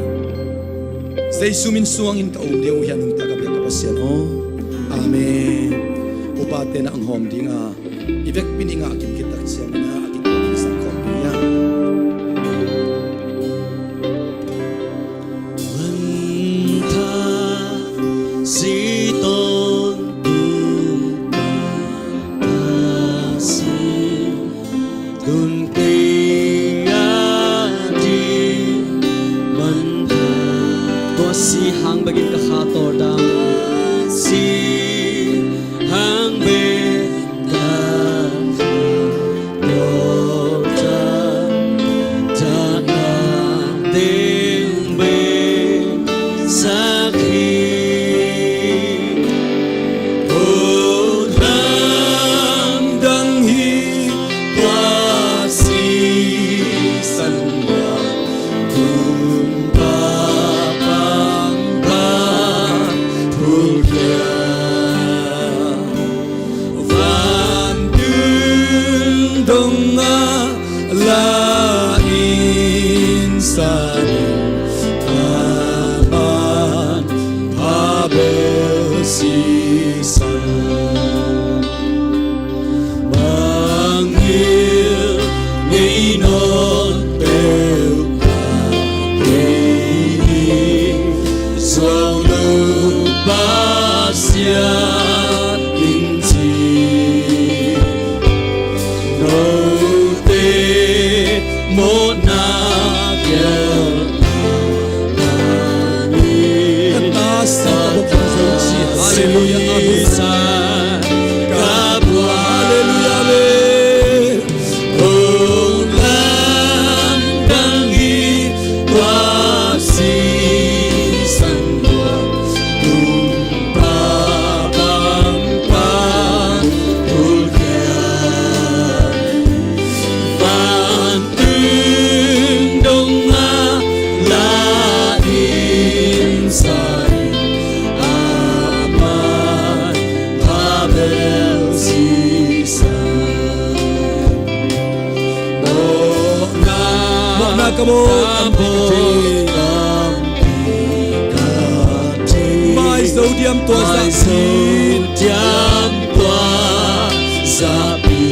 Jesu min suangin ka um ding uh hi a, nungta ka biak ka Pasian aw. Amen. Upate na hong hawm dinga, i vekpi nih ngah kim khit tak ciangin a kikuan sang khawm ding hi a. Mantha si tawntung Pasian, tun kei a ding mantha. Tua si hang bekin ka kha tawldam. Si hang bek ka kha tawldam, tha na teng bek sak hi. Ko lamdang hi, tua sisan uah kumpa pangpang phulkhia. Vantung dongah la in sa ding, a manpha bel sisan. Mangngilh ngei nawn peuhmah kei nih, zuau lo Pasian in ci. Note mawhna gelhna, ka ta sa ka bawk zo ci. Halleluiah, amen. Halleluiah, amen. Ko lamdang hi, tua sisan uah kumpa pangpang phulkhia. Vantung dongah la in sa ding, a manpha bel sisan. Mawhna, mawhna ka bawl tampi ka thei. Mai zo diam tua zahpi, mai zo diam tua zahpi.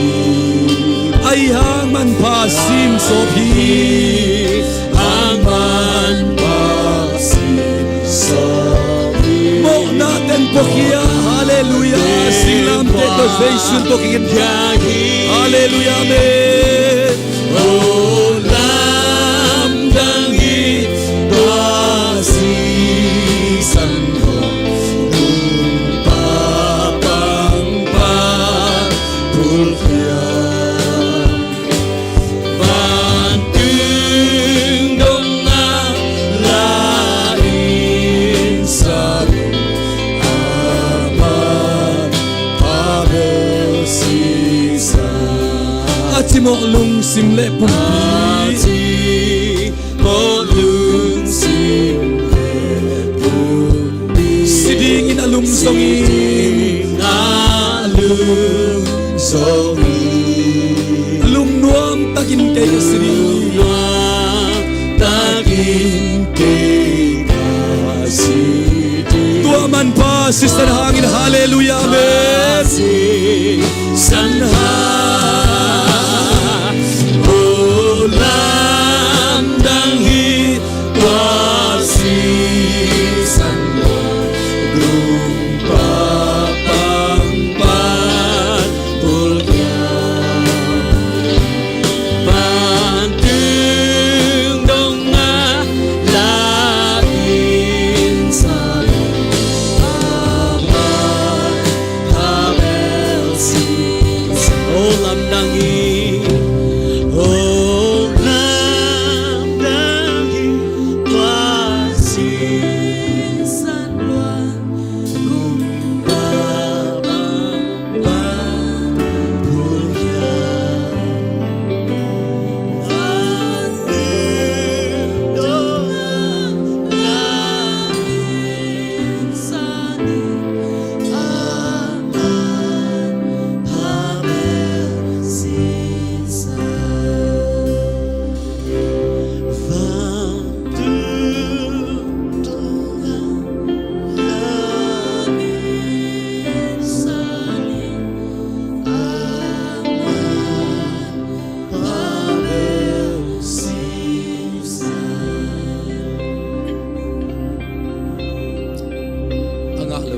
Ahi hang manpha sim sawp hi. Hang manpha sim sawp hi. Mawhna teng puakhia. Halleluiah. Singlamteh tawh Jesu puakhia. Halleluiah, amen. Ko lamdang hi, tua sisan uah kumpa pangpang phulkhia. Vantung dongah la in sa ding, a manpha bel sisan. A cimawh lungsim le pumpi, a cimawh lungsim le pumpi, si dingin a lum zongin, si dingin a lum zongin, lungnuam takin kei ka si ding. Lungnuam takin kei ka si ding. Tua manpha sisan hangin, halleluiah, amen. Sisan hang, ko lamdang hi,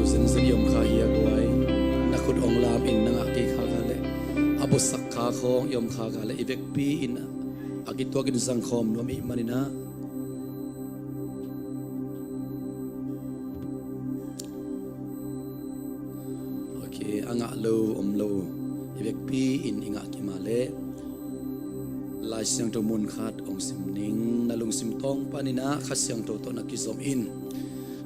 Zenzen i om kha hi a guai. Na khut ong lam in na ngah kei kha kha leh, a busak kha khawng i om kha kha leh, i vekpi in a kituak in zangkhawm nuam i hih maninah. Ok, a ngah lo om lo, i vekpi in i ngah kima leh Lai Siangtho mun khat ong sim ning. Na lungsim tawng paninah Kha Siangtho tawh na kizom in.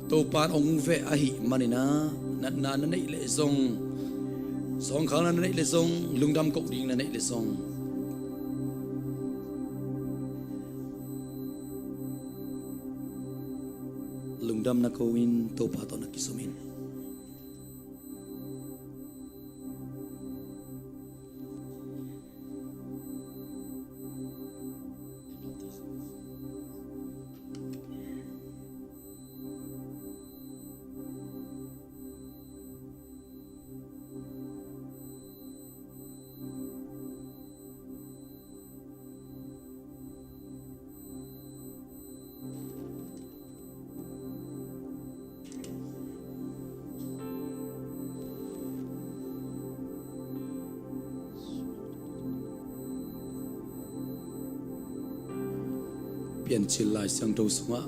Topa in ong veh ahih maninah, natna na neih leh zong, zawngkhalna na neih leh zong, lungdam koh ding na neih leh zong, lungdam na ko in Topa tawh na kizom in. Piancil Lai Siangtho sungah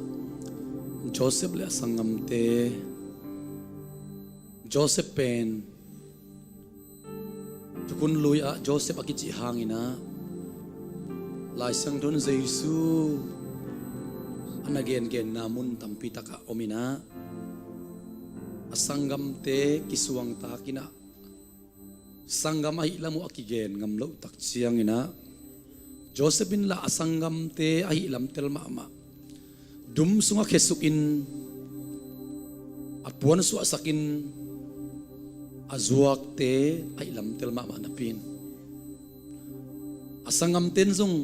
Joseph le a sanggamte, Joseph pen thukhun lui-ah Joseph a kicih hanginah Lai Siangtho in Jesu a na gengenna mun tampi takah om inah, a sanggamte kisuangtak inah, sanggam ahih lam uh a kigen ngam loh tak cianginah, Joseph in lah a sanggamte ahih lam tel mahmah, dum sungah khesukin, a puan suahsakin, a zuakte ahih lam tel mahmah napi in, a sanggamte in zong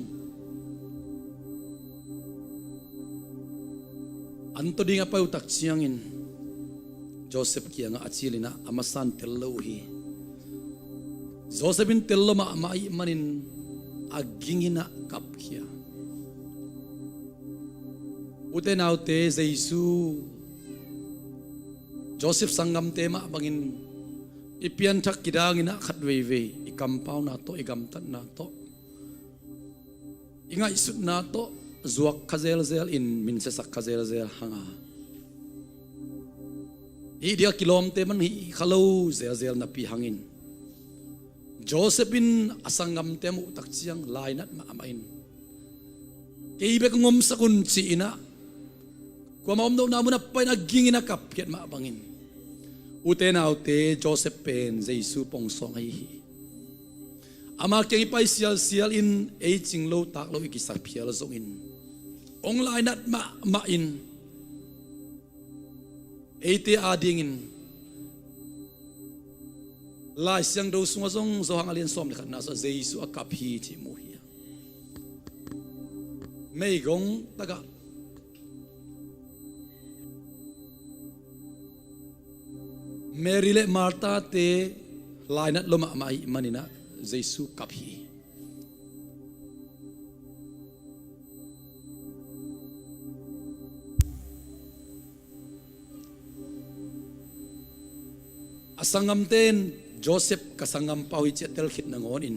an tawh ding a pai uh tak ciangin Joseph kiangah a cilinah a masa in tel lo uh hi. Joseph in tel lo mahmah ahih manin a ging inah kapkhia. Ute naute, Jesu Joseph sanggamte mah bangin i pianthak kidanginah khat veivei i kampauna tawh, i gamtatna tawh, i ngaihsutna tawh zuak kha zelzel in, minsiasak kha zelzel hanga, hih dia kilawmte man hih kha lo zelzel napi hangin, Joseph in a sanggamte a muh tak ciang lainat mahmah in, kei bek hong omsak un ci-inah, kuamah om lohna mun a pai in a ging in a kapkhiat mah bangin, ute naute, Joseph pen Jesu pong sawng ahi hi. Ama kiang i pai sialsial in ei cing lo tak lo i kisa phial zongin, hong lainat mahmah in, eite adingin Lai Siangtho sungah zong Johan a lian sawm le khatna sungah Jesu a kap hi cih mu hi a. Meigong tagah Mary le Martha-te lainat lua mahmah ahih maninah Jesu kap hi. A sanggamte in Joseph ka sanggampa uh hi ci a tel khit nangawn in,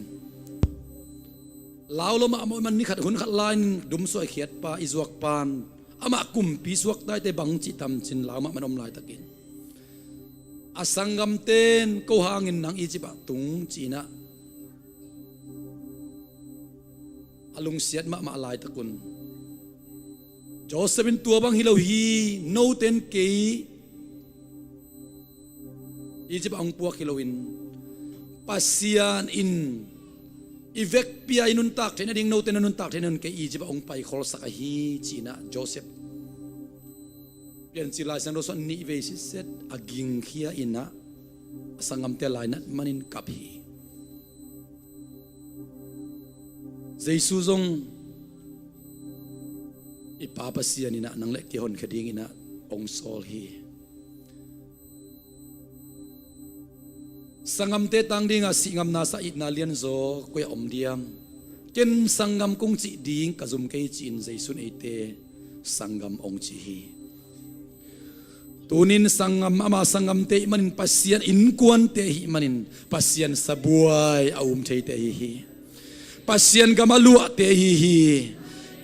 lau lua mahmah uh man, ni khat hun khat lai-in dum suaikhiatpa, i zuakpa in amah kumpi suaktaite bang cih tam ci-in lau mahmah in om laitakin, a sanggamte in ko hangin nang Egypt ah tung ci-inah a lungsiat mahmah laitakun, Joseph in tua bang hi lo hi, note in kei Egypt ah hong puak hi loin, Pasian in i vekpi-a i nuntak theih nading note na nuntak theih nading kei Egypt ah hong paikholsak ahi ci-inah Joseph Piancil Lai Siangtho sungah nih vei sitset a gingkhia inah a sanggamte lainat manin kap hi. Jesu zong i Pa Pasian inah nang le kei honkhia dinginah hong sawl hi. Sanggamte tang dinga sih ngamna sa itna lianzaw koi-ah om diam? Ken sanggam kong cih ding ka zum kei ci-in Jesu in eite sanggam hong ci hi. Tunin sanggam, ama sanggamte ahih manin Pasian innkuante ahih manin Pasian sabuai a um theite ahi hi. Pasian gam a luahte ahi hi.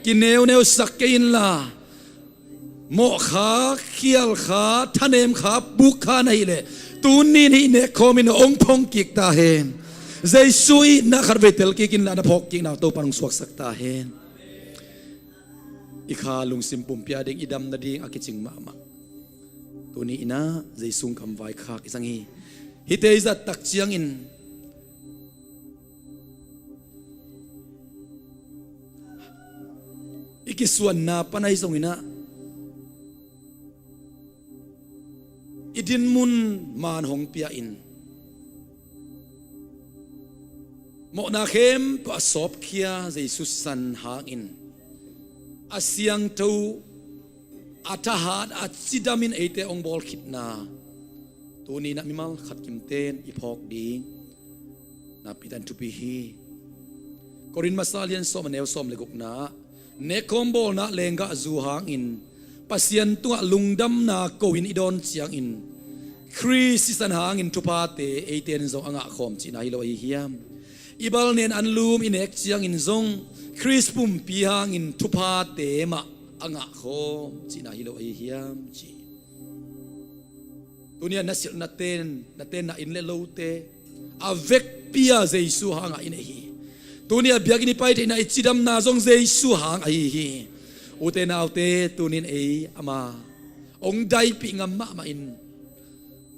Kineuneusak kei inla, mawh kha, khial kha, thanem kha, buk kha na hih leh, tunin hih nek khawmin hong phong kik ta hen. Jesu itna khatvei tel kik inla, na phawk kikna Topa'n hong suaksak ta hen. I kha lungsim pumpi a ding, i dam nading a kicing mahmah. Tuni in ah Jesu kam vaikhak i zang hi. Hihte i zat tak ciangin i kisuanna pan ahi zongin ah, i dinmun maan hong pia-in, mawhna khempeuh a sawpkhia Jesu sisan hangin, a siangtho, a thahat, a cidamin eite hong bawl khitna tuni in ah mimal khat kimten i phawk ding nakpi takin thupi hi. Korin masa lian sawm, a neu sawm le gukna ah, nekkhawm bawlna lenggahzu hangin Pasian tungah lungdamna ko-in i dawn ciangin, Khrist sisan hangin thuphate eite'n zong a ngahkhawm cihna hi lo ahi hiam? I bal nen anlum i nek ciangin zong Khrist pumpi hangin thuphate mah a ngahkhawm cihna hi lo ahi hiam, ci. Tuni-ah na silh, na ten, na tenna inn le lote a vekpi-a Jesu hangah i neih hi. Tuni-ah biakinn i pai theihna, i cidamna zong Jesu hang ahi hi. Ute naute, tunin ei ama hong daipih ngam mahmah in,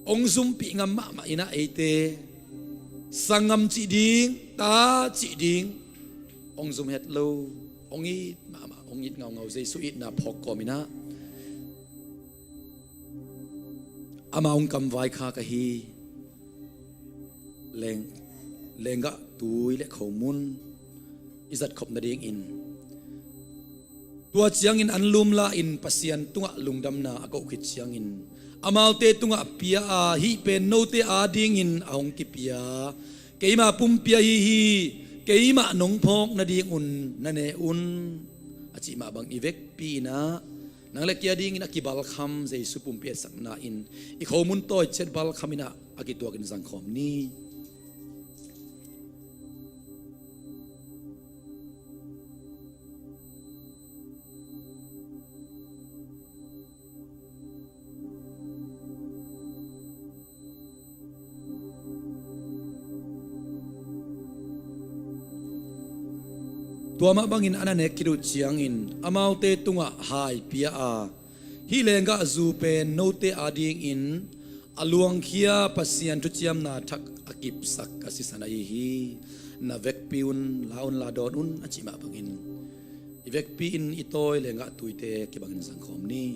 hong zumpih ngam mahmah in ah eite sanggam cih ding, ta cih ding hong zum het lo, hong it mahmah, hong it ngaungau Jesu itna phawk kawm in ah, ama hong kam vaikhak ahi leng, lenggah tui le khomun i zat khop nadingin, tua ciangin anlum la-in Pasian tungah lungdamna a koh khit ciangin, amaute tungah pia a, hih pen note adingin a hong kipia, keima pumpi ahi hi, keimah nong phawk nadingun na ne un, a cih mah bang i vekpi in ah, nang le kei adingin a kibalkham Jesu pumpi etsakna in i khomun tawi ciat balkham in ah a kituakin zangkhawm ni. Tua mah bangin a na nek khit uh ciangin amaute tungah hai pia a, hih lenggahzu pen note adingin a luangkhia Pasian thuciamna thak a kipsak a sisan ahi hi. Na vekpi un, la un, la dawn un, a cih mah bangin i vekpi in i tawi lenggah tuite kibangin zangkhawm ni.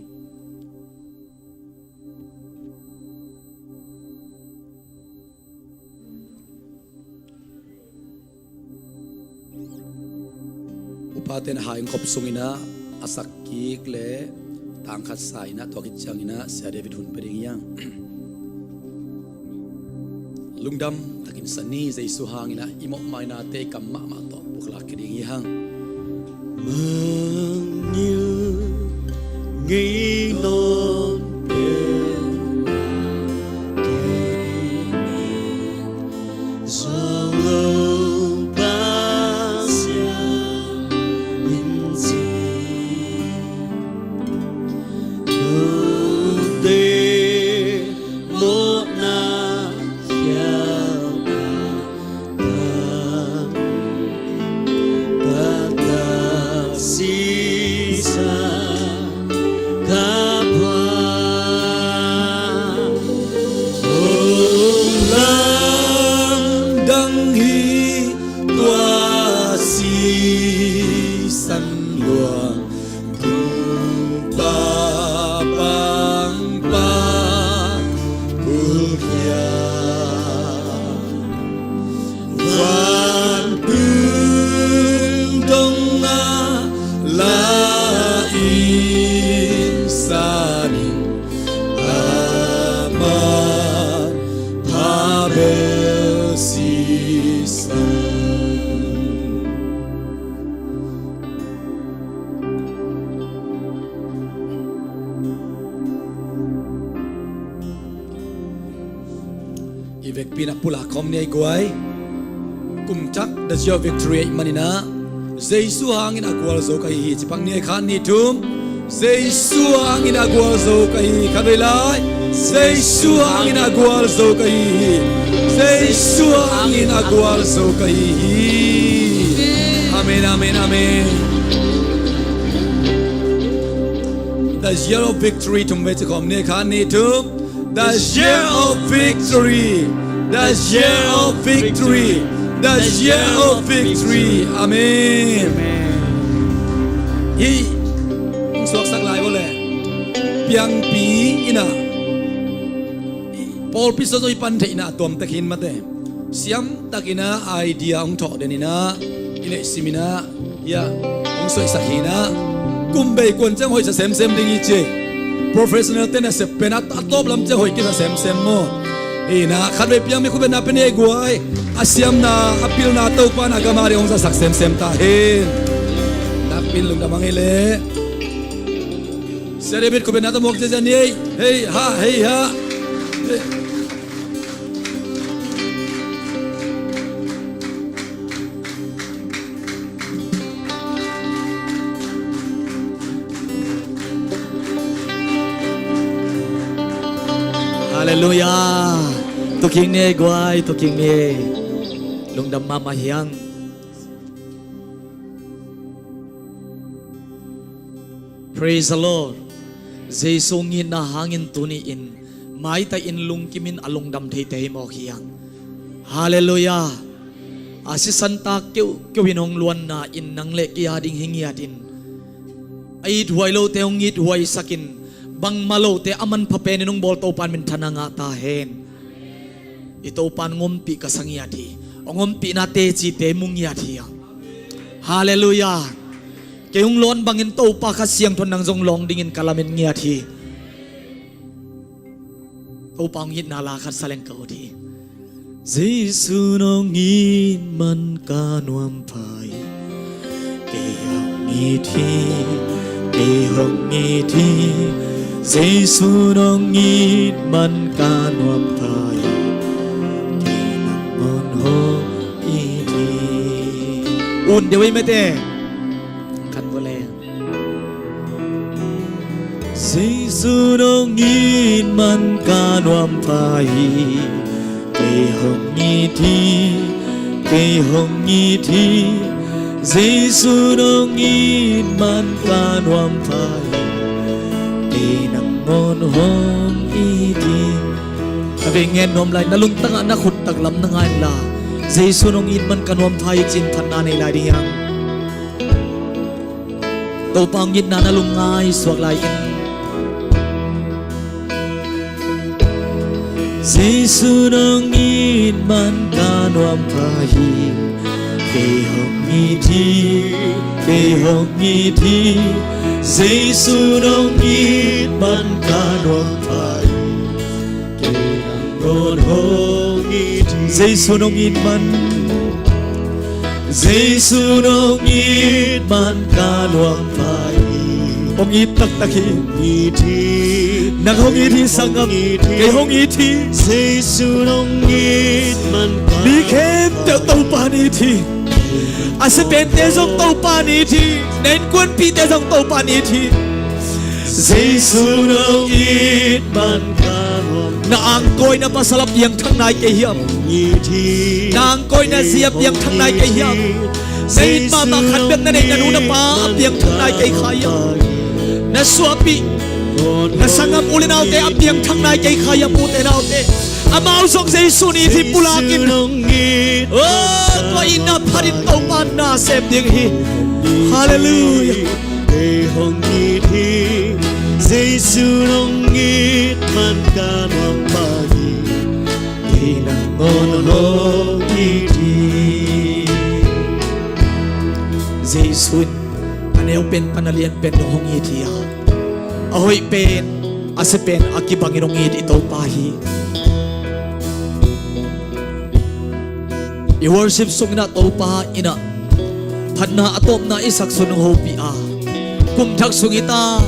Upate na hai hong khop sungin ah a sak kik le tangkhat sa in ah, tua khit ciangin ah Sia David hun pia ding hi hang. Lungdam takin sa ni. Jesu hangin ah i mawhmainate i kam mahmah tawh puklak khia ding hi hang. Mangngilh ngei nawn pen kei min zawng lo Pasian min ci. Note mawhna khialhna Vekpi in ah pulak khawm ni ei guai. Kumthak, the year of victory ahih manin ah, Jesu hangin a gualzo ka hi hi ci pak ni ei. Khat, nih, thum. Jesu hangin a gualzo ka hi hi. Khatvei lai. Jesu hangin a gualzo ka hi hi. Jesu hangin a gualzo ka hi hi. Amen, amen, amen. The year of victory, thumvei ci khawm ni ei. Khat, nih, thum. The year of victory. The year of victory. The year of victory. Amen. Hih hong suaksak lai vawleh, piangpi in ah, pawlpi sawsawh i pan theihna a tuamtek hi in mate. Siamtakin ah idea hong thawh den in ah, i neihsim in ah, hih ah hong suaisak hi in ah, kum bei kuan ciang hoihsa semsem ding hi ci. Professional te nasep pen a, a tawp lam ciang hoih kisa semsem maw. Hi in ah, khatvei piangpi khut beng na pia ni ei guai. A siamna, a pilna Topa in a gam a ding hong zasak semsem ta hen. Nakpi in lungdam hang ei leh. Sia David khut beng na tawh muak ziazia ni ei. Hei ha, hei ha. Halleluiah. Tuking ni ei guai, tuking ni ei. Lungdam mahmah hi hang. Praise the Lord. Jesu hong itna hangin tuni-in maitakin lungkimin a lungdam theite hi mawk hi hang. Halleluiah. A sisan tak keuhkeuh in hong luanna in nang le kei a ding hi ngiatin, a ithuai lote hong ithuaisakin, bangmah lote a manpha penin hong bawl Topa in minthanna ngah ta hen. I Topa in hong ompih ka sa ngiat hi. Hong ompihna tecite mu ngiat hi a. Halleluiah. Kei hong lawn bangin Topa Kha Siangtho in nang zong lawng dingin ka lamen ngiat hi. Topa hong itna la khat sa leng ka ut hi. Jesu nong it man ka nuam pha hi. Kei hong it hi, kei hong it hi. Jesu nong it man ka nuam pha hi. Kei nangawn hong it hi. Un deuh ei mate. Kan vawleh. Jesu nong it man ka nuam pha hi. Kei hong it hi, kei hong it hi. Jesu nong it man ka nuam pha hi. Kei nangawn hong it hi. A vei ngen nuam lai, na lungtangah na khut taklam na ngai inla, Jesu nong it man ka nuam pha hi ci-in phatna nei lai ding hi hang. Topa hong itna na lungngai suak lai in. Jesu nong it man ka nuam pha hi. Kei hong it hi, kei hong it hi. Jesu nong it man ka nuam pha hi. Kei nangawn hong it hi. Jesu nong it man. Jesu nong it man ka nuam pha hi. Hong it taktak hi. It hi. Nang hong it hi sanggam. It hi. Kei hong it hi. Jesu nong it man ka. Mi khempeuh Topa in it hi. A siapente zong Topa in it hi. Na innkuanpihte zong Topa in it hi. Jesu nong it man ka nuam. Na angkawina pasal a piangthak nai kei hiam? It hi. Na angkawina zi a piangthak nai kei hiam? Na it mahmah khat bek na neih na nu na pa a piangthak nai kei kha hiam? Na suahpih, na sanggam u le naute a piangthak nai kei kha hiam, ute naute? Amau zong Jesu in it hi, pulak in. Oh, tua itna phatin Topa na sem ding hi. Halleluiah. Kei hong it hi, Jesu nong it man ka nuam pha hi. Kei nangawn hong it hi. Jesu in a neu pen pan a lian pen dong hong it hi a, a hoih pen, a sia pen a kibangin hong it i Topa hi. I worship sungin ah Topa in ah phatna a tawpna i sak sun hong hopih a, kum thak sung hi ta,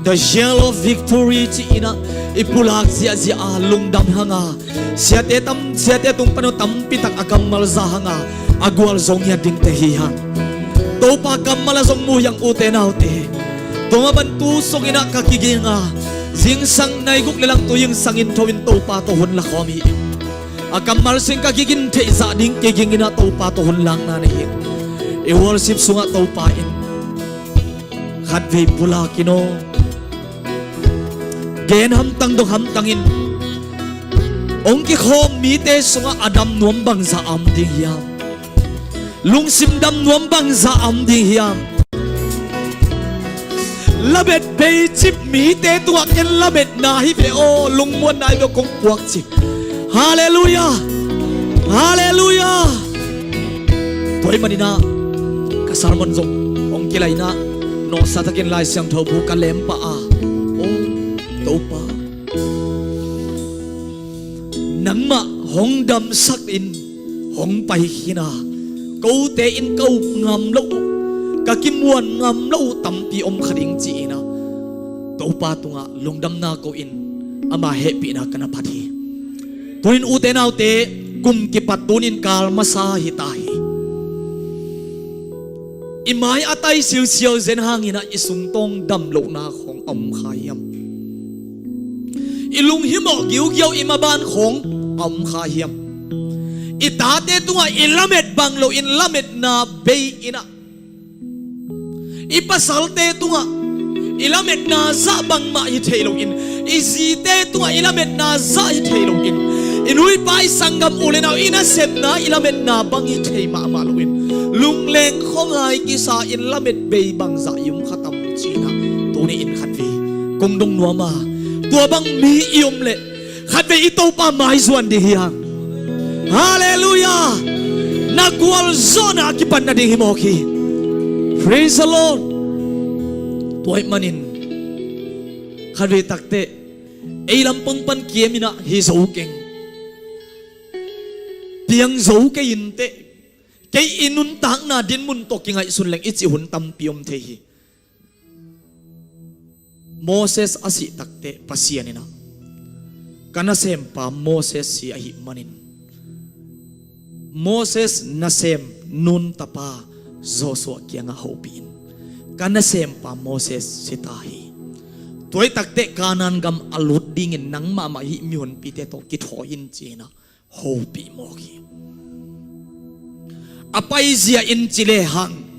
The Zeal of Victory ci-in ah i pulak ziahziah a lungdam hang a, siate tam, siate tung pan uh tampi tak a kammal za hang a, a gualzo ngiat dingte hi hang. Topa kammal a zong mu hi hang, ute naute. Tua mah bang tu sungin ah ka kiging a, zingsang nai guk le lang tu zingsang in tho in Topa tawh hun la khawm hi. A kammal sung ka kiging theih zah ding kiging in ah Topa tawh hun lakna nei hi. I worship sungah Topa in khatvei pulak in aw, gen hamtang, dong hamtang in, hong kikhawm mite sungah a dam nuam bangzah a om ding hiam? Lungsim dam nuam bangzah a om ding hiam? Lamet bei cip mite tungah ken lametna hi ve aw, lungmuanna hi ve aw, kong puak ci. Halleluiah. Halleluiah. Tua ahih manin ah ka sermon zong hong kilai in ah, nawhsa takin Lai Siangtho bu ka lem pah a, aw Topa, nangmah hong damsak in hong pai khin a, kote in ka up ngam loh uh, ka kimuan ngam loh uh tampi om kha ding ci-in ah Topa tungah lungdamna ko in ama hehpihna ka na phat hi. Tunin ute naute, kum kipat tunin kal masa hi ta hi. I mai a tai siusiau zen hangin ah i sungtawng dam lohna khawng a om kha hiam? I lunghimawh giugiau i maban khawng a om kha hiam? I tate tungah i lamet bang loin lametna bei in ah, i pasalte tungah i lametna zah bangmah hi thei loin, i zite tungah i lametna zah hi thei loin, i nuipa, i sanggam, u le nau, i nasepna, i lametna bang hi thei mahmah loin, lungleng khuangai kisa in lamet bei bangzah i om kha tam ci-in ah, tuni in khatvei kong dong nuam a, tua bang mi i om leh khatvei i Topa maizuan ding hi hang. Halleluiah. Na gualzawhna a kipan nading hi mawk hi. Praise the Lord. Tua ahih manin khatvei takteh ei lampang pan kiam in ah hi zo keng, piang zo kei inteh, kei i nuntakna dinmun tawh kingaihsun leng i cih hun tampi om thei hi. Moses a sih takteh Pasian in ah, ka nasempa Moses hi ahih manin Moses nasem nun tapa Joshua kiangah hopih in, ka nasempa Moses si ta hi. Tua ahih takteh Kanaan gam a lut dingin nang mahmah hih mihonpite tawh kithawi in ci-in ah hopih mawk hi. A paizia in ci lehang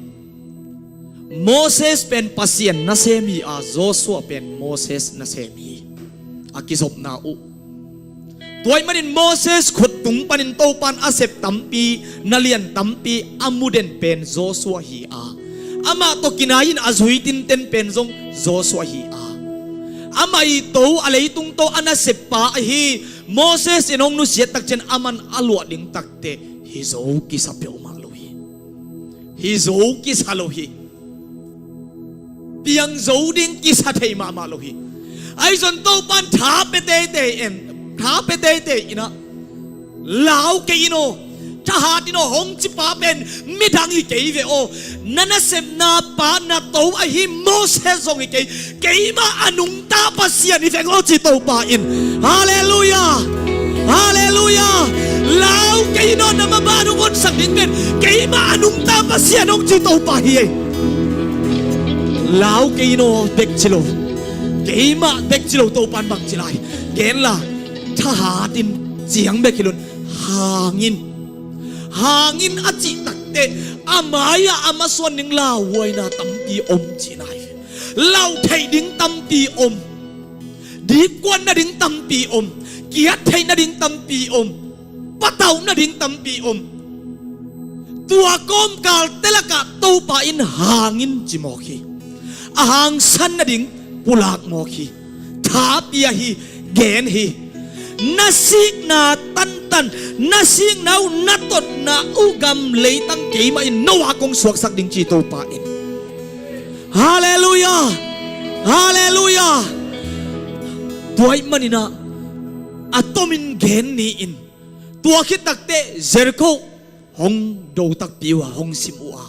Moses pen Pasian nasem hi a, Joshua pen Moses nasem hi. A kizopna uh. Tua ahih manin Moses khut tung panin Topan a sep tampi, na lian tampi a muden pen Joshua hi a, amah tawh kinai-in a zui tinten pen zong Joshua hi a, amah i to, a leitung to a naseppa ahi Moses in hong nusiat takciang aman a luah ding takteh hi zo kisa peuhmah lo hi. Hi zo kisa lo hi. Piang zo ding kisa thei mahmah lo hi. Ahi zong Topan tha pia teitei in, tha pia teitei in ah, lau kei in aw, thahat in aw hong cipa pen midang hi kei ve aw. Na nasepna pa, na to ahi Moses zong hi kei, keimah a nungta Pasian hi veng aw ci Topa in. Halleluiah. Halleluiah. Lau kei in aw, na maban hong honsak ding pen keimah a nungta Pasian hong ci Topa hi ei. Lau kei in aw bek ci lo, keimah bek ci lo, Topan bang ci lai? Gen la, thahat in, ciang bek hi lo in, hang in. Hang in a cih takteh a mai-ah a masuan ding lauhuaina tampi om cihna hi. Lau theih ding tampi om. Dikkuan nading tampi om. Kiat theih nading tampi om. Patauh nading tampi om. Tua kawmkalte lakah Topa in hang in ci mawk hi. A hangsan nading pulak mawk hi. Tha pia hi, gen hi. Na sikna tantan, na sikna uh, na totna uh gam leitang keimah in no a kong suaksak ding ci Topa in. Halleluiah. Halleluiah. Tua ahih manin ah a tomin gen ni in. Tua khit takteh Jericho hong do takpi uh a, hong sim uh a,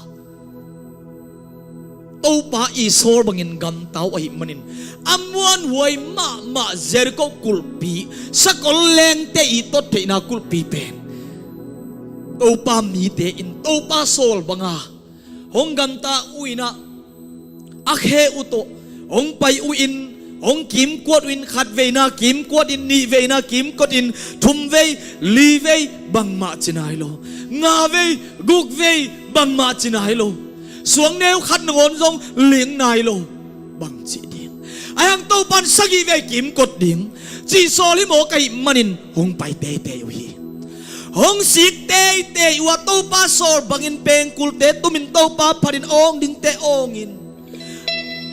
Topa i sawl bangin gamta uh ahih manin a muanhuai mahmah Jericho kulhpi, sakol lengte i tot theihna kulhpi pen Topa mite in Topa sawl banga hong gamta uh in ah, a khe uh tawh hong pai uh in, hong kimkuat uh in, khat veina kimkuat in, nih veina kimkuat in, thum vei, li vei, bangmah ci nai lo, nga vei, guk vei, bangmah ci nai lo, suangneu khat nangawn zong ling nai lo, bang cih ding? Ahi hang Topan sagih vei kimkuat ding cih sawl hi mawk ahih manin hong pai teitei uh hi. Hong sik teitei uh a, Topa sawl bangin pengkulte tumin, Topa phatin awng dingte awngin,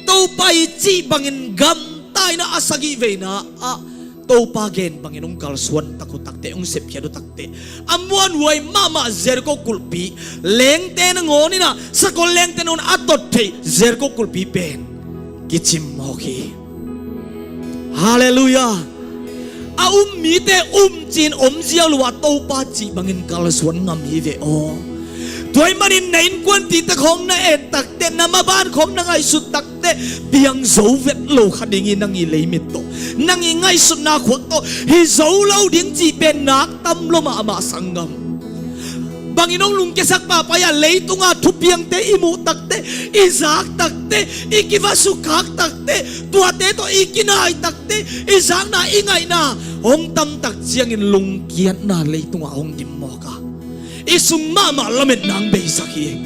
Topa i cih bangin gamta in ah, a sagih veina ah Topa gen bangin hong kalsuan tak uh takteh, hong sepkhiat uh takteh, a muanhuai mahmah Jericho kulhpi, lengte nangawn in ah, sakol lengte nangawn a tot theih Jericho kulhpi pen kicim mawk hi. Halleluiah. A um mite um ci-in om ziau lo a, Topa cih bangin kalsuan ngam hi ve aw. Tua ahih manin na innkuan tite khawng na et takteh, na maban khawng na ngaihsut takteh, piang zo vet lo kha ding hi. Nang i leimit tawh, nang i ngaihsutna khuak tawh hi zo lo ding cih pen nak tam lua mahmah, sanggam. Bangin hong lungkiasak pahpah hiam? Leitunga thupiangte i muh takteh, i zak takteh, i kivasuk khak takteh, tuate tawh i kinai takteh, i zakna, i ngaihna hong tam tak ciangin lungkiatna leitungah hong dim mawk a, i sung mahmah lametna hong beisak hi.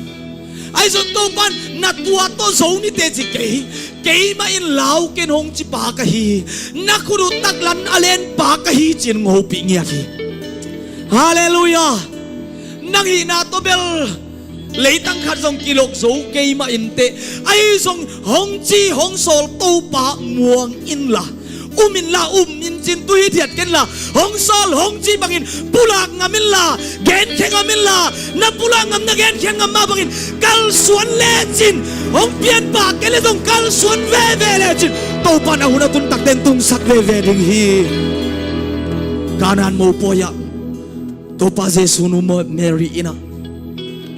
Ahi zong Topan na tua tawh zo ni teh ci kei, keimah in lau ken hong ci pa ka hi, na khut uh taklan a len pa ka hi, ci-in hong hopih ngiat hi. Halleluiah. Nang hihna tawh bel leitang khat zong kilok zo kei mah inteh. Ahi zong hong ci hong sawl Topa muang inla, um inla, um in cin tu hithiat kenla, hong sawl hong ci bangin pulak ngam inla, genkhia ngam inla, na pulak ngam, na genkhia ngam mah bangin kalsuan lecin, hong pianpah kei leh zong kalsuan veve lecin, Topan a hun a tun takteh tungsak veve ding hi. Kanaan mopawi ah Topa Jesu nu Mary in ah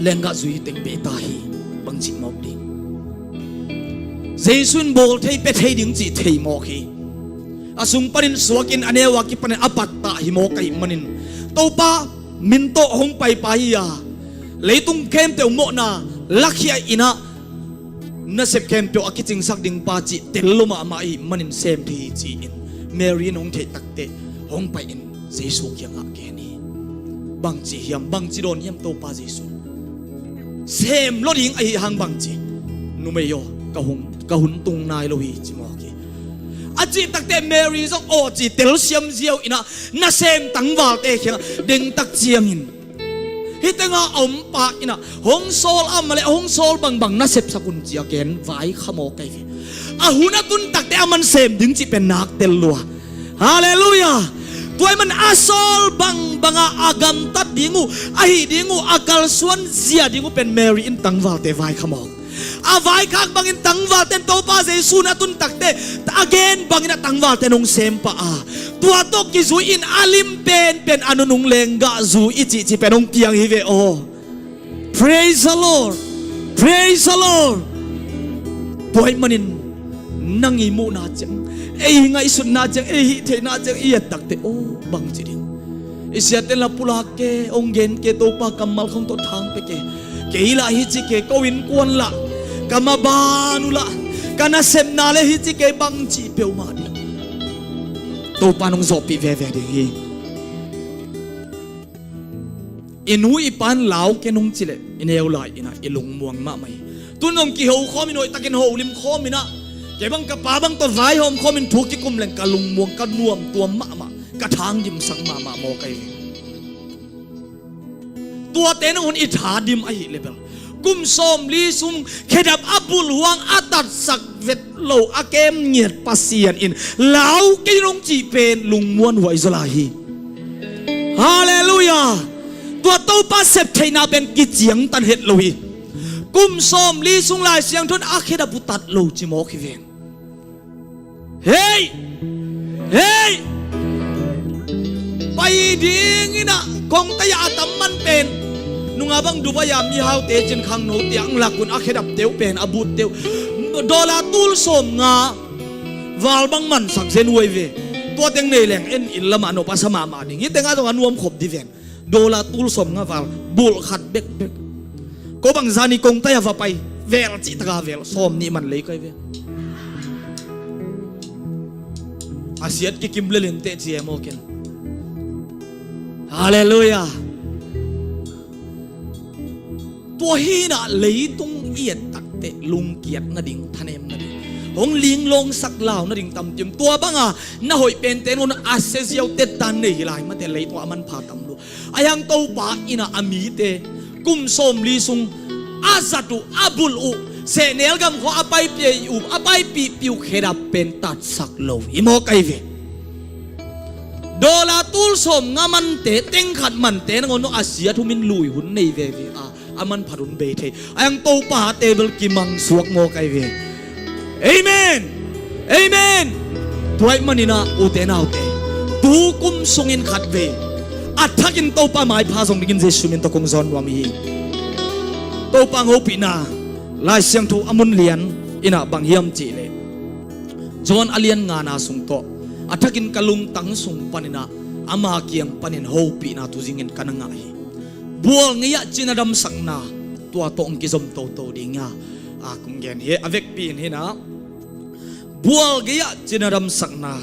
lenggah zui teng pia ta hi. Bangci mawk ding? Jesu in bawl thei, pia thei ding cih thei mawk hi. A sung panin suakin a neu a kipanin a pattah hi mawk ahih manin, Topa min tawh hong paipa hi a, leitung khempeuh mawhna lakhia in ah, nasep khempeuh a kicingsak ding pa cih tel lua mahmah ahih manin sem thei hi, ci-in Mary in hong theih takteh hong pai-in Jesu kiangah gen hi. Bangci hiam, bangci dawn hiam Topa Jesu? Sem lua ding ahih hang bangci? Numei aw, ka hun, ka hun tung nai lo hi, ci mawk hi. A cih takteh Mary zong aw ci telsiam ziau in ah, nasem tangvalte kiangah ding tak ciangin, hih tengah a om pa in ah hong sawl a om leh hong sawl bangbang nasepsak un ci-a ken vaikha mawk ahi ve. A hun a tun takteh aman sem ding cih pen nak tel lua. Halleluiah. Tua ahih man a sawl bangbang a, a gamtat ding uh, a hih ding uh, a kalsuan zia ding uh pen Mary in tangvalte vaikha mawk. A vaikhak bangin tangvalte'n Topa Jesu na tun takteh a gen bangin a tangvalte'n hong sem pah a, tua tawh kizui-in a lim penpen a nunung lenggah zu i cihcih pen hong piang hi ve aw. Praise the Lord. Praise the Lord. Tua ahih manin nang i muhna ciang, ei i ngaihsutna ciang, ei i hih theihna ciang i et takteh, aw, bangci ding? I siate'n lah pulak ke, hong gen ke, Topa kammal khawng tawh thang pia ke, kei lah hici ke, ko innkuan lah, ka maban uh lah, ka nasepna leh hici ke, bangci peuhmah ding? Topa'n hong zawhpih veve ding hi. I nu i pa'n lau ken hong ci leh i neu lai in ah i lungmuang mahmah hi. Tun hong kiho khawm in, hoihtakin holim khawm in ah, kei bang ka pa bang tawh vaihawm khawm in thu kikum leng ka lungmuang, ka nuamtuam mahmah, ka thang dimsak mahmah mawk ahi ve. Tuate nangawn i tha dim ahih leh bel, kum sawmli sung khedap a bulhuang a tatsak vet lo a kem ngiat Pasian in lau kei in hong cih pen lungmuanhuai zaw lai hi. Halleluiah. Tua Topa sep theihna pen kiciangtan het lo hi. Kum sawmli sung Lai Siangtho in a khedap uh tat lo ci mawk hi veng. Hei! Hei! Pai ding in ah kongtai ah a tam man pen Nunga bang Dubai a mihaute cin khangno tiang lakun a khedapte uh pen a butte uh dollar tul sawm nga val bang mansak zen uh ahi ve. Tua teng nei leng en inn lamah nop a sa mahmah ding. Hih tengah zong a nuam khop di ven. Dollar tul sawm nga val bulh khat bekbek. Ko bang zani kongtai a va pai vel cih taka vel sawm nih man lei kai ve. A siat kikim lelin teh ci e maw ken. Halleluiah. Tua hinah leitung i et takteh lungkiat nading, thanem nading, hong linglawngsak lau nading tamtim. Tua banga na hoih pente ngon a sia ziau tettan nei hi lai mate leitung a manpha tam lo. A hiang Topa innah a mite kum sawmli sung a zat uh, a bulh uh, sehnel gam khawng a paipih uh, a paipihpih uh khedap pen tatsak lo hi maw kai ve. Dollar tul sawm nga mante, teng khat mante nangawn nong a sia thumin lui hun nei veve a, a manphat hun bei thei. A hiang Topa table kimang suak maw kai ve. Amen. Amen. Tua ahih maninah ute naute, tu kum sungin khat vei a thakin Topa maipha zong dingin Jesu min tawh kong zawn nuam hi. Topa hong hopihna Lai Siangtho a mun lian innah bang hiam cihleh John a lian ngana sung tawh a thakin ka lungtang sung paninah ama kiang panin hopihna tuzingin ka na ngah hi. Bual gei-ah cina damsakna tua tawh hong kizom toto ding a, a kong gen hi. A vekpi in hinah bual gei-ah cina damsakna.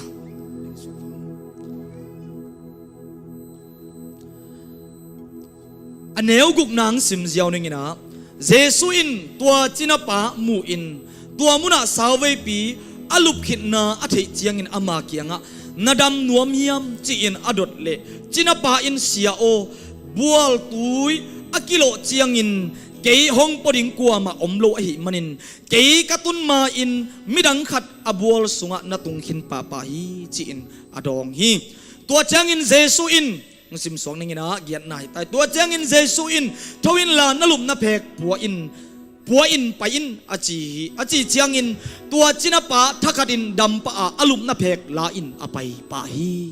A neu gukna hong sim ziau ninginah Jesu in tua cinapa muhin tua munah sauveipi a lupkhitna a theih ciangin ama kiangah na dam nuam hiam ci-in a dot leh cinapa in sia aw, bualtui a kilawh ciangin kei hong pua ding kuamah om lo ahih manin kei ka tun ma-in midang khat a bual sungah na tung khin pahpah hi ci-in a dawng hi. Tua ciangin Jesu in Hong simsuak ninginah giatna hi tai. Tua ciangin Jesu in tho inla na lupna phek pua in, pua in pai in a ci hi. A cih ciangin tua cinapa thakhatin dampah a, a lupna phek la-in a pai pah hi.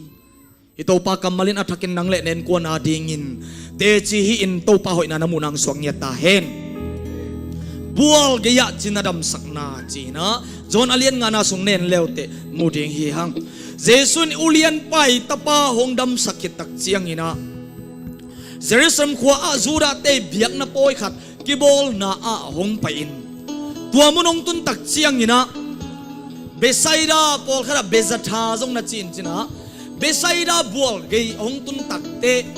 Hih Topa kammal in a thakin nang le na innkuan a dingin teci hi-in Topa hoihna na muh nang suak ngiat ta hen. Bual gei-ah cina damsakna ci-inah John a lian ngana sung nen leuteh mu ding hi hang. Jesu in ulianpa i tapa hong damsak khit tak cianginah Jerusalem khua ah Judah-te biakna pawi khat kibawlna ah hong pai-in tua mun hong tun tak cianginah Bethsaida, pawlkhatah Bethzatha zong na ci-in cinah Bethsaida bual gei hong tun takteh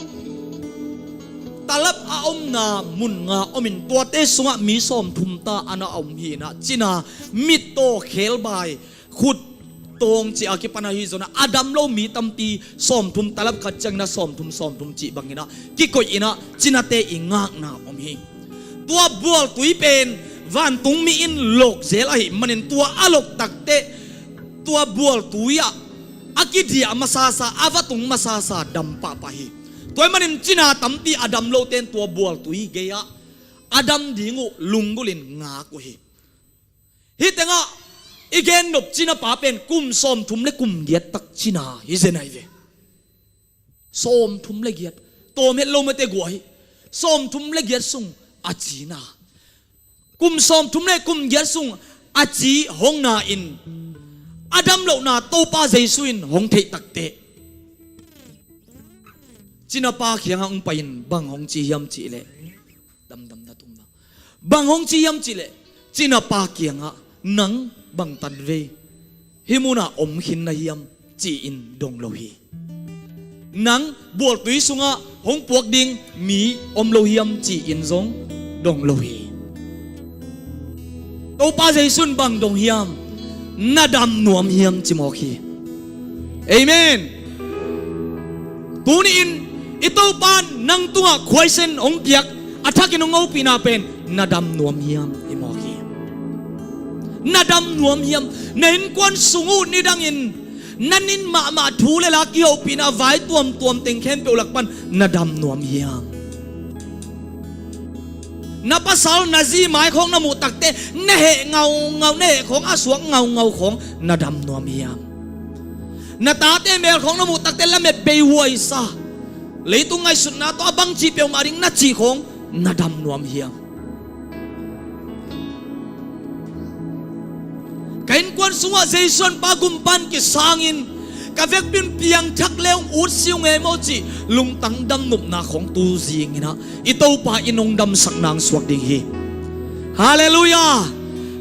talap a omna mun nga omin tuate sungah mi sawmthum ta ana om hinah cina mittaw khebai khut tawng ci a kipan ahi zonah a dam lo mi tampi sawmthum talap khat ciangin a sawmthum sawmthum cih banginah kikoih inah cinate i ngakna om hi. Tua bualtui pen vantung mi in lawkzel ahih manin tua a lok takteh tua bualtui ah a kidiah masasa a va tung masasa dam pahpah hi. Tua ahih manin cina tampi a dam lote in tua bualtui gei-ah a dam ding uh lunggulhin ngak uh hi. Hih tengah i gennop cinapa pen kum sawmthum le kum giat tak cina hi zen ahi ve. Sawmthum le giat. Tawm het lo mate guah hi. Sawmthum le giat sung a cina. Kum sawmthum le kum giat sung a ci hong na-in a dam lohna Topa Jesu in hong theih takteh cinapa kiangah hong pai-in bang hong ci hiam cihleh damdam na tung bang hong ci hiam cihleh cinapa kiangah nang bang tan vei hih munah om khin na hiam ci-in dong lo hi. Nang bualtui sungah hong puak ding mi om lo hiam ci-in zong dong lo hi. Topa Jesu in bang dong hiam? Na dam nuam hiam ci mawk hi. Amen. Tuni-in i Topa nang tungah khuaisen hong piak a thakin hong hopihna pen na dam nuam hiam i mawk hi. Na dam nuam hiam? Na innkuan sung uh nidangin na nin mahmah thu le la kihopihna vai tuamtuam teng khempeuh lak pan na dam nuam hiam? Na pasal na zi mai khawng na muh takteh na heh ngaungau, na heh khawng a suak ngaungau khawng na dam nuam hiam? Na tate mel khawng na muh takteh lamet bei huaisa, leitung ngaihsutna tawh a bangci peuhmah ding na cih khawng Na dam nuam hiam? Ka innkuan sungah Jesu in pa gumpan kisangin ka vekpi in piangthak le hong utsi ung ei maw cih lungtang damnopna khawng tu zinginah i Topa in hong damsak nang suak ding hi. Halleluiah.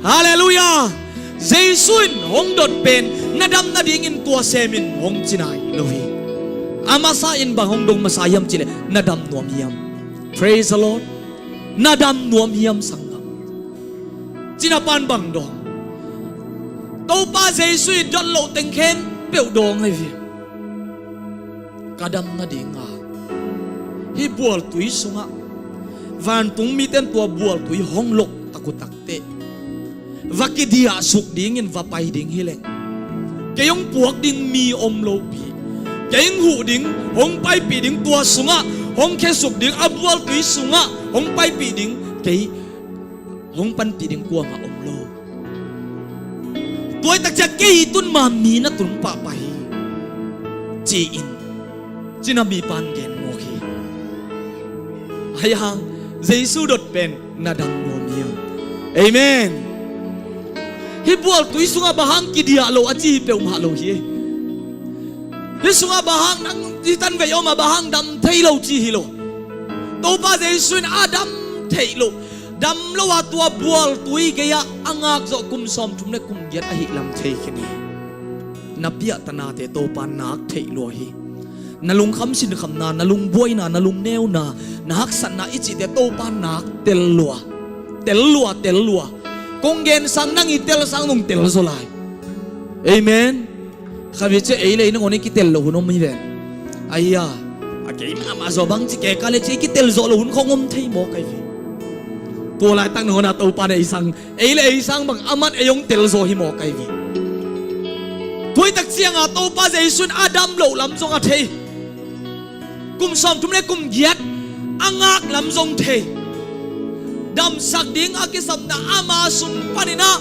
Halleluiah. Jesu in hong dot pen na dam nadingin tua semin hong ci nai lo hi. A masa in bang hong dong masa hiam cihleh na dam nuam hiam? Praise the Lord. Na dam nuam hiam sanggam? Cina pan bang dong? Topa Jesu i dot loh teng khempeuh dong ahi hi. Ka dam nadinga hih bualtui sungah vantung mite in tua bualtui hong lok takutak teh va kidiahsuk dingin va pai ding hileng kei hong puak ding mi om lopi, kei hong huh ding, hong paipih ding, tua sungah hong khesuk ding a bualtui sungah hong paipih ding kei hong panpih ding kuamah om lo. Tuaitak ciah kei tun ma mi na tun pahpah hi ci-in cina mipan gen mawk hi. Ahi hang Jesu dot pen na dam nuam hiam? Amen. Hih bualtui sungah bang hang kidiah lo a ci hi peuhmah lo hi. Hih sungah bang hang nang hih tanvei om a bang hang dam thei lo ci hi lo. Topa Jesu in a dam theih loh, dam lo a tua bualtui gei-ah a ngak zawh kum sawmthum le kum giat ahi lam thei khin hi. Na piahtanate Topa nak theih lua hi. Na lungkham sinkhamna, na lungbuaina, na lungneuna, na haksatna i cihte Topa nak tel lua. Tel lua, tel lua. Kong gen sang nang i tel sang nong tel zaw lai. Amen. Khavi cia ei le ei nangawn i kitel lo hun om hi ven. Aia, a kei mahmah zaw bang ci keka le cia i kitel zawh lo hun khong om thei maw kai ve. Tua laitak nangawn a Topa na ei sang ei le ei sang bang aman ei hong tel zaw hi maw kai ve. Tuaitak cianga Topa Jesu in a dam loh lam zong a thei. Kum sawmthum le kum giat a ngak lam zong thei. Damsak ding a kisapna ama sung paninah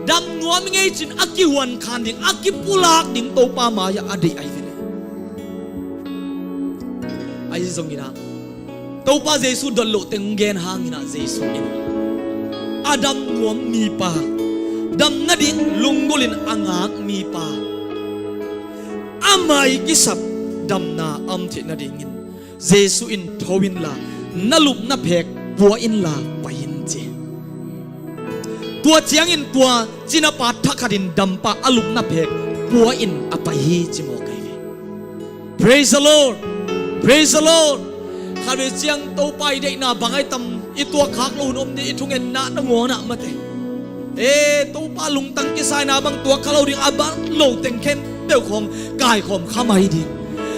dam nuam ngei cin a kihuan khan ding a kipulak ding Topa mai-ah a deih ahi ve le. Ahi zonginah Topa Jesu dot loh teng gen hanginah Jesu in a dam nuam mipa, dam nading lunggulhin a ngak mipa, ama i kisap damna a om theih nadingin Jesu in tho inla na lupna phek pua inla pai in ci. Tua ciangin tua cinapa thakhatin dampa a lupna phek pua in a pai hi ci maw kai ve. Praise the Lord. Praise the Lord. Khatvei ciang Topa i deihna bang ai tam i tuakkhak lo hun om ding i thungetna nangawnah mate. E, Topa lungtang kisaina bang tuak kha lo ding a bang lo teng khempeuh khawng kaikhawm kha mai ding.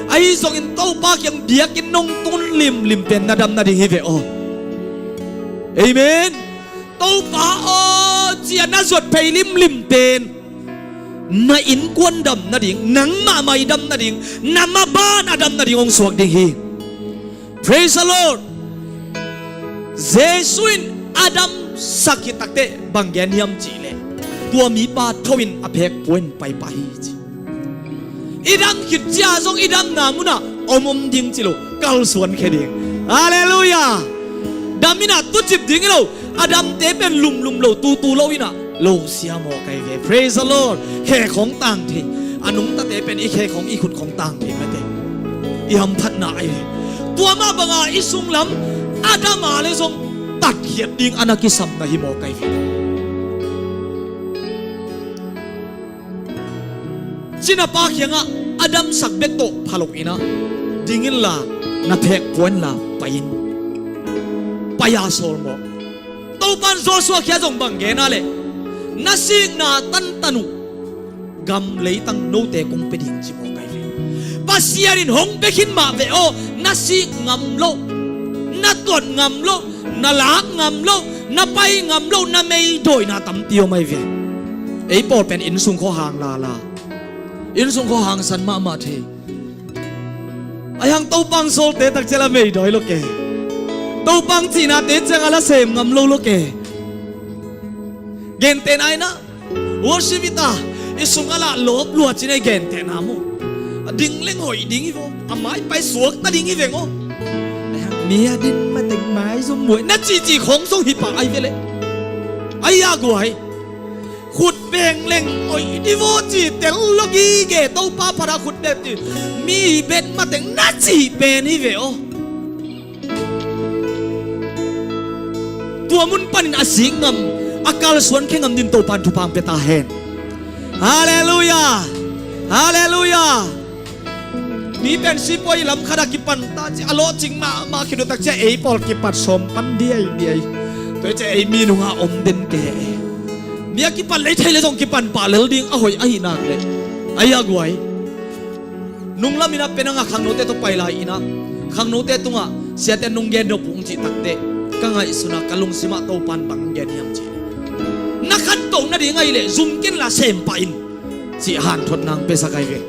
Ahi zongin Topa kiang biakinn nong tun limlim pen na dam nading hi ve aw. Amen. Topa aw cia na zuat phei limlim pen na innkuan dam nading, nangmah mai dam nading, na maban a dam nading hong suak ding hi. Praise the Lord. Jesu in a damsak hi takteh bang gen hiam cihleh tua mipa tho in a phek pua in paipah hi ci. I dam khit cia zong i damna munah om om ding ci lo, kalsuan khe ding. Halleluiah. Dam inah tucip ding hi lo, a damte pen lumlum lo, tutu lo inah lo sia maw kai ve. Praise the Lord. Khe khawng tang thei. A nungtate pen i khe khawng i khut khawng tang thei mate. I hamphatna ahi ve. Tua mah banga i sunglam a dama le zong tatkhiat ding a na kisam na hi maw kai ve. Cinapa kiangah a damsak bek tawh pha lo inah ding inla na phek pua inla pai in. Pai a sawl maw. Topan Joshua kia zong bang gena leh na sikna tantan uh gam leitang note kong pia ding ci maw kai ve. Pasian in hong pia khin mah ve aw, na sik ngam loh, na tuat ngam loh, na lak ngam loh, na pai ngam loh, na meidawina tampi om ahi ve. Ei pawl pen innsung khuahang lala, innsung khuahang san mahmah thei. Ahi hang Topa hong sawlte takciang la meidawi lo ke. Topa hong cihnate ciang a la sem ngam lo lo ke. Gentehna inah worship leader i sungah lah lawp lua cin ei gentehna maw. A ding leng hoih ding hi vaw, a maipai suakta ding hi veng aw. Ahi hang Mi a din mateng maizum muai na cihcih khong zong hi pah ai ve leh. Ai a guai. Khut beng leng oi divo ci tel lo gige Topa phara khut beng ci. Mi bet mateng na cih pen hi ve aw. Tua mun panin a sik ngam, a kalsuan khe ngam din Topan thupha pia ta hen. Halleluiah. Halleluiah. Mi pen sipuai lam khat a kipan ta ci a lawhcing mahmah khit uh tak ci a ei pawl kipat sawm pan diaidiai. Tua ci a ei mi nungah om den ke. Mi a kipan lei thei le zong kipan pah lel ding a hoih ahi nak leh. Ai a guai. Nunglam in a pen a nga khangnote tawh pai lai in a khangnote tungah siate nung gen deuh pung cih takteh ka ngaihsun a ka lungsim ah Topan bang gen hiam cih leh na khantoh nading ahi leh zum ken la sem pah in cih hanthot nang pia sak ai ve.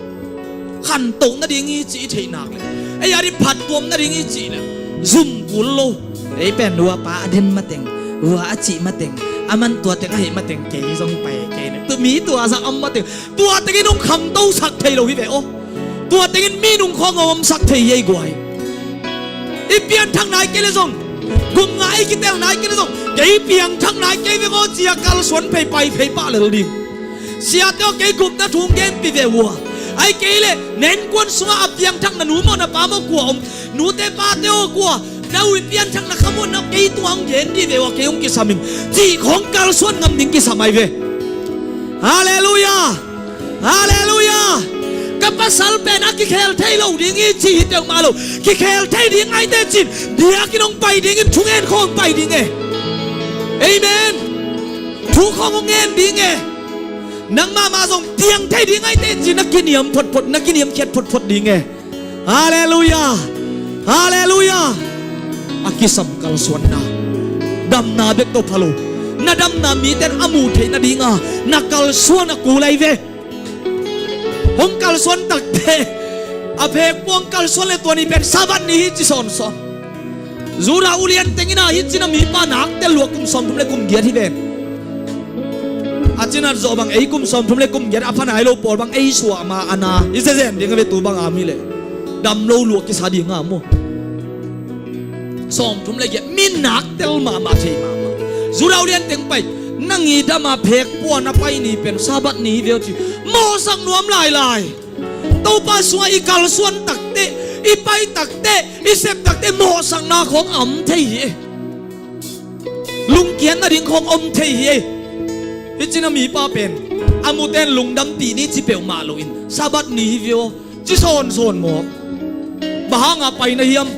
Khantoh nading hi cih i theih nak leh ei a ding phattuam nading hi cih leh zum kul lo. Ei pen ua pa a den mateng, ua a cih mateng, a man tua teng a heh mateng kei zong pai kei ne. Tu mi tua zah am mateng tua tengin hong khantosak thei lo hi ve aw. Tua tengin mi nung khawng a omsak thei hi ei guai. I pianthak nai kei le zong gum ngah ei kitel nai kei le zong kei piangthak nai kei veng aw ci a kalsuan phei pai phei pah lel ding. Siate aw kei gupna thu hong genpih ve ua. Ai kei le na innkuan sungah a piangthak na nu maw na pa maw kua om, nute pate aw kua na ui pianthak na khamuanna kei tungah hong gen dih ve ua kei hong kisam in cih khong kalsuan ngam ding kisam ai ve. Halleluiah. Halleluiah. Ka pasal pen a kikhel thei lo ding hi ci hi teuh mah lo. Kikhel thei ding aite cin diakin hong pai dingin thungen khawng pai ding e. Amen. Thu khawng hong ngen ding e. Nang mahmah zong tiang thei ding aite cin na kiniam photphot na kiniam khiat photphot ding e. Halleluiah. Halleluiah. A kisam kalsuanna damna bek tawh pha lo. Na damna miten a muh theih nadinga na kalsuan a kul ai ve. Hong kalsuan takte a phekpua hong kalsuan le tua ni pen Sabbath ni hi ci sawnsawn. Judah ulian tengin a hi cin a mipa naktel lua kum sawmthum le kum giat hi ven. A cinat zawh bang ei kum sawmthum le kum giat a pha nai lo pawl bang ei suah ma a na i zezen ding a ve tu bang a mi le dam lo luah kisa ding a maw. Sawmthum le giat mi naktel mahmah thei mahmah. Judah ulian teng pai nang i dam a phekpua na pai ni pen Sabbath ni hi ve aw ci mawhsak nuam lailai. Topa sungah i kalsuan takte i pai takte i sep takte mawhsakna khawng a om thei hi. Lungkiat nading khawng om thei hi. Hi cin a mipa pen a muten lungdampih ni ci peuhmah loin Sabbath ni hi ve aw ci sawnsawn maw. Bang hanga pai na hiam?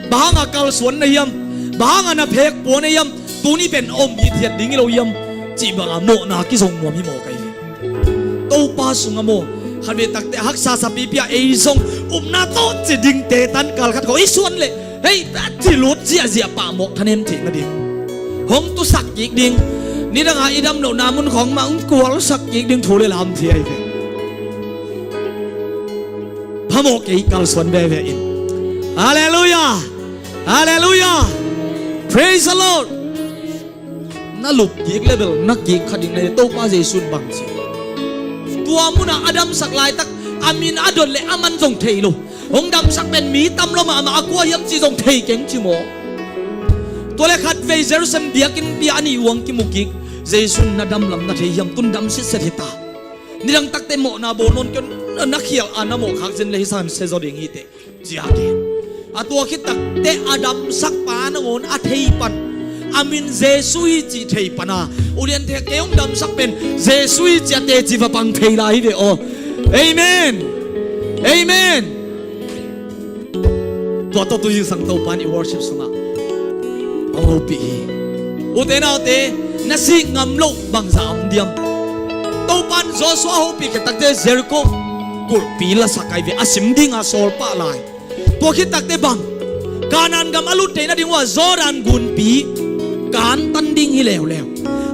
Bang hanga kalsuan na hiam? Bang hanga na phekpua na hiam? Tuni pen om hithiat ding hi lo hiam? Cih banga mawhna kizong nuam hi maw kai hi. Topa sungah maw khatvei takte haksa sapipi a ei zong upna tawh ci dingte tankal khat khawng i suan leh hei a ci lut ziahziah pah mawk thanem theih nading hong tusak kik ding. Nidanga i dam lohna mun khawng mah hong kualsak kik ding thu le lam thei ai ve. Phamawh kei kalsuan veve in. Halleluiah. Halleluiah. Praise the Lord. Na lup kik le bel na kik kha ding na hi Topa Jesuh in bang ci. Tua munah a damsak laitak a min a dot le a man zong thei lo. Hong damsak pen mi tam lo mahmah a kua hiam ci zong thei keng ci maw. Tua le khatvei Jerusalem biakinnpi ah a nih uang kimu kik Jesuh in na damlam na thei hiam tun dam sitset hi ta. Nidang takte mawhna bawl nawn kei na khial a na mawh khak zen le hi san se zaw ding hi teh. Cia gen a tua khit takte a damsak pa nangawn a thei pan a min Jesuh hi cih thei pana ulian thei kei hong damsak pen Jesuh hi cih a teci va pang thei lai hi ve aw. Amen. Amen. Tua tawh tu zingsang Topa in i worship sungah hong hopih hi. Ute naute na sik ngam loh bangza om diam? Topa in Joshua hopih khit takte Jericho kulhpi lasak ai ve a sim dinga sawl pah lai. Tua khit takte bang Kanaan gam a lut theih nading ua Jordan gunpi kantan ding hi leuleu.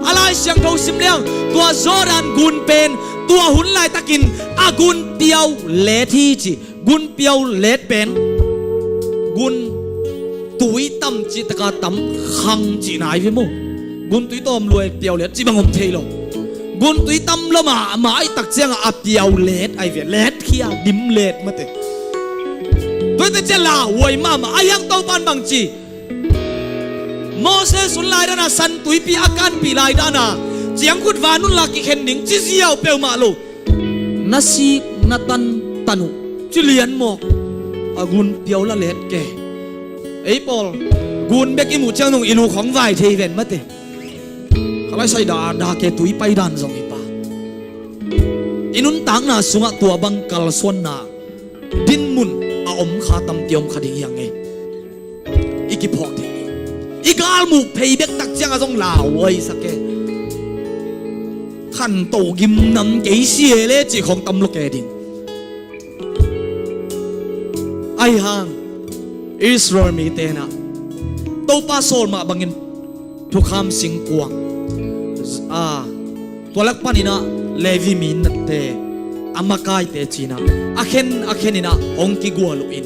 A Lai Siangtho sim leng tua Jordan gun pen tua hun laitakin a gunpiau let hi ci. Gunpiau let pen gun tui tam cih taka tam khang cihna ai ve maw? Gun tui tawm luai piau let cih bang om thei lo. Gun tui tam lo mahmah ai tak ciangah a piau let ai ve. Let khia dim let mate. Tuate ciah lauhuai mahmah a hiang Topan bangci. Moses hun lai dana San Tuipi a kanpih lai dana ciangkhut van hun la kikhen ding ci ziau peuhmah lo. Na sik na tantan uh ci lian mawk. A gun piau la let ke. Ei pawl gun bek i muh ciang nung i lu khong vai thei ven mate. Khalai sai da da ke tui pai dan zong hi pa. I nuntakna sungah tua bang kalsuanna dinmun a om kha tampi om kha ding hiang e. I kiphawk thei i galmuk phei bek tak cianga zong lauhuai sak e. Khanto gimnam kei si e le cih khong tam lo ke ding. Ahi hang Israel mite na Topa sawl mah bangin thukham singkuang a tua lak paninah Levi mi nate a makaite cinah a khen a kheninah hong kigual uh in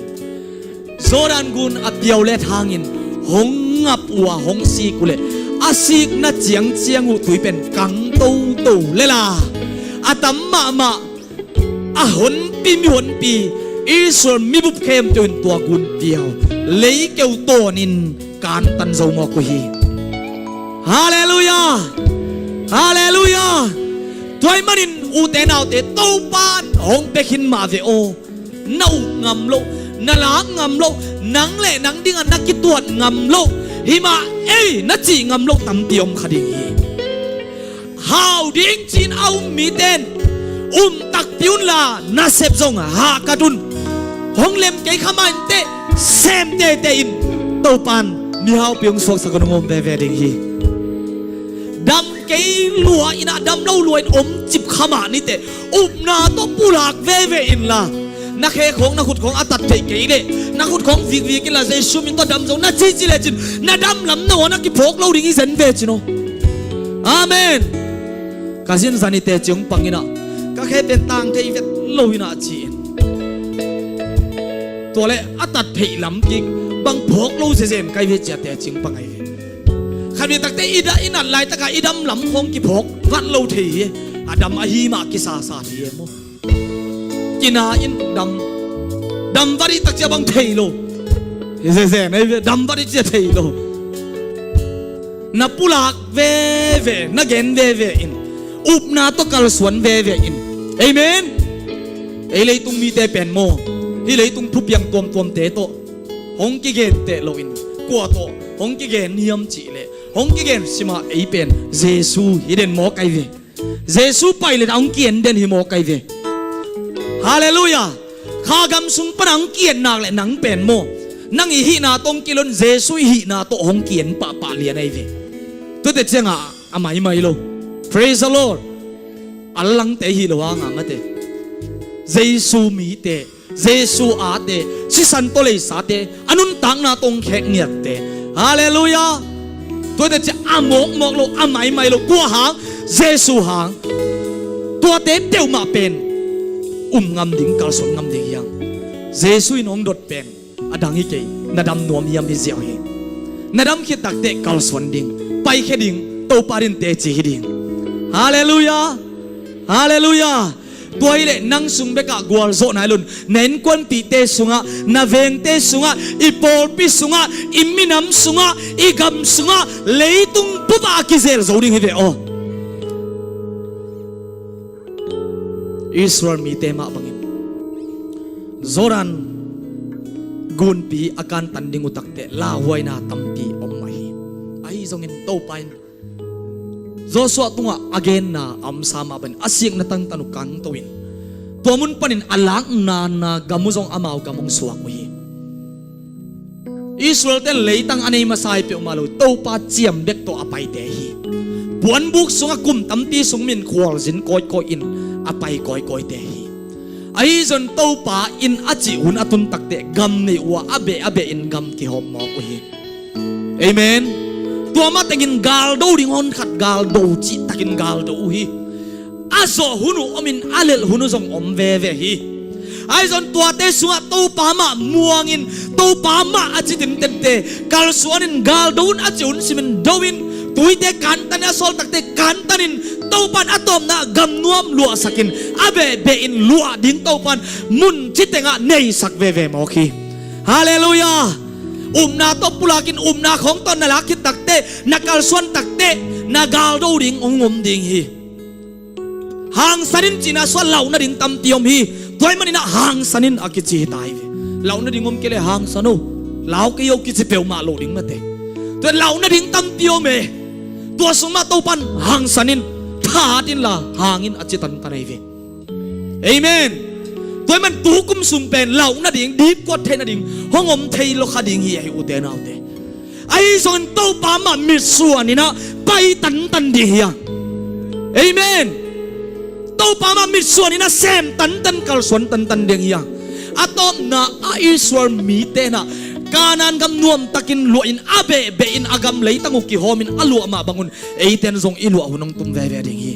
Jordan gun a piau let hangin hong ngap uh a hong sik uh leh a sikna ciangciang uh tui pen kang toto lela a tam mahmah a honpi mi honpi Israel mibup khempeuh in tua gun piau leikeu tawnin kantan zo mawk uh hi. Halleluiah. Halleluiah. Tua ahih manin ute naute Topan hong pia khin mah ve aw. Na up ngam loh, na lak ngam loh, nang le nang dingah na kituat ngam loh, himah ei na cih ngam loh tampi om kha ding hi. Hau ding cin a um miten um takpi unla nasep zong hahkat un. Hong lem kei kha mah inteh sem tete in Topan mihaupi hong suaksak un hong om veve ding hi. Dam kei lua inah dam lo lua in om cip kha mah niteh upna tawh pulak veve inla na khe khawng na khut khawng a tat theih kei leh na khut khawng vikvik inla Jesu min tawh dam zo na cici lecin na dam lam na ua na kiphawk lo ding i zen ve cin aw. Amen. Ka zinzan i teci hong pang inah ka khe pen tang thei vet lo inah ci-in tua le a tat theih lam kik bang phawk lo zezen kai ve cia teci hong pang ai ve. Khat mi takte i da i nat laitaka i dam lam khawng kiphawk vat lo thei hi. A dam ahi mah kisasa thei hi maw? Kina in dam dam vat i takcia bang thei lo. Hi zezen ei ve dam vat i cia thei lo. Na pulak veve na gen veve in upna tawh kalsuan veve in. Amen. Ei leitung mite pen maw hi leitung thupiang tuamtuamte tawh hong kigenteh loin kua tawh hong kigen hiam cihleh hong kigen sima ei pen Jesu hi den maw kai ve. Jesu pai le na hong kien den hi maw kai ve. Halleluiah. Kha gam sung pana hong kien nak le nang pen maw nang i hihna tawh hong kilon Jesu i hihna tawh hong kien pahpah lian ahi ve. Tuate cianga a maimai lo. Praise the Lord. A langte hi lo hanga mate Jesu mite Jesu ate sisan tawh leisate a nuntakna tawh hong khek ngiatte. Halleluiah. Tuate cia a mawkmawk lo a maimai lo tua hang Jesu hang tuate peuhmah pen um ngam ding kalsuan ngam ding hiang. Jesu in hong dot pen a dang hi kei na dam nuam hiam hi ziau hi. Na dam khit takteh kalsuan ding paikhia ding Topa din teci hi ding. Halleluiah. Halleluiah. Tua hileh nang sung bekah gualzawh nai lun na innkuanpihte sungah na vengte sungah i pawlpi sungah i minam sungah i gam sungah leitung bupah a kizel zo ding hi ve aw. Israel mite mah bangin Jordan gunpi a kantan ding uh takteh lauhuaina tampi om mah hi. Ahi zongin Topa in Joshua tungah a genna a omsa mah bangin a sikna tangtan uh kangto in tua mun panin a laknana gam uh zong amau gam hong suak uh hi. Israel ten leitang a nei masa hi peuhmah lo Topa ciam bek tawh a paite hi. Puanbuk sungah kum tampi sung min khualzin kawikawi in a pai kawikawite hi. Ahi zon Topa in a cih hun a tun takteh gam nei uh a a beh a beh in gam kihawm mawk uh hi. Amen. Tua matengin galdo ding hon khat galdo cihtakin galdo uh hi. A zawh hun uh omin a lelh hun uh zong om veve hi. Ahi zon tuate sungah Topa mah muangin Topa mah a ci tintente kalsuanin galdo un a ci hun simin do in tuite kantanin a sawltakte kantanin Topan a tawpna gam nuam luahsakin a behbeh in luah ding Topan mun ci tengah neisak veve mawk hi. Halleluiah. Upna tawh pulakin upna khawng tawh na lak khit takteh, na kalsuan takteh, na galdo ding hong om ding hi. Hangsan in cihna sua lauh nading tampi om hi. Tua ahih manin ah hangsan in a kici hi ta hi ve. Lauh nading om kei leh hangsan o, lau kei o kici peuhmah loh ding mate. Tua lauh nading tampi om e. Tua sung mah Topan hangsan in, thahat inla hang in a ci tantan ahi ve. Amen. Tua ahih man tukum sung pen lauh nading, dipkuat theih nading hong om thei lo kha ding hi ahi, ute naute. Ahi zongin Topa mah mitsuan in ah pai tantan ding hi hang. Amen. Topa mah mitsuan in ah sem tantan, kalsuan tantan ding hi hang. A tawpna ah Israel mite in ah Kanaan gam nuamtakin luahin a behbeh in a gam leitang uh kihawmin a luah mah bangun eiten zong i luah hun hong tum veve ding hi.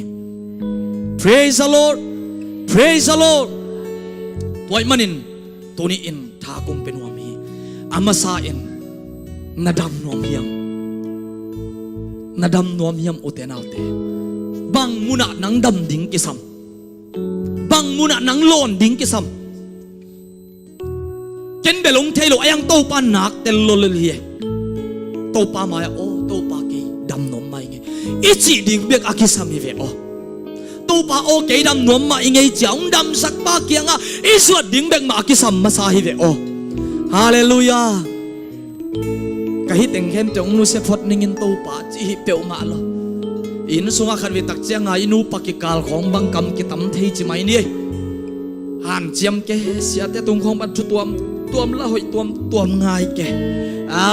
Praise the Lord. Praise the Lord. Tua ahih manin tuni in tha kong pia nuam hi. A masa in na dam nuam hiam? Na dam nuam hiam, ute naute? Bang munah nang dam ding kisam? Bang munah nang lawn ding kisam? Ken bel hong thei lo, a hiang Topa nak tel lo lel hi e. Topa mai-ah, aw Topa, kei dam nuam mah ing e, i cih ding bek a kisam hi ve aw. Topa aw, kei dam nuam mah ing e ci-a hong damsakpa kiangah i zuat ding bek mah a kisam masa hi ve aw. Halleluiah. Ka hih teng khempeuh hong nusia phot ning in Topa, cih hi peuhmah lo. Inn sungah khatvei tak ciangah i nupa kikal khawng bang kam kitam thei ci mai ni. Hanciam ke, siate tung khawng pan thu tuamtuam la hoih tuamtuam ngai ke. A,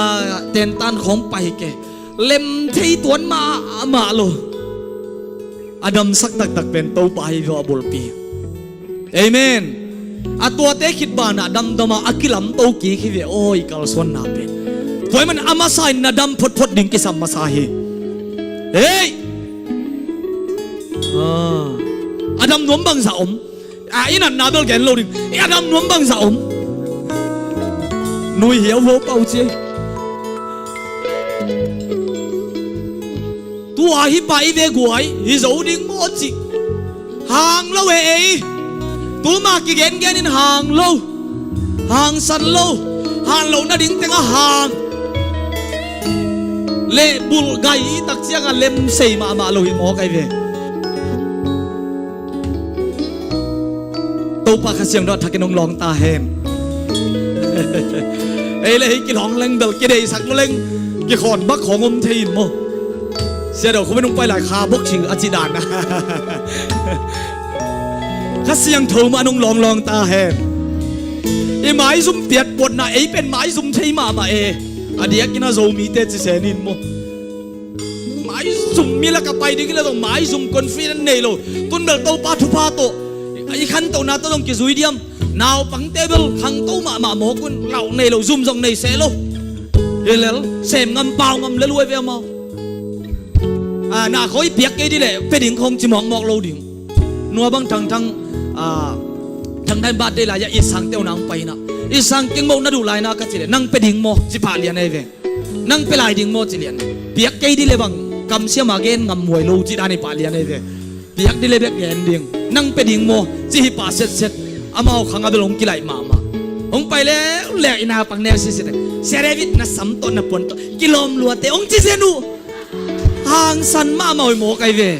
tentan khawng pai ke. Lem thei tuan mahmah lo. A damsak taktak pen Topa hi ve aw, a bulpi. Amen. A tuate khit banah damdam a, a kilamto kik hi ve aw, i kalsuanna pen. Tua ahih man a masa in na dam photphot ding kisam masa hi. Hei! Ah. A dam nuam bangzah om? A, i natna bel gen lo ding. A dam nuam bangzah om? Nui hiauhuau pau ci ei. Tua hi pah i ve guai, hi zo ding maw ci. Hang lo e ei. Tuma kigengen in hang lo. Hangsan lo. Han loh nading tengah hang. Lehbulh gai i tak ciangah lem sei mahmah lo hi mawk ai ve. Topa Kha Siangtho a thakin hong lawng ta hen. Ei le hei kilawng leng bel kideisak lo leng kikhawn bak khawng om thei in maw? Sia Dau Khum in hong pai lai kha bok cing a ci dan a. Kha Siangtho mah hong lawnglawng ta hen. I maizum piatpuatna ei pen maizum thei mahmah e. A diakin a Zomite ci sen in maw? Maizum mi lakah pai ding hi leh zong maizum confident nei lo. Tun bel Topa thupha tawh i khantohna tawh zong kizui diam? Naupangte bel khangto mahmah mawk un, lauh nei lo, zum zong nei seh lo. Hi lel, sem ngam pau ngam lel uh ai ve amau. A, na khawng i piak kei dih leh pia ding khawng ci mawkmawk lo ding. Nua bang Thangthang, a, Thangthang birthday lai-ah i sangte uh nang pai inah, i sang keng moh na duh lai na ka cih leh nang pia ding maw ci pah lian ai ve. Nang pia lai ding maw ci lian. Piak kei dih le bang kamsiam a gen ngam huai lo cih dan i pah lian ai ve. Piak dih le bek gen ding. Nang pia ding maw ci hi pah setset. Amau khang a bel hong kilaih mahmah. Hong pai leuleu i naupang neu sitsit e, Sia David na sam tawh na puan tawh kilawm luate hong ci zen uh. Hangsan mahmah uh hi mawk ai ve.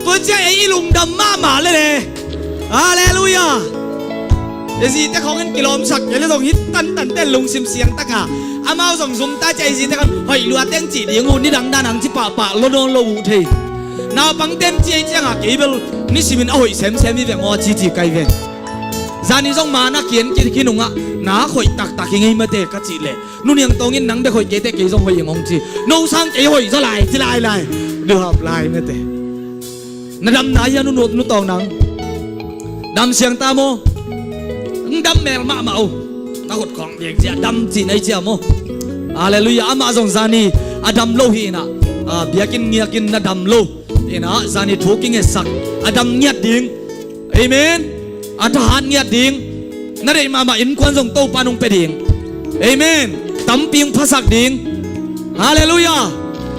Tua ciang ei i lungdam mahmah lel e. Halleluiah. I zite khawng in kilawmsak kei le zong hih tantan ten lungsim siangtaka amau zong zumta ciah i zite khawng hoih lua teng cih ding uh, nidang dan ang ci pahpah lo nawn lo uh thei. Naupangte in ci ei ciangah kei bel nisimin a hoih semsem hi veng aw a cici kai ve. Zani zong man a kian kit khin ungah nak hoih taktak hi ngei mate ka cih leh, Nu Niang Tawng in nang bek hoih kei teh kei zong hoih ing hong ci. No sang kei hoih zaw lai ci lailai. Duhap lai mate. Na dam nai hia Nu, Nu, Nu Tawng nang? Dam siang ta maw? Ng dam mel mahmah uh. Na hut khawng ding cia dam ci nai cia maw? Halleluiah. Amah zong zani a dam lo hi inah, a, biakinn ngiakin na dam lo inah zani thu kingetsak a dam ngiat ding. Amen. A thahat ngiat ding. Na deih mahmah innkuan zong Topa nong pia ding. Amen. Tampi hong phasak ding. Halleluiah.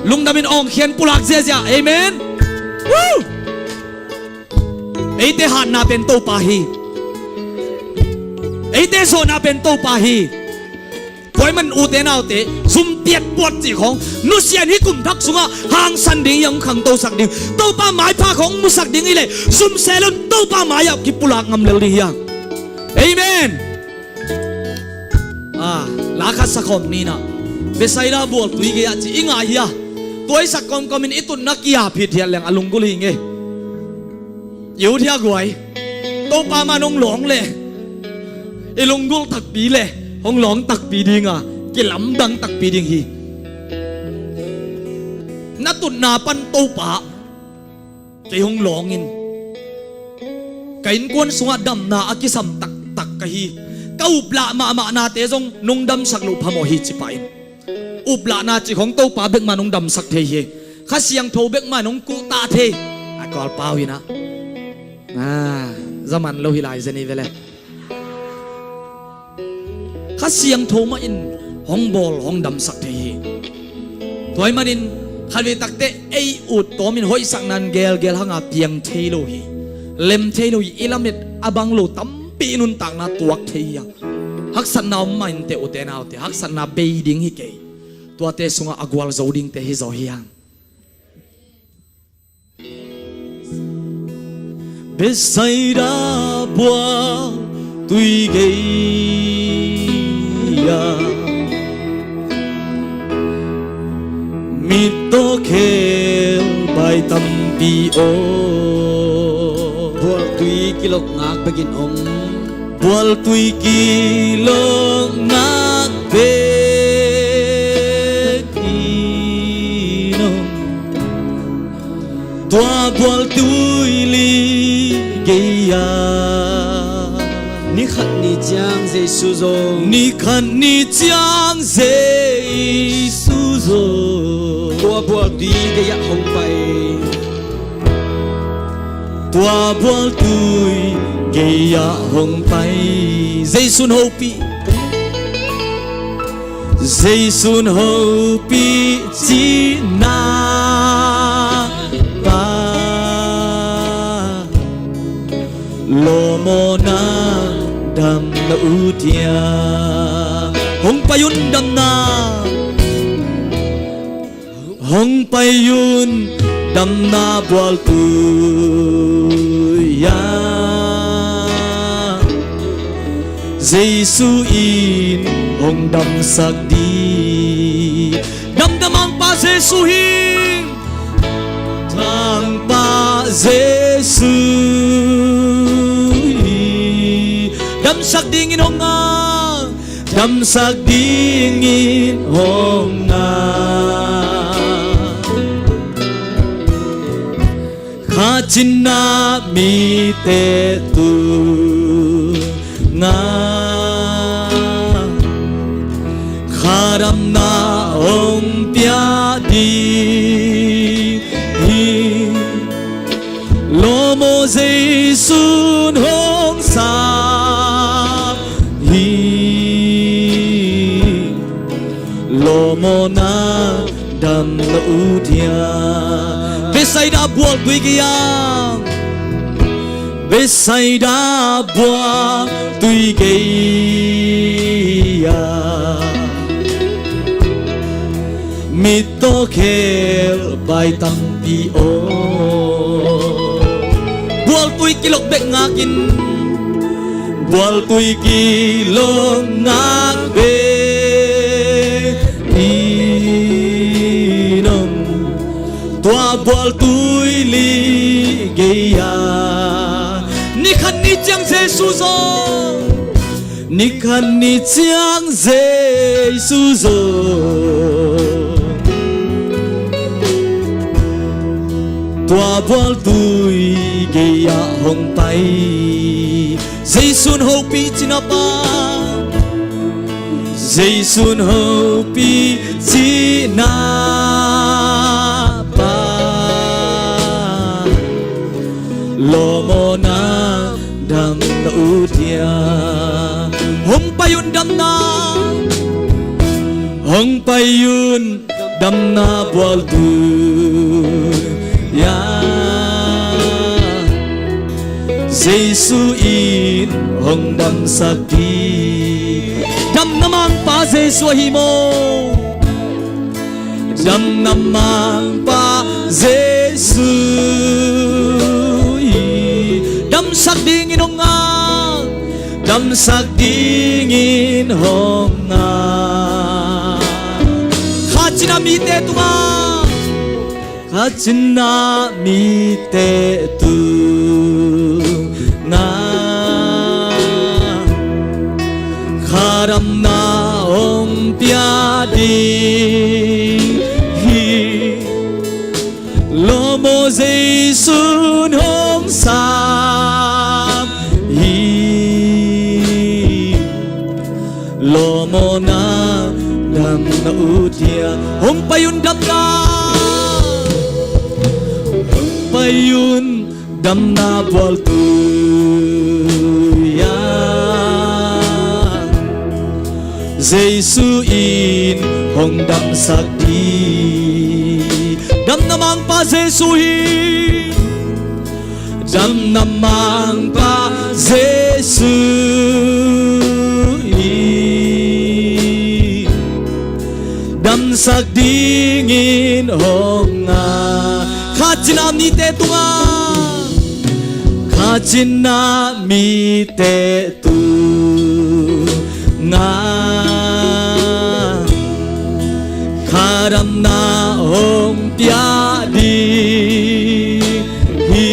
Lungdamin awngkhian pulak ziazia. Amen. Woo! Eite hatna pen Topa hi. Eite zawhna pen Topa hi. Tua ahih manin ute naute, zum tiat puat cih khawng nusia in, hih kum thak sungah hangsan ding hi a, hong khangtosak ding, Topa maipha khawng musak ding hi leh zum sel un, Topa mai-ah kipulak ngam lel ding hi a. Amen. Ah, la khat sa khawm ni in ah, Bethsaida bualtui gei-ah ci i ngah hi a. Tua i sak kawmkawm in i tutna ki-ap hithiat leng a lunggulh hi ing e. I ut hia guai? Topa mah in hong lawng leh i lunggulh takpi leh hong lawng takpi ding a, kilamdang takpi ding hi. Na tutna pan Topa, kei hong lawng in. Ka innkuan sungah damna a kisam taktak ka hi. Ka uplah mahmahnate zong nong damsak loh phamawh hi, ci pah in. Uplahna cih khawng Topa bek mah in hong damsak thei hi. Kha Siangtho bek mah in hong kuhtak thei. A kual pau hi in ah. Ah, zaman lo hi lai zen hi ve leh. Kha Siangtho mah in hong bawl, hong damsak thei hi. Tua ahih manin khatvei takteh ei ut tawm in hoihsakna in gelgel hang a piang thei lo hi. Lem thei lo hi. I lamet a bang lo tampi i nuntakna tuak thei hi a. Haksatna om mah inteh ute naute, haksatna bei ding hi kei. Tuate sungah a gualzo dingte hi zaw hi hang. Bethsaida bualtui gei-ah mittaw khelbai tampi om. Bualtui kilok ngak bekin om. Bualtui kilok ngak bekin om. Tua bualtui li gei-ah ni khat ni ciang Jesu zong. Ni khat ni ciang Jesu zong. Tua bualtui gei-ah hong pai. Tua bualtui gei-ah hong pai. Jesu in hopih. Jesu in hopih cihna pan lawm aw, na dam na ut hia? Hong pai un damna. Hong pai un damna bualtui ah. Jesu in hong damsak ding. Damna mangpa Jesu hi. Mangpa Jesu hi. Damsak dingin hong ngak. Damsak dingin hong ngak. Kha cinna mite tungah kha damna hong pia ding hi. Lawm aw, Jesu in hong sap hi. Lawm aw, na dam na ut hia? Bethsaida bualtui gei-ah. Bethsaida bualtui gei-ah mittaw khelbai tampi om. Bualtui kilok bek ngakin. Bualtui kilok ngak bekin om. Tua bualtui li gei-ah ni khat ni ciang Jesu zong. Ni khat ni ciang Jesu zong. Tua bualtui gei-ah hong pai. Jesu in hopih cihna pan. Jesu in hopih cihna pan. Lawm aw, na dam na ut hia? Hong pai un damna. Hong pai un damna bualtui ah. Jesu in hong damsak ding. Damna mangpa Jesu ahi maw? Damna mangpa Jesu hi. Damsak dingin hong ngak, damsak dingin hong ngak. Kha cina mite tungah, kha cina mite tungah kha damna hong pia ding hi. Lawm aw, Jesu'n hong sam hi. Lawm aw, na damna ut hiam? Hong pai un damna, hong pai un damna bualtui ah. Jesu in hong damsak ding. Damna mangpa Jesu hi. Damna mangpa Jesu hi. Damsak dingin hong ngak. Kha cina mite tungah, kha cina mite tungah kha damna hong pia ding hi.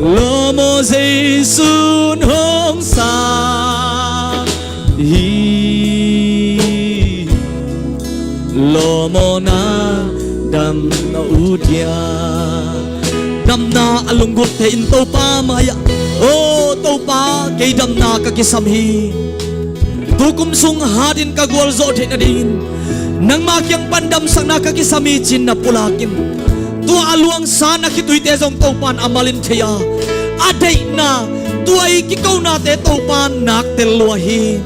Lawm aw, Jesu'n hong sam hi. Lawm aw, na damna ut hiam? Damna a lunggulhte in Topa mai-ah, "Aw Topa, kei damna ka kisam hi. Tukum sung hatin ka gualzawh theih nadingin nangma kiang pan damsakna ka kisam hi," ci-in na pulak in. Tua a luangsa na khituite zong Topa'n a malin thei a, a deihna, tua i kikonate Topa'n nak tel lua hi.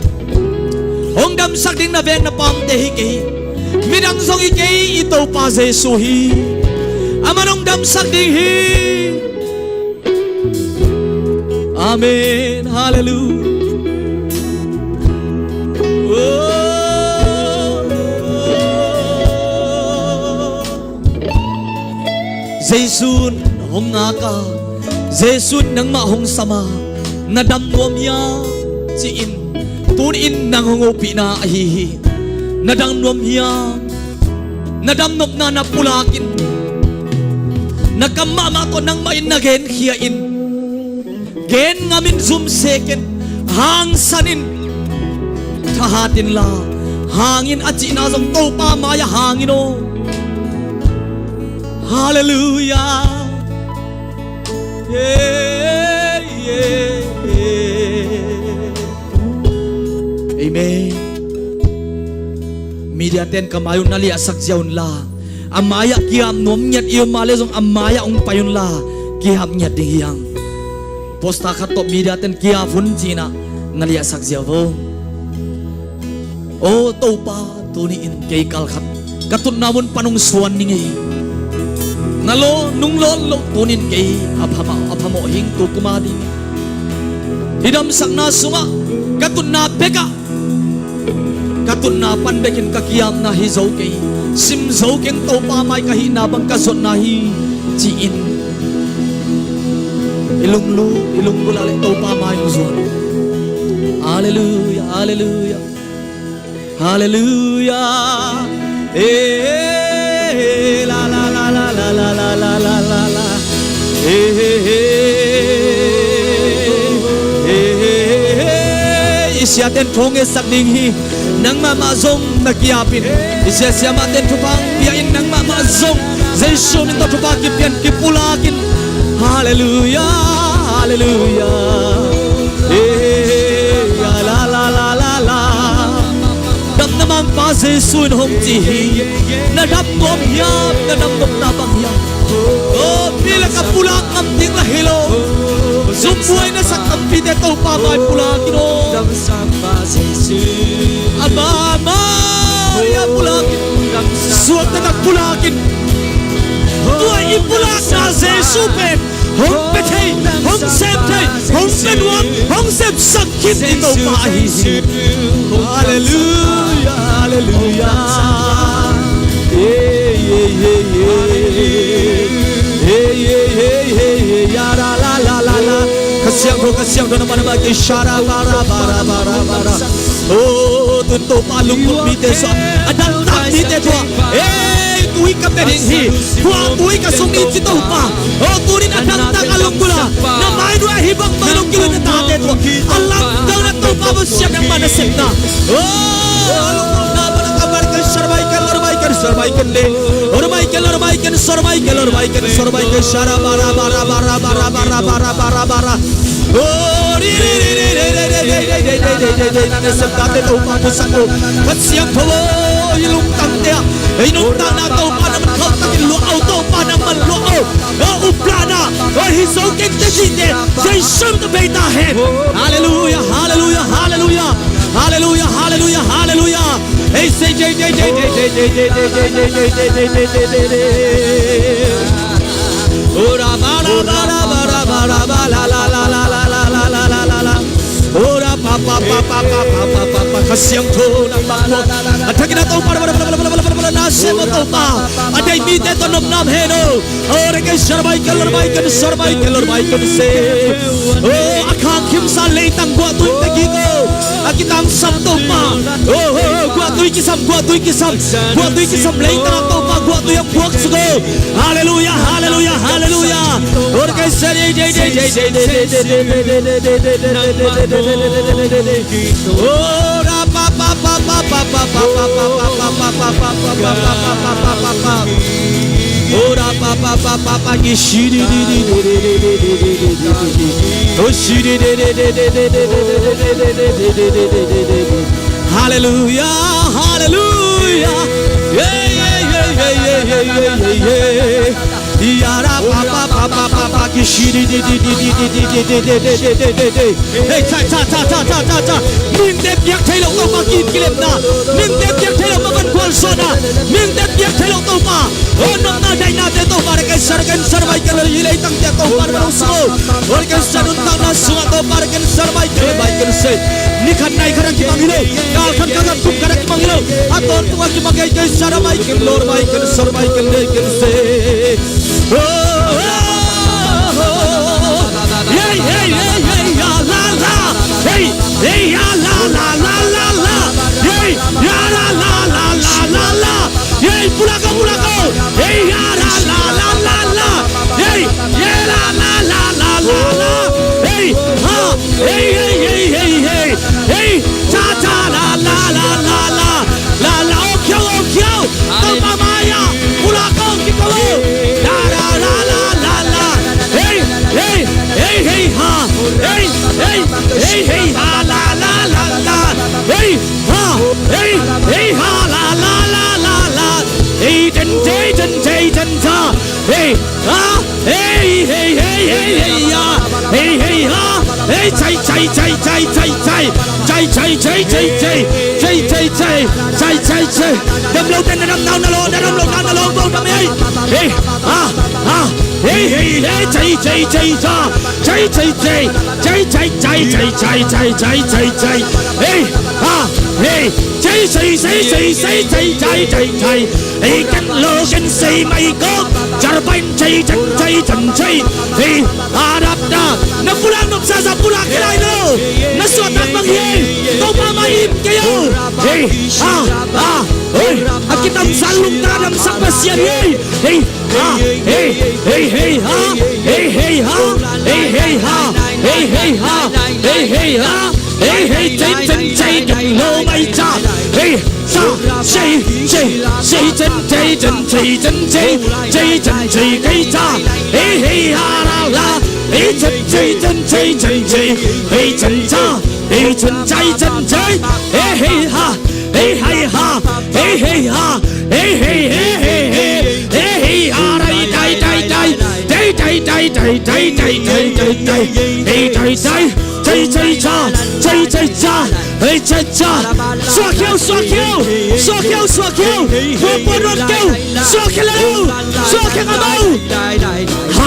Hong damsak ding na veng na pamte hi kei hi. Midang zong hi kei hi, i Topa Jesu hi. Aman hong damsak ding hi. Amen. Halleluiah. Oh. Jesu'n hong ngak a, Jesu'n nangmah hong sam a, "Na dam nuam hiam?" ci-in tuni-in nang hong hopihna ahi hi. Na dam nuam hiam? Na damnopna na pulak in. Na kam mahmah tawh nangmah in na genkhia in. Gen ngam in, zum sek in, hangsan in, thahat inla hang in, a cihna zong Topa mai-ah hang in aw. Halleluiah. Yeah, yeah, yeah. Amen. Media ten ka mai un na liahsak ziau inla, a mai-ah ki-ap nuam ngiat i om a leh zong a mai-ah hong pai unla, ki-ap ngiat ding hi hang. Poster khat tawh media ten ki-ap un ci-in ah na liahsak ziau vo. Aw Topa, tuni-in kei kal khat ka tutna mun pan hong suan ning ei. Na law nung lawn loh tuni-in kei a phamawh, a phamawh hing tu kum a ding. Hih damsakna sungah ka tutna bekah, ka tutna pan bekin ka ki-apna hi zo kei. Sim zo keng, Topa mai ka hihna bang ka zuatna hi ci-in i lunglut, i lunggulh a leh Topa mai hong zuan. Halleluiah, halleluiah. Halleluiah. Eh, la, la, la. Eh, eh, eh. Eh, eh, eh. I siaten thu ngetsak ding hi. Nang mahmah zong na ki-ap in. I sia siamahten thupha pia in, nang mahmah zong Jesu min tawh thupha kipia in, kipulak in. Halleluiah, halleluiah. Eh, la, la, la, la, la. Damna mangpa Jesu in hong ci hi. Na dam nuam hiam? Na damnopna bang hiam? Oh, mi lakah pulak ngam ding lah hi lo. Zumbuai na sak tampite Topa mai pulak in aw. A mama ia pulak in. Suakta tak pulak in. Tua i pulakna Jesu pen hong pia thei, hong sem thei, hong pia nuam, hong sepsak khit i Topa ahi hi. Halleluia, halleluia. Hey, hey, hey, hey. Hey, hey, hey, hey, hey. Ya, la, la, la, la, la. Kha Siangtho, Kha Siangtho, na man, na man, ki sha ra ba ra ba ra ba ra ba ra. Oh, tun Topa lungkot mite sua, a dangtak mite tua. Hey, tui ka pen in hi. Khua tui ka sung in ci Topa. Oh, tunin a dangtak a lunggulh a, na mai nuai hi bangbang lunggulh na tate tua. A lamdang na Topa va siam nangmah nasepna. Oh, a lunggulhna pan a ka ban kan sar mai kan lor mai kan sar mai kan de. Or mai kan lor mai kan sar mai kan lor mai kan sar mai kan sara bara bara bara bara bara bara bara bara. Oh, ri ri ri ri ri ri ri ri ri ri ri ri ri ri ri. Nasepnate Topa phusak o. Kha Siangtho o, i lungtangte ah, i nuntakna Topa na man khauh takin luah o, Topa na man luah o. O uplahna, o hi zo kei te cihte, Jesu min tawh bei ta hen. Halleluia, halleluia, halleluia. Halleluia, halleluia, halleluia. Hey, say, say, say. Ora ba la ba la ba la ba la la la la la la la la la. Ora pa pa pa pa pa pa pa pa pa. Kha Siangtho na pa pa. A thakin a Topa, na sem o Topa. A deih mite tawh nopna om hen o. Oh, reke sar mai kel lor mai kel sar mai kel lor mai kel se. Oh, a khang khim sa leitang guah tui pe kik o. A kitangsam Topa. Oh, oh, oh, guah tui kisam, guah tui kisam. Guah tui kisam leitang Topa, guah tui a puak suk o. Halleluia, halleluia, halleluia. Oh, reke sar dei dei dei. Oh, ra pa pa pa pa pa. Ora pa pa pa pa pa ki shi di di di di di di di di di di di. Oh, shi di di di di di di di di di di di di di di di di. Halleluia, halleluia. Yeah, yeah, yeah. Ya ra pa pa pa pa pa pa ki shi di di di di di di di di di di di di di. Hei, cha, cha, cha. Mihingte piak thei lo Topa ki-it kilepna. Mihingte piak thei lo mavan gualzawhna. Mihingte piak thei lo Topa. O nopna daihnate Topa, reke sar, reke sar mai kel lor, i leitangte Topa na man hong sung o. O reke sar, nuntakna sungah Topa, reke sar mai kel lor mai kel se. Ni khat nai khat a kimang hi lo. Kal khat kal khat kum khat a kimang hi lo. A tawntung a kimang, reke sar mai kel lor mai kel sar mai kel lor mai kel se. Hey, hey, hey, hey, ya la la. Hey, hey, ya la la la la la. Hey, ya la la la la la la. Hey, pulak o, pulak o. Hey, ya la la la la la. Hey, ya la la la la la la. Hey, ha. Hey, hey, hey, hey, hey. Hey, cha cha la la la la la. La la, o khiau, o khiau. Topa mai-ah pulak o, kiko o. La la la la la la. Hey, hey, hey, hey, ha. Hey, hey, hey, hey, ha, la la la la. Hey, ha. Hey, hey, ha, la la la la la. Hey, ten, hey, ten, hey, ten, ha. Hey, ha. Hey, hey, hey, hey, hey, ya. Hey, hey, ha. Hey, chai, chai, chai. Chai, chai, chai. Chai, chai, chai, chai, chai. Chai, chai, chai. Chai, chai, chai. Dam lo, dam, dam, dam, dam lo, dam lo, dam lo, dam, hey. Hey, ha, ha. Hey, hey, hey, chai, chai, chai, cha. Chai, chai, chai. Chai, chai, chai, chai, chai, chai, chai, chai. Hey, ha, hey. Chai, chai, chai, chai, chai, chai, chai, chai. Ei, ken lo ken sei mai ko. Jar pain chei chan chei chan chei. Ei, a dap dap. Na pulak nop sa sa pulak kei lai lo. Na suahtak bang hi ei. Topa mai im kei o. Ei, a, a, oi. A kitamsan lungtang a damsak Pasian hi ei. Ei, a, ei, ei, ei, ha. Ei, ei, ha. Ei, ei, ha. Ei, ei, ha. Ei, ei, ha. Ei, ei, chei chan chei ken lo mai cha. Ei, cha, chei, chei, chei chan, chei chan, chei chan, chei, chei chan, chei kei cha. Ei, ei, ha, la, la. Ei, chan, chei chan, chei chan, chei, ei, chan cha. Ei, chan, chei chan, chei. Ei, ei, ha. Ei, ei, ha. Ei, ei, ha. Ei, ei, ei, ei, ei. Ei, ei, ha, dai, dai, dai, dai. Dai, dai, dai, dai. Ei, dai, dai. Chei, chei, cha, chei, chei, cha, hei, chei, cha. Suak khia o, suak khia o, suak khia o, suak khia o. Pua, pua, ruat khia o, suak khia o, suak khia ngam o. Ha,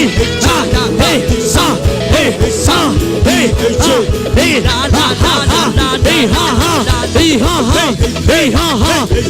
Hey, ha, ha, hey, ha, ha, hey, ha, ha, hey, ha, ha, hey, ha, ha, hey, ha, ha,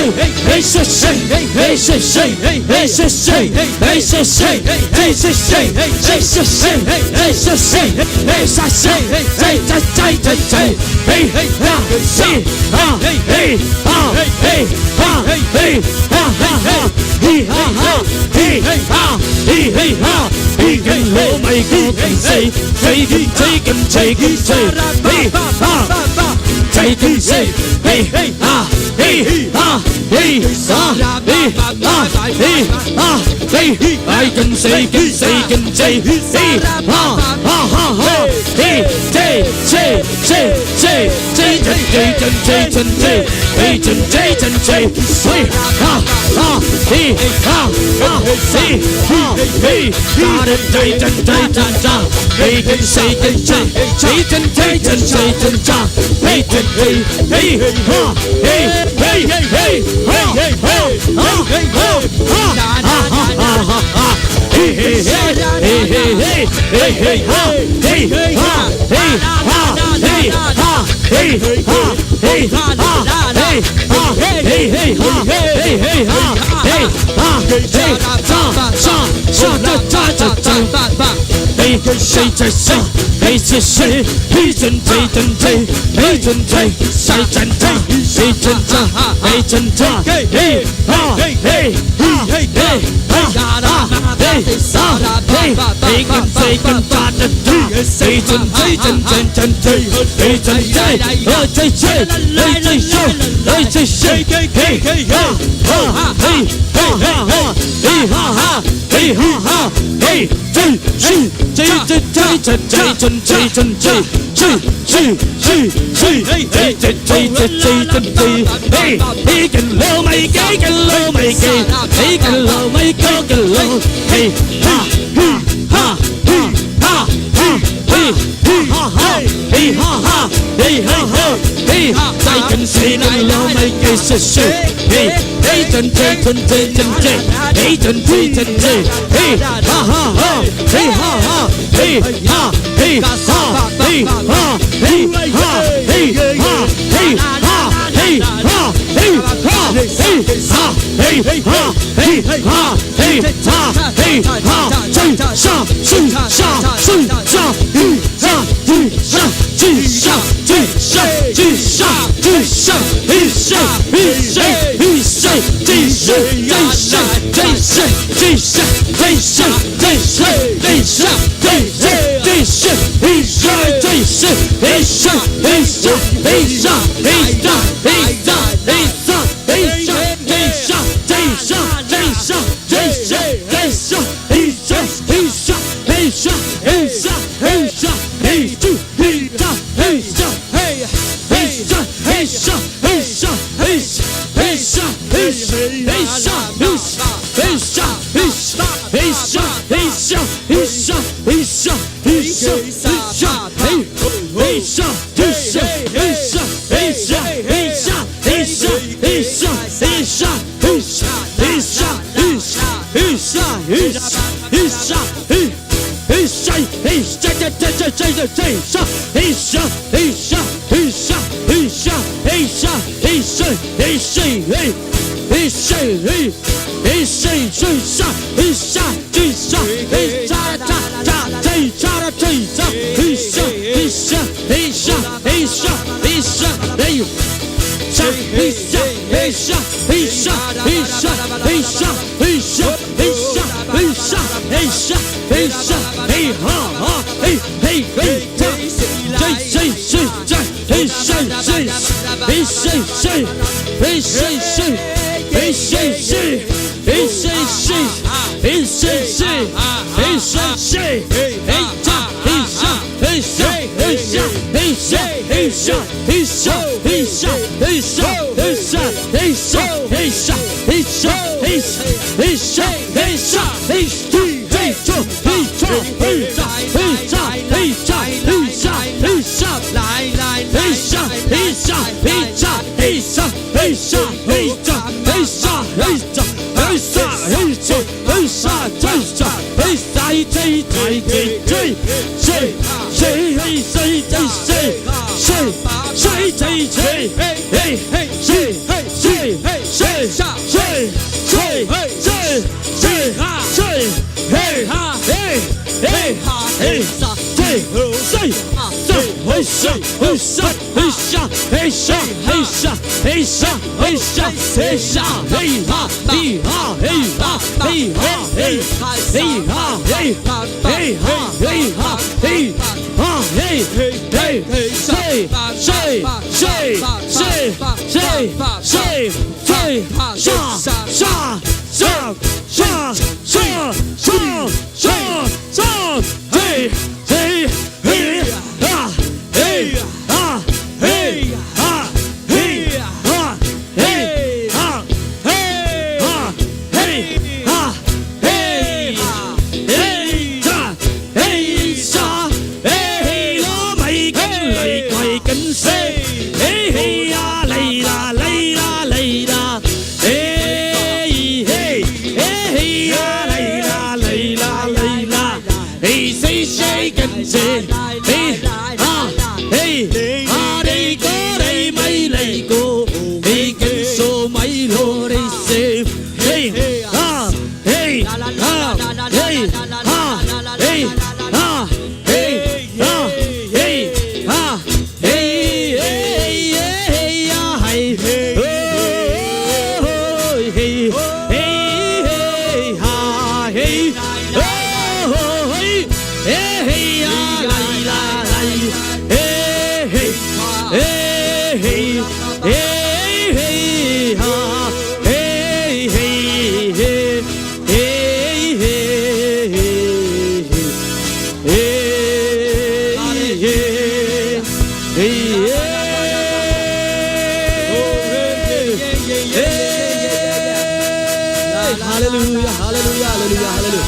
Halleluia, halleluia, halleluia, halleluia.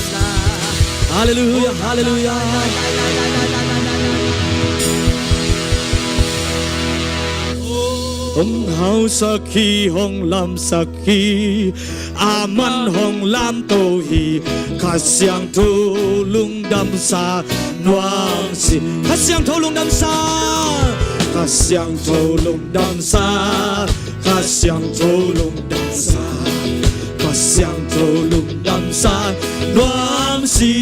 Halleluia, halleluia. Hong hausak hi, hong lamsak hi, aman hong lamto hi, Kha Siangtho lungdamsa nuam si. Kha Siangtho lungdamsa. Kha Siangtho lungdamsa. Kha Siangtho lungdamsa. Kha Siangtho lungdamsa nuam si.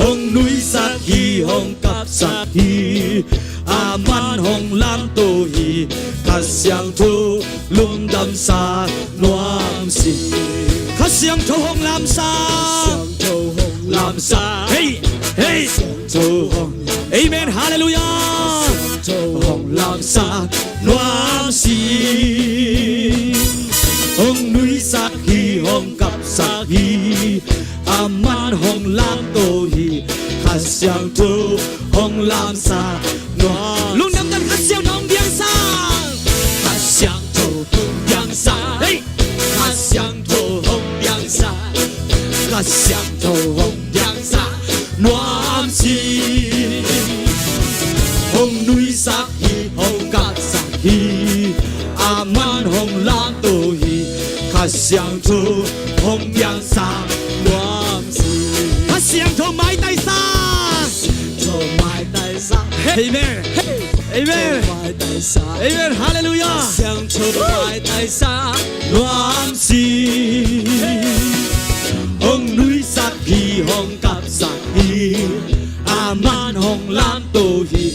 Hong nuisak hi, hong kapsak hi, aman hong lamto hi, Kha Siangtho lungdamsa nuam si. Kha Siangtho hong lamsa. Kha Siangtho hong lamsa. Hei, hei. Kha Siangtho hong lamsa. Amen. Halleluia. Kha Siangtho hong lamsa nuam si. Hong nuisak hi, hong kapsak hi, aman hong lamto hi, Kha Siangtho hong lamsa nuam. Lungdam tan. Kha Siangtho hong piangsa. Kha Siangtho hong piangsa. Hei. Kha Siangtho hong piangsa. Kha Siangtho hong piangsa nuam si. Hong nuisak hi, hong kapsak hi, aman hong lamto hi, Kha Siangtho hong piangsa nuam si. Kha Siangtho maitaisa. Kha Siangtho maitaisa. Amen. Amen. Amen. Halleluia. Kha Siangtho maitaisa nuam si. Hong nuisak hi, hong kapsak hi, aman hong lamto hi,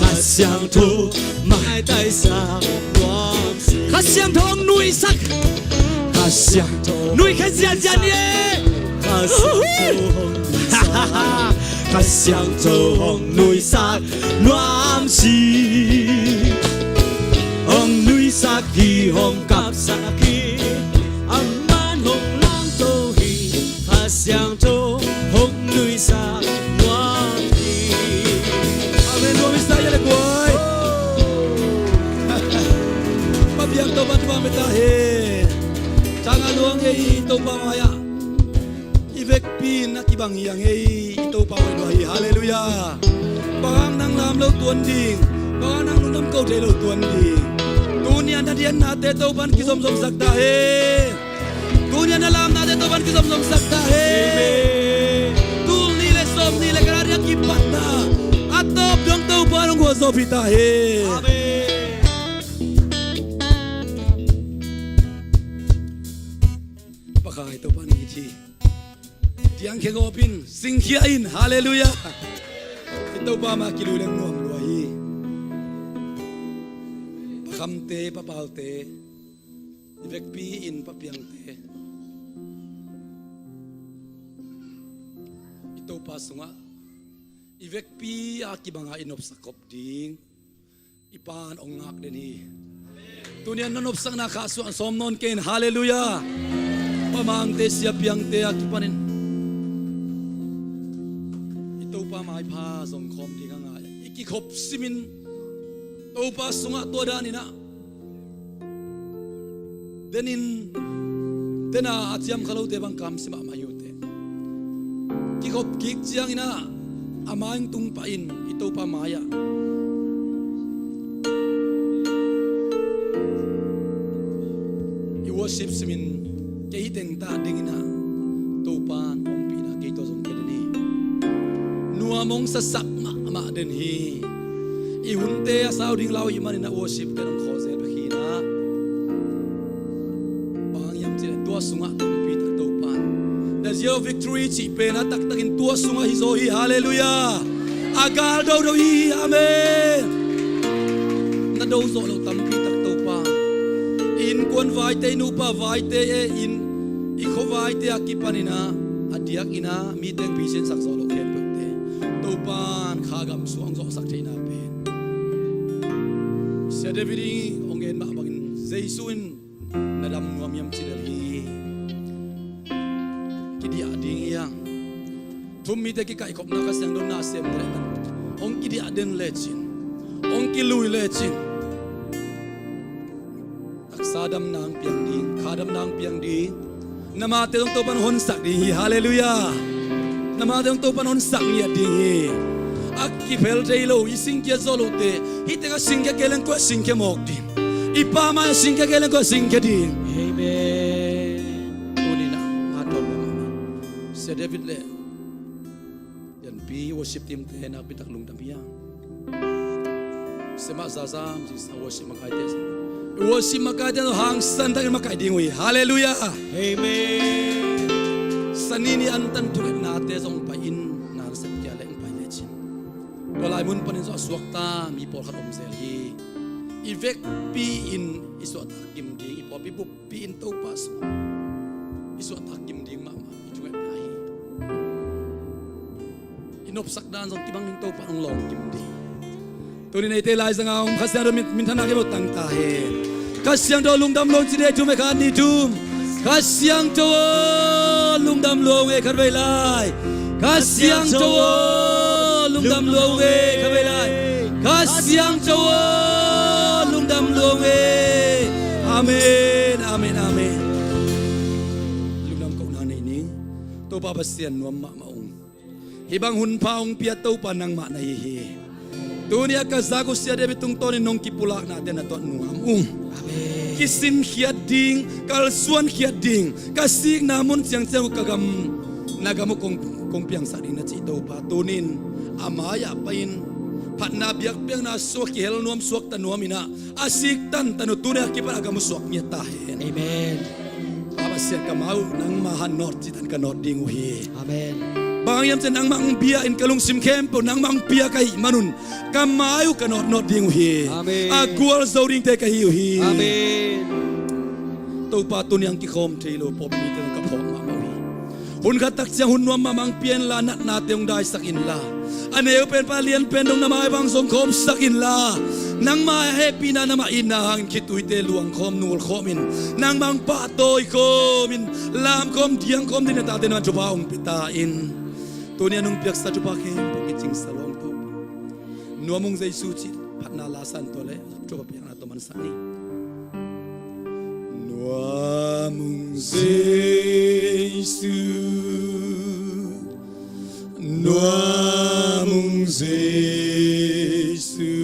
Kha Siangtho maitaisa nuam si. Kha Siangtho hong nuisak. Kha Siangtho nui kha ziazia ni e. Kha Siangtho hong nuisak. Kha Siangtho hong nuisak nuam si. Hong nuisak hi, hong kapsak hi, aman hong lamto hi, Kha Siangtho hong nuisak nuam hi. Amen. Nuam i sa ya le kuai. Pa biang Topa thupha mita he. Changa luang ei Topa maya. I vekpi in a kibang hi ang ei, i Topa huai lua hi. Halleluia. Bang hang nang lam lo tuan ding, bang hang nang lungdam ko thei lo tuan ding. Tuni a na dian nate Topa in kizomzom sak ta he. Tuni-in na lamnate Topa'n kizomzomsak ta hen. Amen. Tul nih le sawm nih le khat a ding a kipatna a tawp dong Topa'n hong gualzawhpih ta hen. Amen. Pakai Topa'n it hi. Diangkhia gawp in, singkhia in. Halleluiah. I Topa mah kilui leng nuam lua hi. Pa Khamte, Pa Paute, i vekpi in Pa Piangte, i Topa sungah i vekpi a kibanga i nopsak khop ding i Pa'n hong ngak den hi. Tuni-in na nopsakna khahsuah sawm nawn kei in. Halleluiah. Pa Mangte, Sia Piangte a kipanin i Topa maipha zong khawm ding a ngai, i kikhop simin Topa sungah tua danin ah denin dena a ciamkha lote bang kamsia mahmah hi uh teh. Kikhop kik ciangin ah a mai hong tung pah in i Topa mai-ah i worship simin kei hi teng ta dingin ah Topa'n ompihna kei tawh zong pia den hi. Nuam hong sasak mahmah den hi. I hunte a sau ding lau ahih manin ah worship pen hong khawl zel bek hi in ah. Bang hang hiam cih leh tua sungah tampi tak Topa'n The Year of Victory cih pen a taktakin tua sungah hi zaw hi. Halleluiah. A gal dodo hi. Amen. Na do zawh loh tampi tak Topa, i innkuan vaite, i nupa vaite, e, inn, i khua vaite a kipanin ah a diakin ah mite hong pisinsak zawh loh khempeuhte Topa'n kha gam sung hong zawhsak theihna pen Sia David in hong gen mah bangin Jesu in na dam nuam hiam cih lel hi. Kidiah ding hi hang. Thum mite kikaihkhopna Kha Siangtho nasem leh hong kidiah den lecin, hong kilui lecin, taksa damna hong piang ding, kha damna hong piang ding. Na mate zong Topa'n honsak ding hi. Halleluiah. Na mate zong Topa'n honsak ngiat ding hi. A kiphel thei lo, i singkhia zawh lote, hih tengah singkhia kei leng koi-ah singkhia mawk ding. I Pa mai-ah singkhia kei leng koi-ah singkhia ding. Amen. Tuni-in ah nga tawh lungdam. Sia David le Lianpi worship team te nakpi tak lungdam hi a. Semah zazam zisa worship makaite zong, worship makaite zong hangsan takin makaih ding uh hi. Halleluiah. Amen. Sani ni antan thungetnate zong pai in, na nasep kia leh hong pai lecin. Tua lai mun panin zong a suakta mi pawlkhat om zel hi. I vekpi in i suahtak kim ding, i pawlpi buppi in Topa sungah i suahtak kim ding mahmah i thungetna hi. I nopsak dan zong kibang ding, Topa hong lawng kim ding. Tuni-in eite laizang a om Kha Siangtho min, minthanna kei mawh tang ta hen. Kha Siangtho lungdam lo ci ni, thum e, khat, nih, thum. Kha Siangtho aw, lungdam lo ung e, khatvei lai. Kha Siangtho aw, lungdam lo ung e, khatvei lai. Kha Siangtho aw, lungdam lo ung e. Amen, amen, amen. Lungdam kohna nei ni. Topa Pasian nuam mahmah ung. Hih bang hunpha hong pia Topa nangmah na hi hi. Tuni-a ka zak uh Sia David tungtawnin nong kipulaknate na tuat nuam ung. Amen. Kisinkhiat ding, kalsuankhiat ding, ka sikna mun ciangciang uh ka gam, na gam uh kong, kong piangsak ding na cih Topa, tuni-in a mai-ah pai-in phatna biakpiakna suak, kihel nuam suakta nuam in ah, a sik tantan uh tuni-a kipat a gam uh suak ngiat ta hen. Amen. Pa Pasian, ka mai uh nangma han nawt cih tan ka nawt ding uh hi. Amen. Bang hang hiam cih leh nangmah hong bia in ka lungsim khempeuh nangmah hong piak ahih manun ka mai uh ka nawtnawt ding uh hi. Amen. A gualzo dingte ka hi uh hi. Amen. Topa, tuni-a hong kikhawm thei lo pawlpi mite zong ka phawk mahmah uh hi. Hun khat tak ciang hun nuam mahmah hong pia inla, natnate hong daisak inla, a neu pen pan a lian pen dong na mai bang zong khawmsak inla, nangma hehpihna, nangma itna hangin khituite luangkhawm nulkhawmin, nangmah hong pahtawi khawmin, lamkhawm diangkhawm dingin na tate nangman thupha hong pia ta in. Tuni-a nong piaksa thupha khempeuh kicingsa lo hang Topa. Nuam ung Jesu cih phatna la san tua leh thupha piakna tawh mansak ni. Nuam ung Jesu, nuam ung Jesu,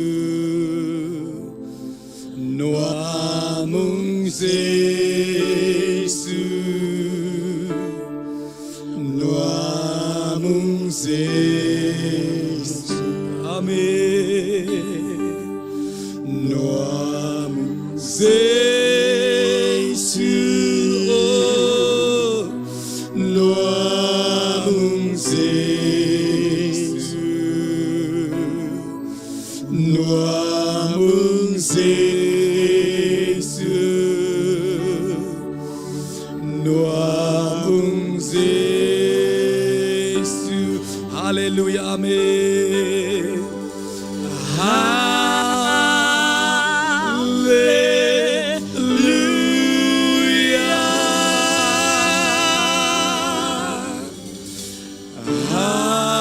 nuam ung Jesu. Jesu. Amen. Nuam ung Jesu, oh, nuam ung Jesu. Nuam ung Jesu, nuam ung Jesu. Halleluia, amen. Halleluia. Halleluia.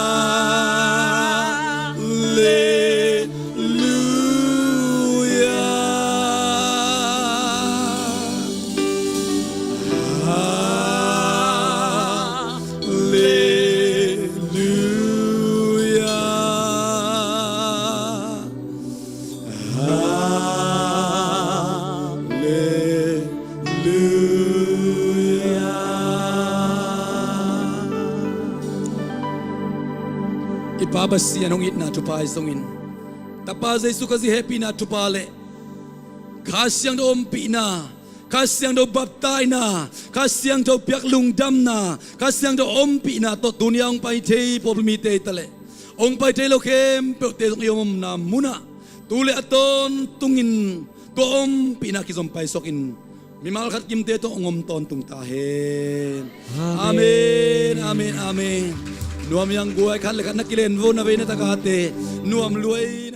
Halleluia. I Pa Pasian hong itna thupha ahi zongin, Tapa Jesu Khazih hehpihna thupha le Kha Siangtho ompihna, Kha Siangtho baptaina, Kha Siangtho piak lungdamna, Kha Siangtho ompihna tawh tuni a hong pai thei pawlpi mite hi ta leh hong pai thei lo khempeuhte zong i om omna munah tu le a tawntungin tua ompihna kizom paisuakin mimal khat kimte tawh hong om tawntung ta hen. Amen, amen, amen. Nuam i ang guai, khat le khat na kilen vo, na vei na takate nuam lua i